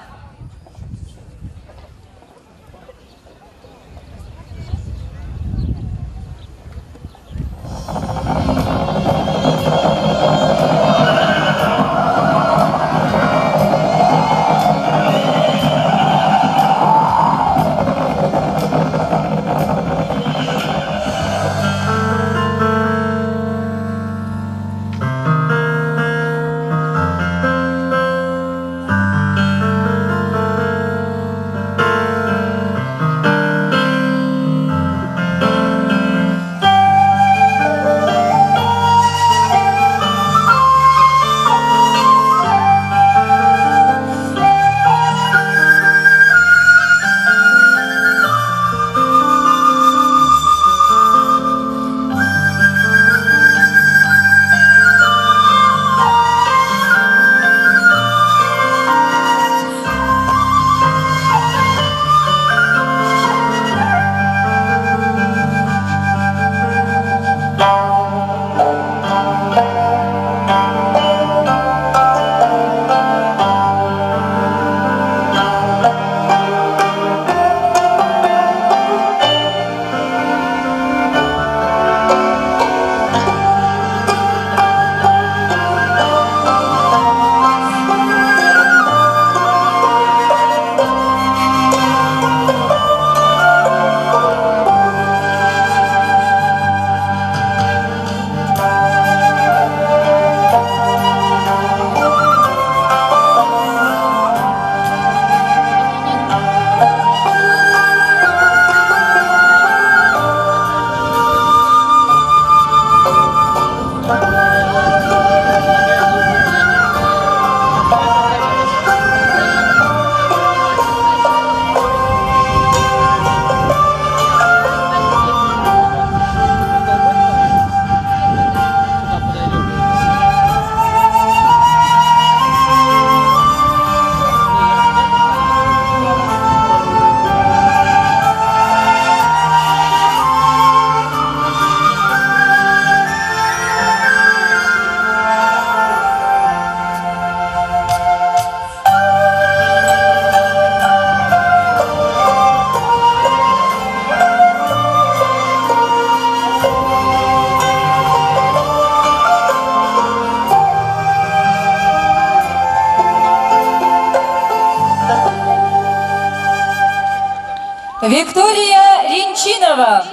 Виктория Ринчинова.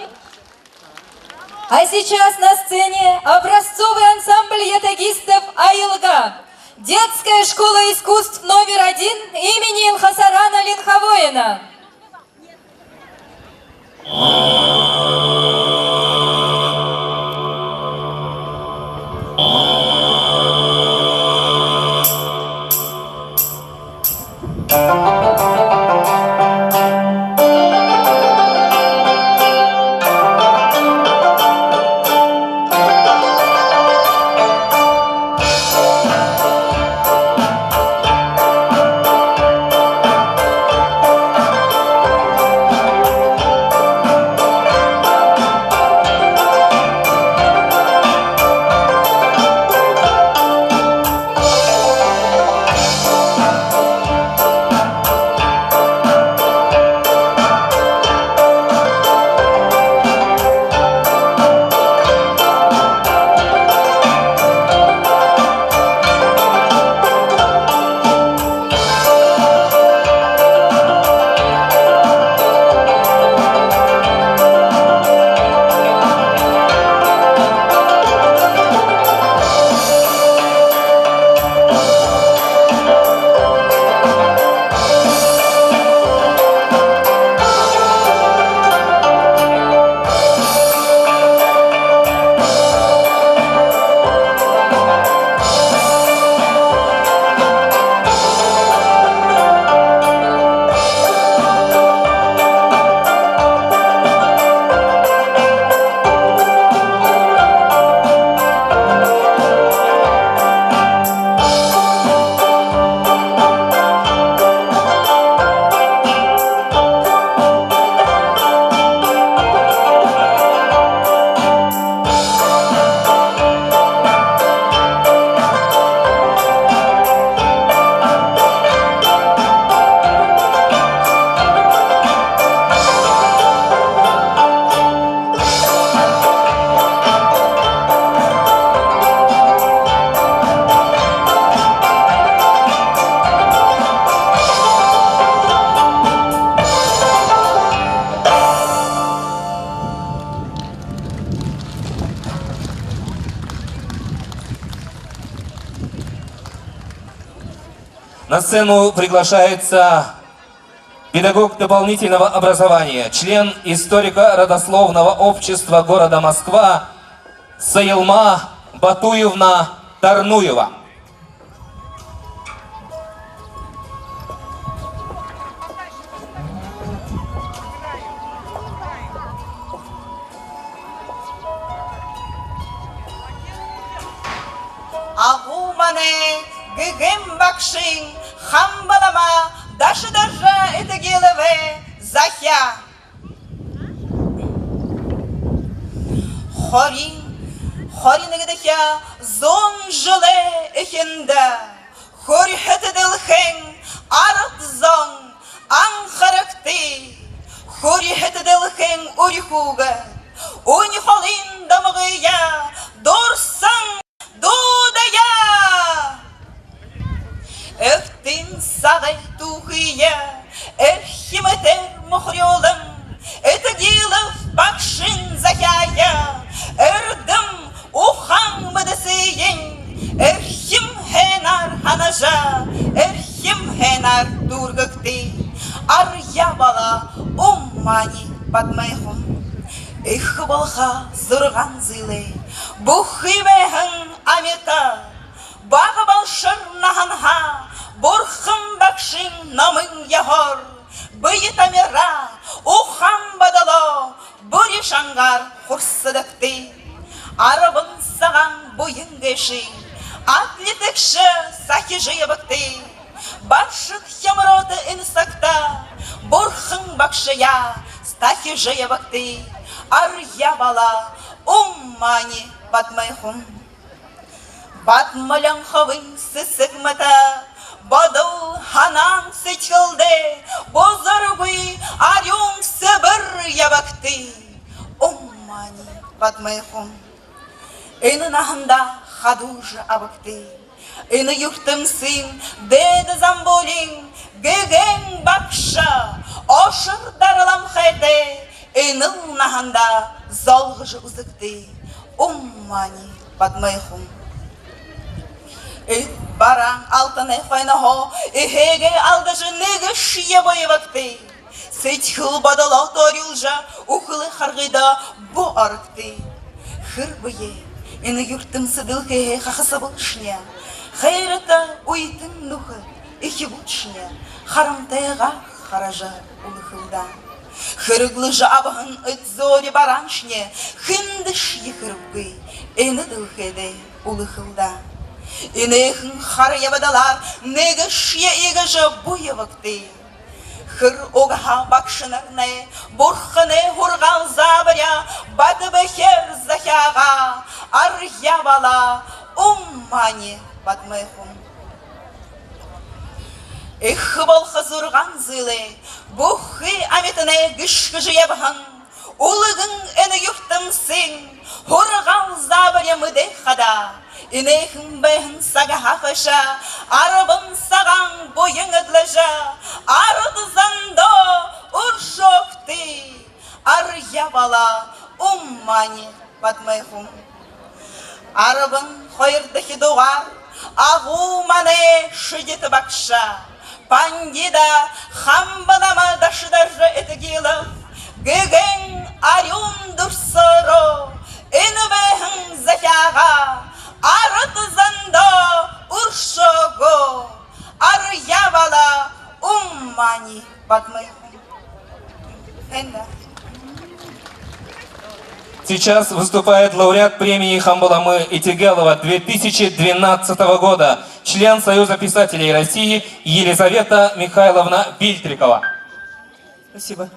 А сейчас на сцене образцовый ансамбль ятагистов «Айылга», детская школа искусств номер один имени Инхасарана Линховоина. На сцену приглашается педагог дополнительного образования, член историко-родословного общества города Москва Саилма Батуевна Тарнуева. Агуу манай гэгээн багшын Хамба лама Дашидоржо Этигэловэй захяа. Хорин, хорин нэгэдэхи зуун жэлэй эхиндэ хүрьһэтэ дэлхэйн арад зон анхарагты. Хүрьһэтэ дэлхэйн үри хүүгэд үнэн холын домогые дурсан дуудая. Эртын сагай түүхые эрхимээр мухарюулан, Этигэлов багшын захяае эрдэм ухаан мэдэсыень эрхим һайнаар һанажа, эрхим һайнаар дүүргэгты. Арьяа бала, Уммани Бадмайхун. Эхэ болохо зургаан зүйлээ бүхы байһан амита бага болошор наһанһаа Бурхан багшын номой ёһоор бэе тамираа, ухаан бодолоо бүри шангаар хурсадагты. Арбан сагаан буян гээшые атлетэгшэ сахижа ябагты. Баршаг хямруута энэ сагта Бурхан багшаяа сахижа ябагты. Арьяа бала, Уммани Бадмайхун. Бадма Лёнховын сэсэг мэтэ бодол һанаан сэдьхэлдээ бузаргүй арюун сэбэр ябагты. Уммани Бадмайхун. Энэ наһандаа хадуужа абагты. Энэ юртэмсын дээдэ замбуулин гэгээн багша Ошор Дараламхайтай энэл наһандаа золгожо үзэгты. Уммани Бадмайхун. Эд бараан алтанай хойноһоо эһээгээ алдажа нэгэшье буй ябагты. Сэдьхэл бодолоо тойруулжа, үхэлэй харгыда бү орогты. Хэрбээ энэ юртэмсэ дэлхэйһээ хахасабалшни, хайрата үетэн нүхэр эхибэлшни харамтайгаар хаража үлэхэл даа. Хэрэглэжэ абаһан эд зөөри барааншни хэндэшье хэрэггүй энэ дэлхэйдэ үлэхэл даа. Энэхэн хара ябадалаар нэгэшье иигэжэ бү ябагты. Хэр угһаа багшанарнай Бурханай һургаал заабари бата бэхеэр захяагаа. Арьяа бала, Уммани Бадмайхун. Эхэ болохо зургаан зүйлээ бүхы амитанай гэшхэжэ ябаһан үлгэн энэ юртэмсын һургаал заабари мэдээ хадаа, энэхэн байһан сагһаа хойшо арбан сагаан буян эдлэжэ, арад зондоо үршөөгты. Арьяа бала, Уммани Бадмайхун. Арбан хоёрдохи дугаар агуу манай шэдитэ багша, пандида Хамба лама Дашидоржо Этигэлов гэгээн арюун дүрсөөрөө энэ байһан захяагаа арад зондоо үршөөгөө. Арьяа бала, Уммани Бадмайхун. Энда. Сейчас выступает лауреат премии Хамба ламы Этигелова две тысячи двенадцатого года, член Союза писателей России Елизавета Михайловна Бильтрикова. Спасибо.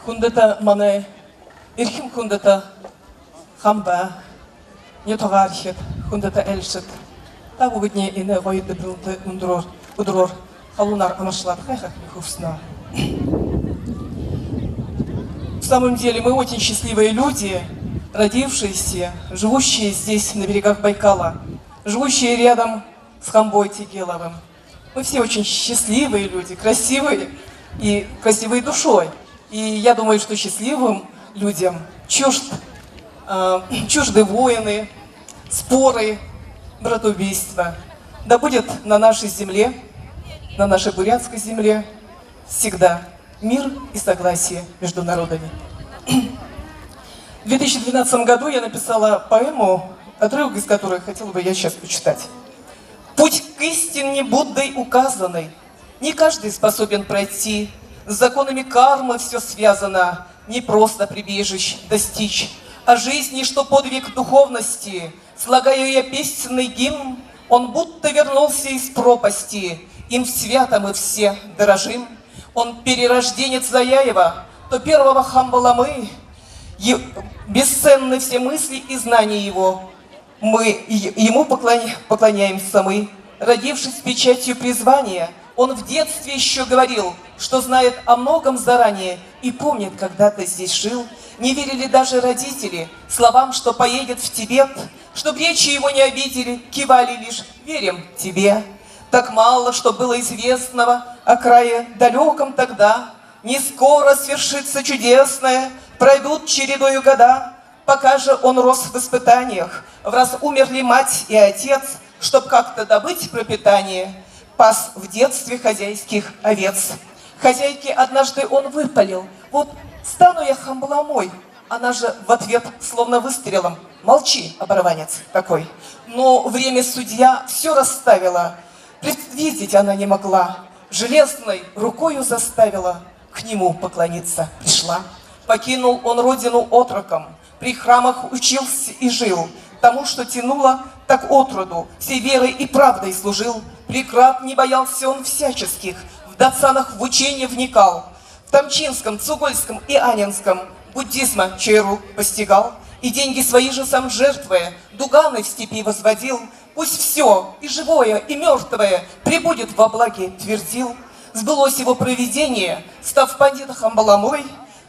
Хүндэтэ манай, эрхим хүндэтэ Хамба нютагаархид, хүндэтэ айлшад, та бүгэдэниие энэ гоё Дэбэрэлтэ үндэрөөр, үдэрөөр халуунаар амаршалаад хайхахые хүсэнэб. В самом деле, мы очень счастливые люди, родившиеся, живущие здесь, на берегах Байкала, живущие рядом с Хамбой Этигеловым. Мы все очень счастливые люди, красивые и красивые душой. И я думаю, что счастливым людям чужд, э, чужды войны, споры, братоубийства. Да будет на нашей земле, на нашей бурятской земле всегда мир и согласие между народами. В две тысячи двенадцатом году я написала поэму, отрывок из которой хотела бы я сейчас почитать. Путь к истине Буддой указанный не каждый способен пройти. С законами кармы всё связано, не просто прибежищ достичь. А жизни, что подвиг духовности, слагаю я песенный гимн, он будто вернулся из пропасти, им свято мы все дорожим. Он перерожденец Заяева, то первого Хамбаламы, е-, бесценны все мысли и знания его. Мы е-, ему поклоня-, поклоняемся мы. Родившись с печатью призвания, он в детстве ещё говорил, что знает о многом заранее и помнит, когда-то здесь жил. Не верили даже родители словам, что поедет в Тибет, чтоб речи его не обидели, кивали лишь: «Верим тебе». Так мало, что было известного о крае далёком тогда. Не скоро свершится чудесное, пройдут чередою года. Пока же он рос в испытаниях, в раз умерли мать и отец, чтоб как-то добыть пропитание, пас в детстве хозяйских овец. Хозяйке однажды он выпалил: «Вот стану я Хамбаламой». Она же в ответ словно выстрелом: «Молчи, оборванец такой». Но время судья всё расставило, предвидеть она не могла, железной рукою заставила, к нему поклониться пришла. Покинул он родину отроком, при храмах учился и жил, тому, что тянуло так отроду, всей верой и правдой служил. Преград не боялся он всяческих, в датсанах в учение вникал. В Тамчинском, Цугольском и Анинском буддизма чойру постигал, и деньги свои же сам жертвуя, дуганы в степи возводил. Пусть всё, и живое, и мёртвое, пребудет во благе, твердил. Сбылось его провидение, став пандитом Хамбаламой,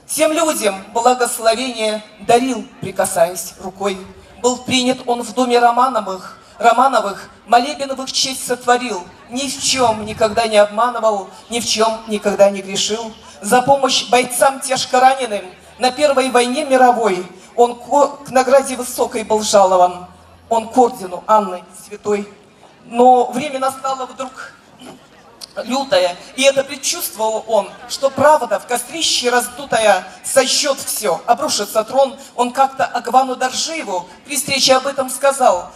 всем людям благословение дарил, прикасаясь рукой. Был принят он в доме Романовых, Романовых, молебен в их честь сотворил, ни в чём никогда не обманывал, ни в чём никогда не грешил. За помощь бойцам тяжко раненым на Первой войне мировой он ко-, к награде высокой был жалован, он к ордену Анны Святой. Но время настало вдруг лютое, и это предчувствовал он, что правда в кострище раздутая сожжёт всё, обрушится трон. Он как-то Агвану Доржиеву при встрече об этом сказал.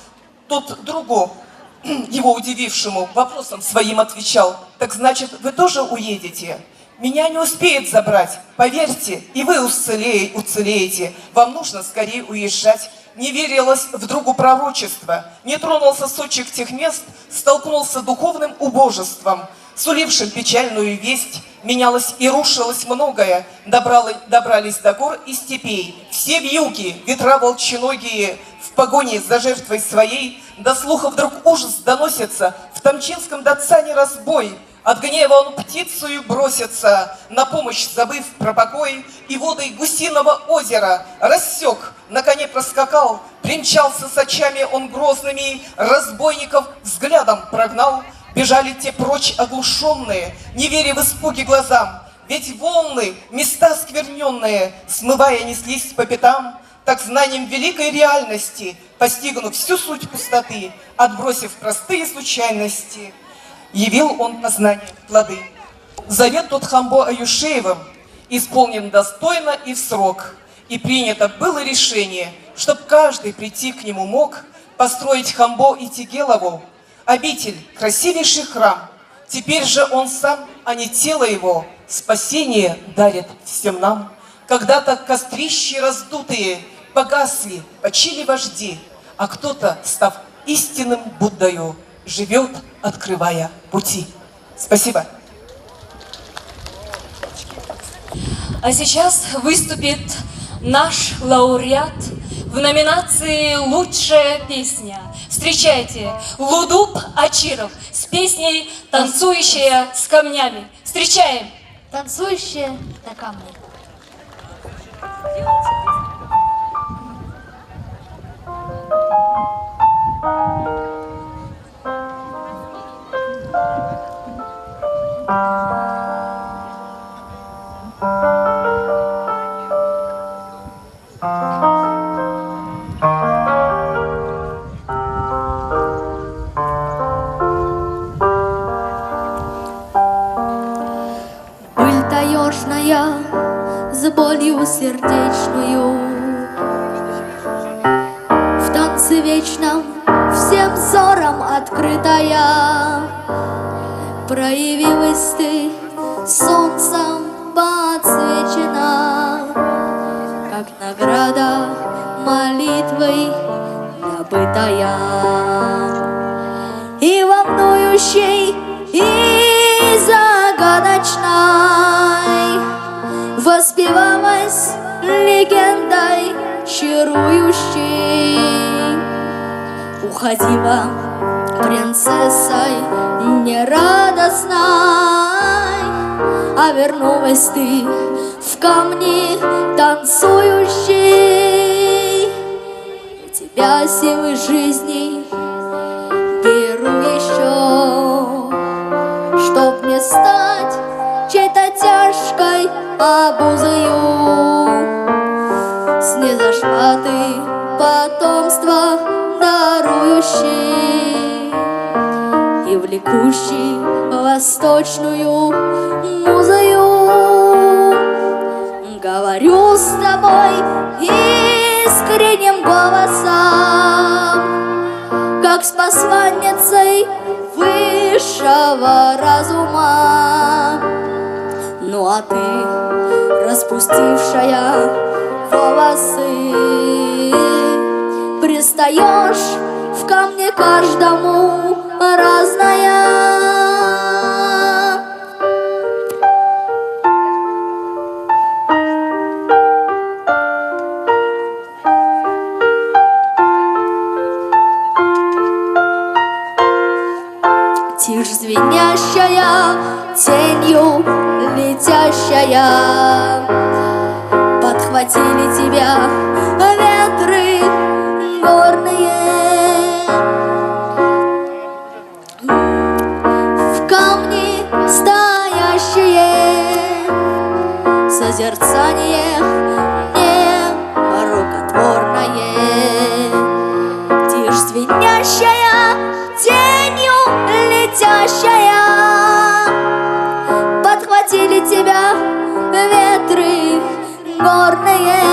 Тот другу, его удивившему, вопросом своим отвечал: «Так значит, вы тоже уедете?» «Меня не успеют забрать, поверьте, и вы уцеле-, уцелеете, вам нужно скорее уезжать». Не верилось в другу пророчество, не тронулся Сочи тех мест, столкнулся духовным убожеством, сулившим печальную весть. Менялось и рушилось многое, добралы-, добрались до гор и степей. Все вьюги, ветра волчиногие, в погоне за жертвой своей. До слуха вдруг ужас доносится: в Тамчинском датсане разбой. От гнева он птицею бросится, на помощь забыв про покой, и воды Гусиного озера рассёк, на коне проскакал, примчался с очами он грозными, разбойников взглядом прогнал. Бежали те прочь оглушённые, не веря в испуги глазам, ведь волны, места сквернённые, смывая, неслись по пятам. Так знанием великой реальности, постигнув всю суть пустоты, отбросив простые случайности, явил он познание плоды. Завет тот Хамбо Аюшеевым исполнен достойно и в срок, и принято было решение, чтоб каждый прийти к нему мог, построить Хамбо и Тигелову обитель, красивейший храм. Теперь же он сам, а не тело его, спасение дарит всем нам. Когда-то кострища раздутые погасли, почили вожди, а кто-то, став истинным Буддою, живёт, открывая пути. Спасибо. А сейчас выступит наш лауреат в номинации «Лучшая песня». Встречайте, Лудуб Ачиров с песней «Танцующая с камнями». Встречаем! Танцующая на камне. С болью сердечною в танце вечном всем взорам открытая, проявилась ты, солнцем подсвечена, как награда молитвой добытая. И волнующей, и загадочной воспевалась легендой чарующей. Уходила принцессой нерадостной, а вернулась ты в камни танцующей. Тебя силы жизни беру ещё, чтоб не стать чьей-то тяжкой обузою. Снизошла ты, потомство дарующий, и влекущий восточную музою. Говорю с тобой искренним голосом, как с посланницей высшего разума. Ну а ты, распустившая волосы, пристаёшь в камне каждому разная. Тишь звенящая, тенью летящая, подхватили тебя ветры горные. В камни стоящие, созерцание нерукотворное. Тишь звенящая, тенью летящая, подхватили тебя ветры горные.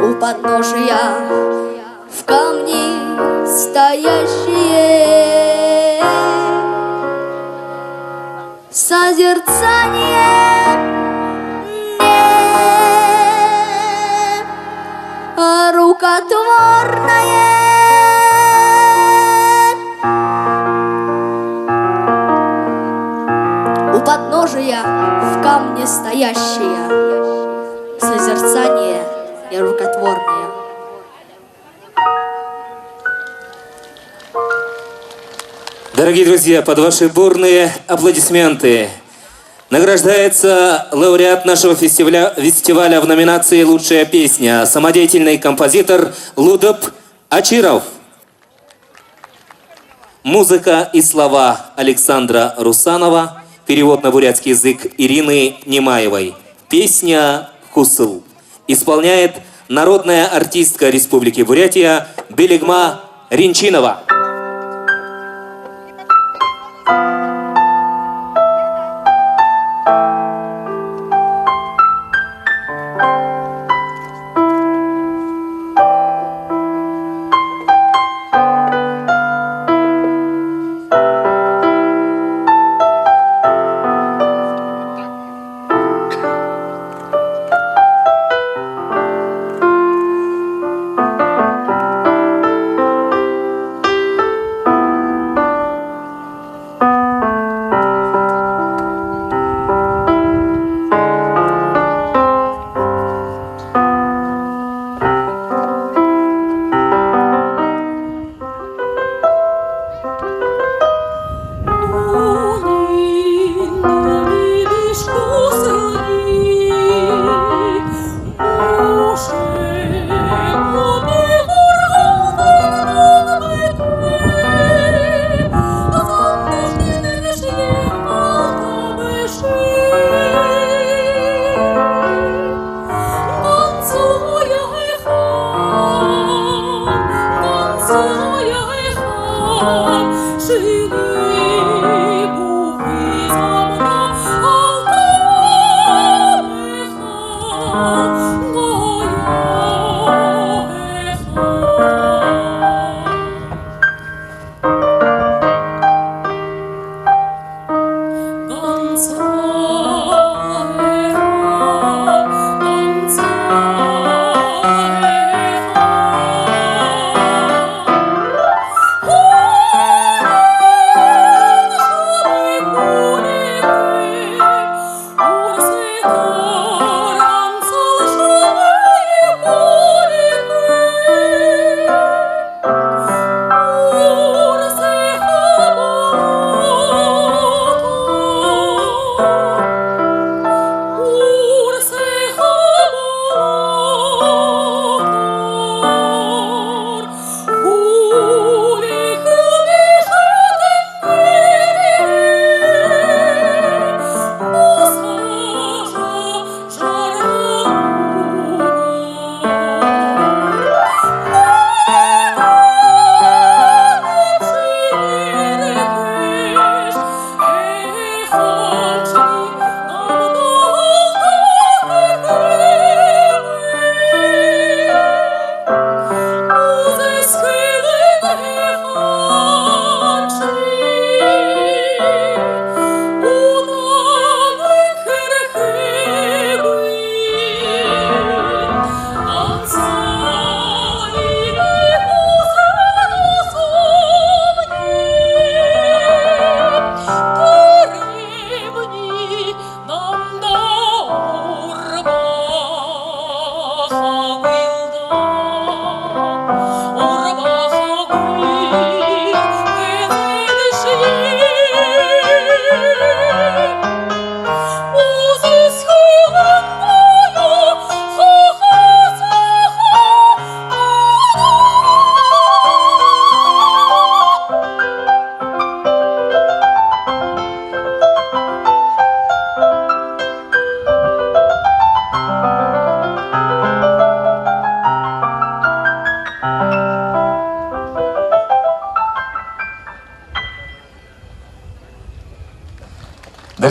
У подножия в камни стоящие, созерцание нерукотворное. У подножия в камне стоящие, созерцание нерукотворное. Дорогие друзья, под ваши бурные аплодисменты награждается лауреат нашего фестиваля, фестиваля в номинации «Лучшая песня», самодеятельный композитор Лудып Очиров. Музыка и слова Александра Русанова, перевод на бурятский язык Ирины Немаевой. Песня «Хусыл». Исполняет народная артистка Республики Бурятия Билигма Ринчинова.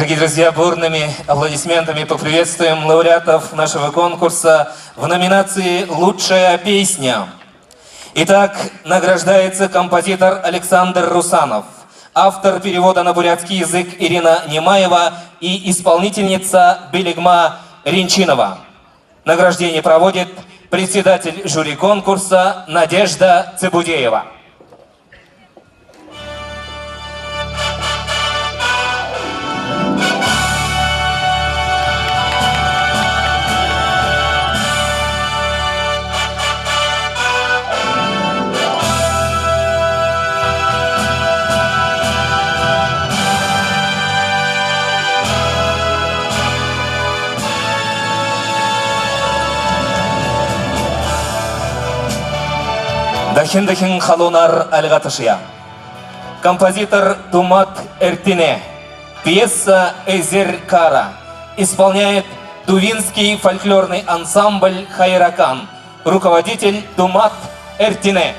Дорогие друзья, бурными аплодисментами поприветствуем лауреатов нашего конкурса в номинации «Лучшая песня». Итак, награждается композитор Александр Русанов, автор перевода на бурятский язык Ирина Немаева и исполнительница Белигма Ринчинова. Награждение проводит председатель жюри конкурса Надежда Цыбудеева. Дахин дахин халуунаар альга ташая. Композитор Думат Эртинэ. Пьеса «Эзер Кара». Исполняет Тувинский фольклорный ансамбль «Хайракан». Руководитель Думат Эртинэ.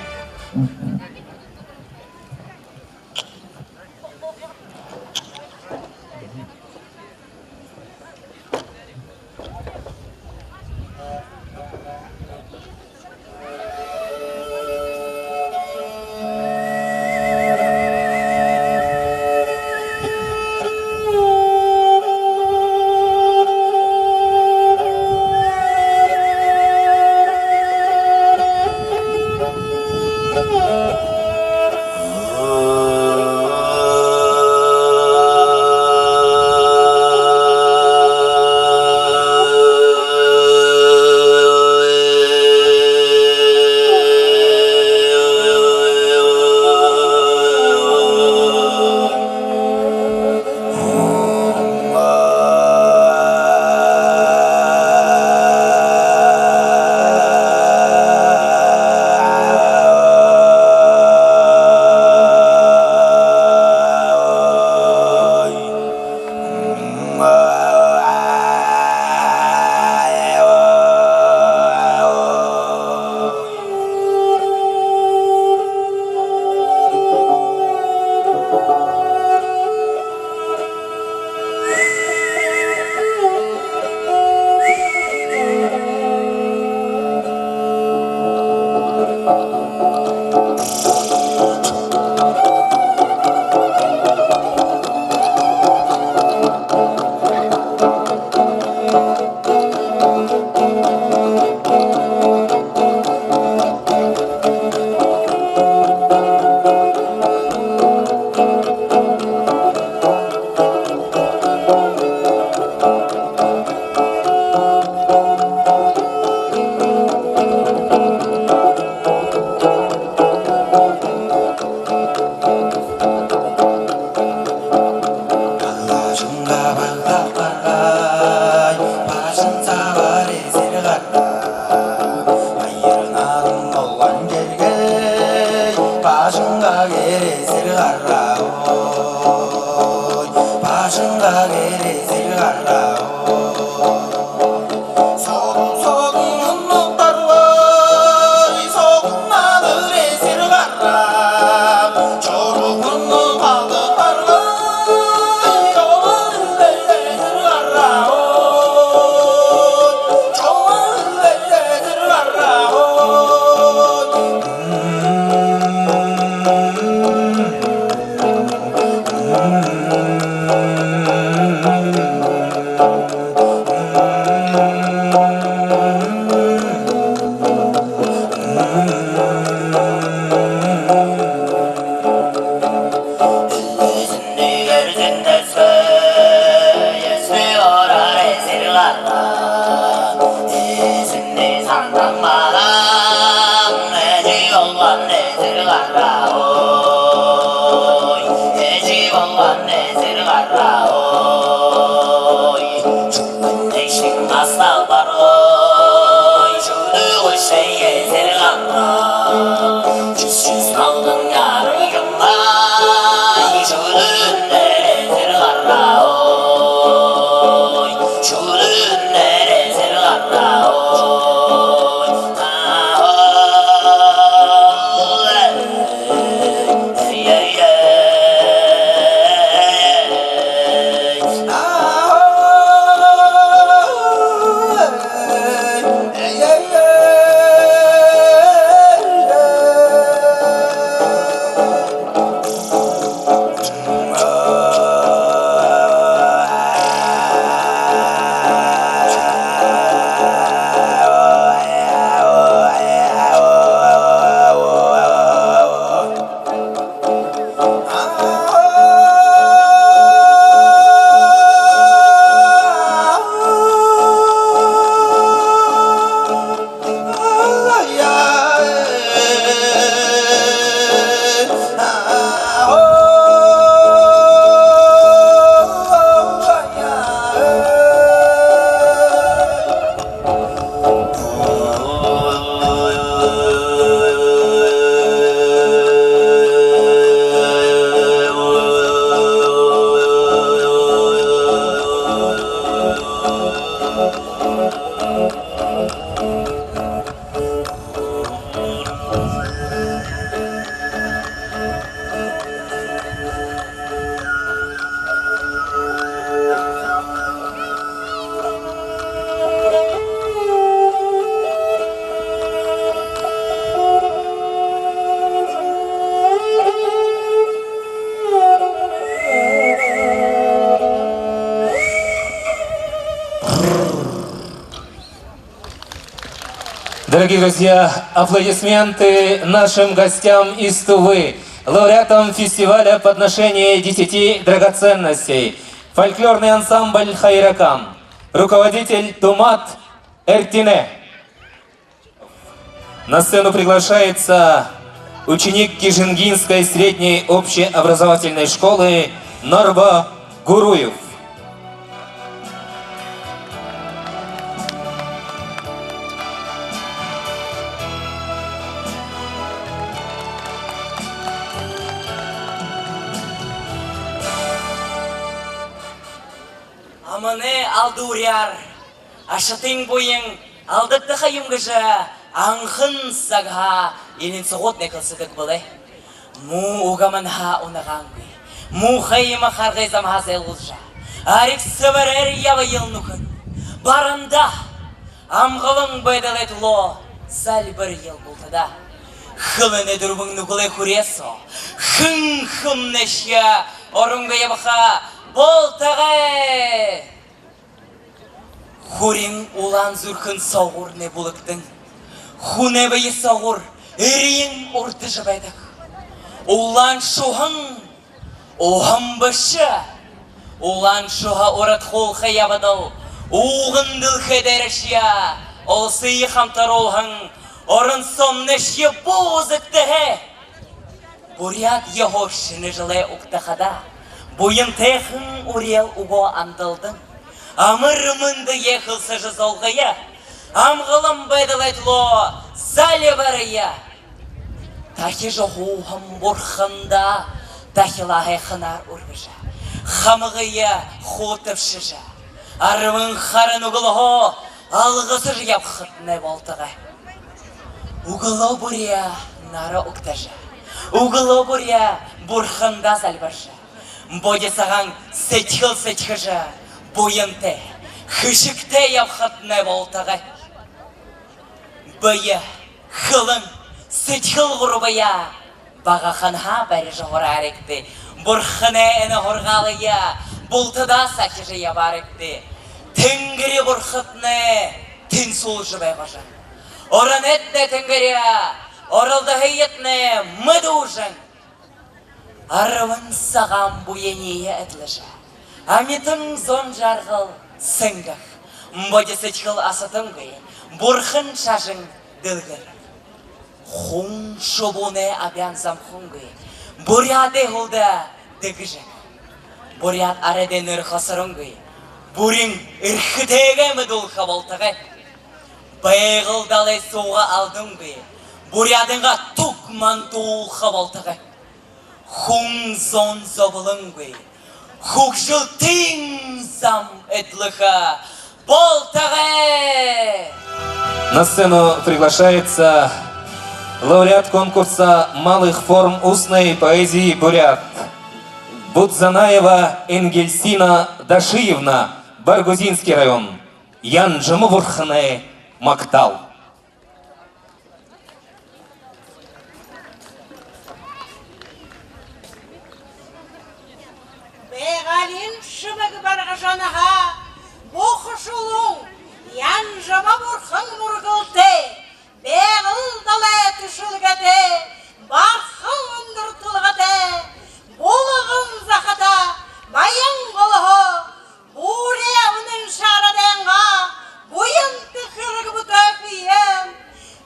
Бажыңа багтап баргай, бажын сабар эзер гараа. Айыр налым болған жерге, бажыңа кер эзер гараа, ой, бажыңа кер эзер гараа, ой. Дорогие друзья, аплодисменты нашим гостям из Тувы, лауреатам фестиваля подношения десяти драгоценностей, фольклорный ансамбль «Хайракан», руководитель Тумат Эртине. На сцену приглашается ученик Кижингинской средней общеобразовательной школы Норба Гуруев. Аманай алдууряар ашатын буян алдагдаха юм гэжэ анхан сагһаа элинсэгүүднай хэлсэдэг бэлэй. Муу угаманһаа унагаангүй, муухай юумэ харгы замһаа зайлуулжа, ариг сэбэрээр ябаял, нүхэн. Барандаа амгалан байдалай түлөө зальбараял бултадаа. Хэлэнэй дүрбэн нүгэлэй хүрээ соо хэн хэмнайшье оронгүй ябаха болтогой. Хүрин улаан зүрхэн соогуурнай бүлэгдэн, хүнэй бэе соогуур эрьен урдажа байдаг. Улаан шуһан уһан бэшэ. Улаан шуһа урад хулхай ябадал, ууган дэлхэй дээрэшье уласые хамтаруулһан орон соомнайшье бү үзэгтэһэй. Буряад ёһо шэнэ жэлээ угтахада, буянтайхан үреэл үгөө андалдан, амар мэндые хэлсэжэ золгоё, амгалан байдалай түлөө зальбарая. Тахижа һууһан бурхандаа тахилааһаа ханаар үргэжэ, хамагые хуу тэбшэжэ, арбан хара нүгэлһөө алгасажа ябахатнай болтогой. Үглөө бүри нара угтажа, үглөө бүри бурхандаа зальбаржа, бодисоһоо сэдьхэл сэдьхэжэ, буянтай, хэшэгтэй ябахатнай болтогой. Бэе, хэлэн, сэдьхэл гурбые багаханһаа барижа һураарагты. Бурханай энэ һургаалые бултадаа сахижа ябаарагты. Тэнгэри бурхаднай тэнсүүлжэ байгыш. Оронойднай тэнгэри оролдоһыетнай мэдүүжэн, арбан сагаан буяниие эдлэжэ, амитан зон жаргал сэнгэхэ, бодисоһоо сэдьхэл асатангүй, бурхан шажан дэлгэрхэ. Хүн шубуунай абяан замхангүй, буряадай һүлдэ дэгэжэ, буряад арадай нэрэ хосоронгүй, бүрин эрхэтэйгээ мэдүүлхэ болтогой. Байгал далай суугаа алдангүй, буряадайнгаа туг мандуулха болтогой. Хүн зон зоболонгүй, хүгжэлтын зам эдлэхэ болтогой. На сцену приглашается лауреат конкурса малых форм устной поэзии «Бурят» Будзанаева Энгельсина Дашиевна, Баргузинский район. «Янжама бурханай магтаал». Байгаалиин шэмэг баргажанһаа бухашуулан, Янжама бурхан мүргэлтэй, Байгал далай түшэлгэтэй, бархан үндэр түлгэтэй, булган захада Баян голһоо, буурай үнэн шарадайнгаа буянта хэрэг бүтэхые,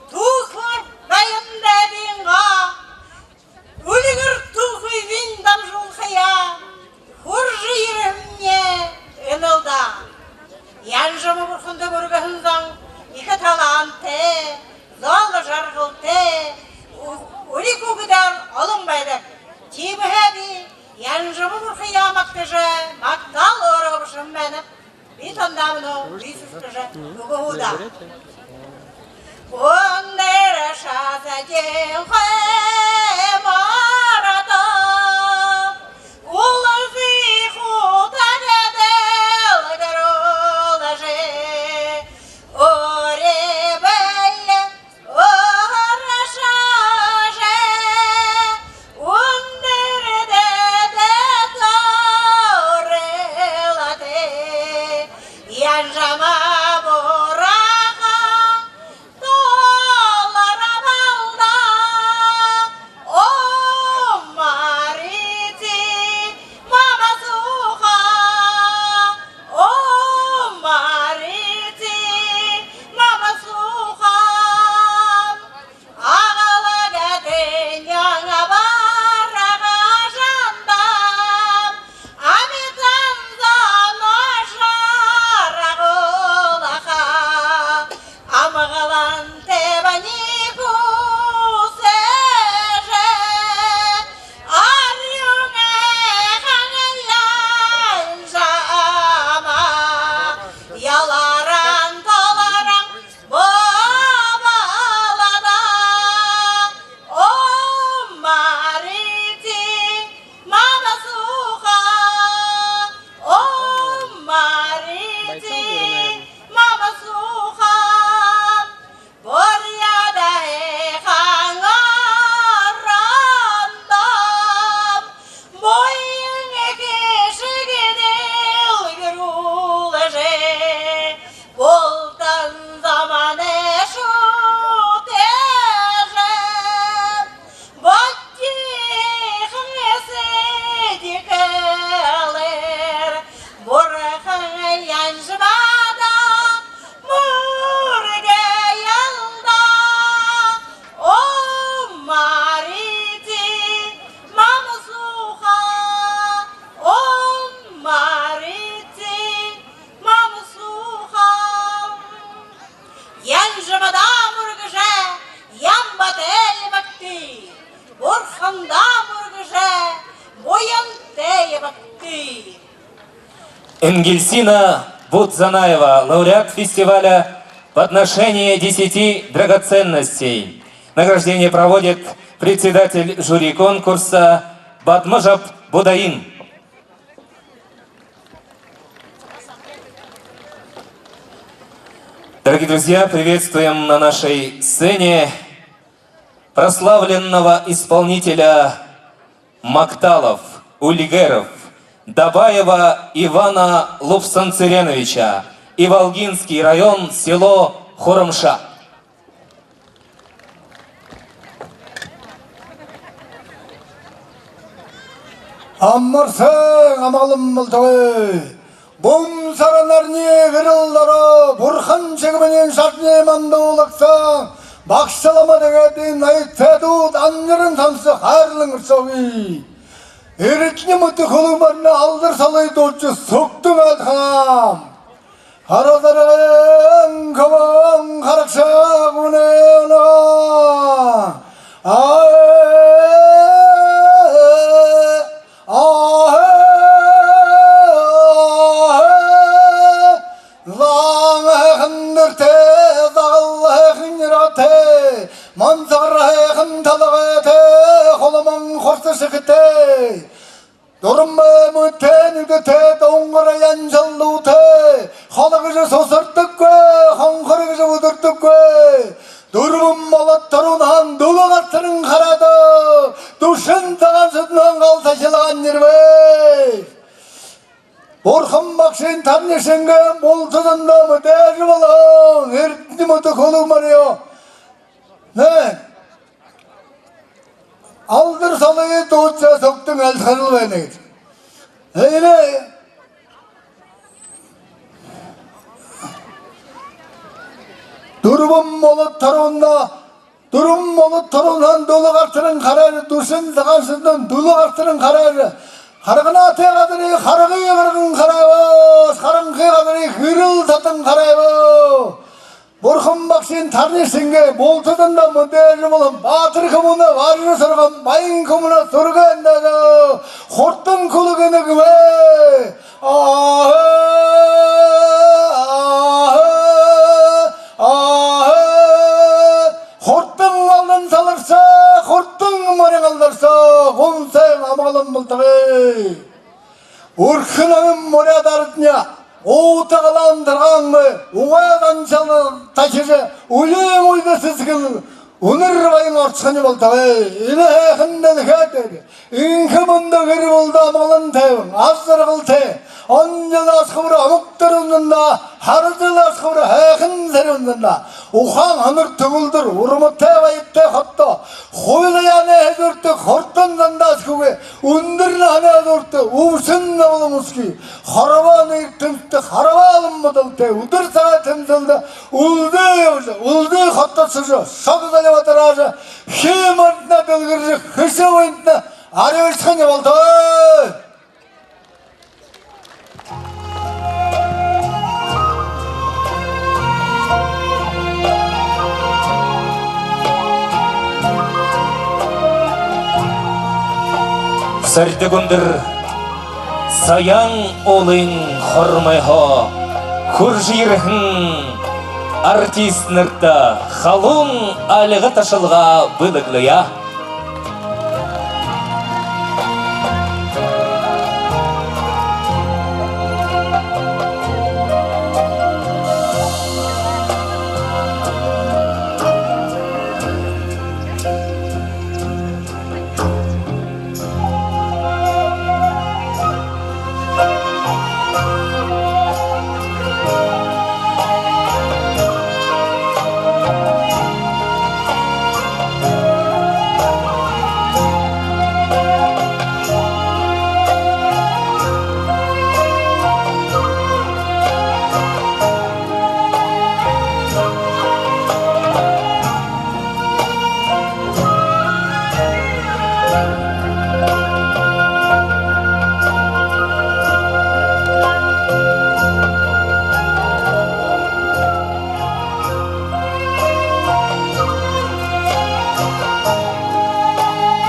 түүхэ баян дайдынгаа үльгэр түүхыень дамжуулхаяа хүрэжэ ерэһэмни энэл даа. Янжама бурханда мүргэһэн зон ехэ талаантай, зол жаргалтай, ү-, үри хүүгэдээр олон байдаг. Тиимэһээ би Янжама бурхаяа магтажа, магтаал өөрыгөө бэшэһэн байнаб. Би тандаа мүнөө бэшэжэ үгэхэ даа. Үндэр шасадынь хойморто, улзы хутаг дэлгэрүүлжэ, үри бэеэ оршожо, үндэр дээдэ туурайлаад, Янжама бурхан Энгельсина Будзанаева, лауреат фестиваля «Подношение десяти драгоценностей». Награждение проводит председатель жюри конкурса Бадмажаб Будаин. Дорогие друзья, приветствуем на нашей сцене прославленного исполнителя макталов, ульгеров, Дабаева Ивана Лубсанцыреновича, Иволгинский район, село Хурамша. Амарсан амгалан болтогой. Гүн саран арни гэрэл доро, бурхан шэгмэниин шатни мандуулагсан, багша лама дээдын ноёд, сайдууд, ангаран сансаг хайрлан оршоогы. Эрдэни мэтэ хүлэг морин алдар солые дуудажа сугтан айлтгахам. Хара заргын хүбүүн харагша гүнэн аа. Аа, аа, аа. Зан һайхан дэртэй, загал һайхан нэрээтэй, мансагар һайхан талгайтай, холомон хорсо шэхэтэй. Дурмай мүнтэй нюдэтэй, дунгар янжаллуутай, холо гэжэ сусардаггүй, хонхор гэжэ үдэрдэггүй. Дүрбэн молод торгон һаань дүлэ гартаран хараад, дүшэн сагаан шүдэн һаань гал сахилгаан ерэбэ. Бурхан багшын тарни шэнги булта зондо мэдээжэ болоһон эрдэни мэтэ хүлэг морин, нэ, алдар солые дуудажа сугтан айлтгахал байна гэжэ. Энэ дүрбэн молод торгон, дүрбэн молод торгон һаань дүлэ гартаран хараад, дүшэн сагаан шүдэн һаань дүлэ гартаран хараад, харганаатай газарые харгы гарган харайбаш, харанхы газарые хэрэл татан харайбаш. Бурхан багшын тарни шэнги булта зондо мэдээжэ болоһон баатар хүбүүнэй баржа соргон, баян хүбүүнэй сүргээн дээрэ хурдан хүлэг нэгэ бии. Аа, аа, аа. Хурдан галдан саларша, хурдан морин алдарша, гүн сайн амгалан болтогой. Үрхэ намын буряад арадни уута галаан даргаангүй, угай заншал тахижа, үеын үедэ сэсэгэл үнэр баян оршохонь болтогой. Энэ һайхан дэлхэй дээрэ энхэ мүндэ, гэр бүлэдэ амгалан тайбан, аз жаргалтай, он жэлэй хабар омог түрүүндэ, һара жэлэй хабар һайхан сэрүүндэ, ухаан һонор төгөлдөр, урматай баяртай хотодо, хубилгын һэзүүртэ хурдан зандаа үсхэгүй, үндэр наһанай һэзүүртэ үбшэн набалан үсэхэ, хорбоо нэрэ тэнсэтэй, харбаалан бодолтой, үдэр сагай тэмсэлдэ үлзы ябажа, үлзы хото ошожо, шог золёо бадараажа, хии моринтнай дэлгэржэ, хэшэг үетнай арюусахань болтогой. Сорьдог үндэр Саян уулын хормойһоо хүрэжэ ерэһэн артистнарта халуун альга ташалга бэлэглэе.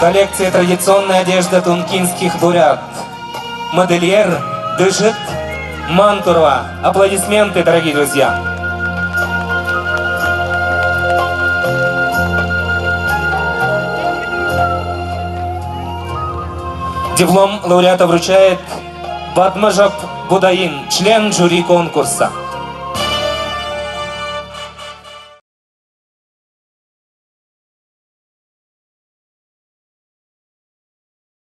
Коллекция традиционной одежды тункинских бурят. Модельер Дышит Мантурова. Аплодисменты, дорогие друзья. Диплом лауреата вручает Бадмажаб Будаин, член жюри конкурса.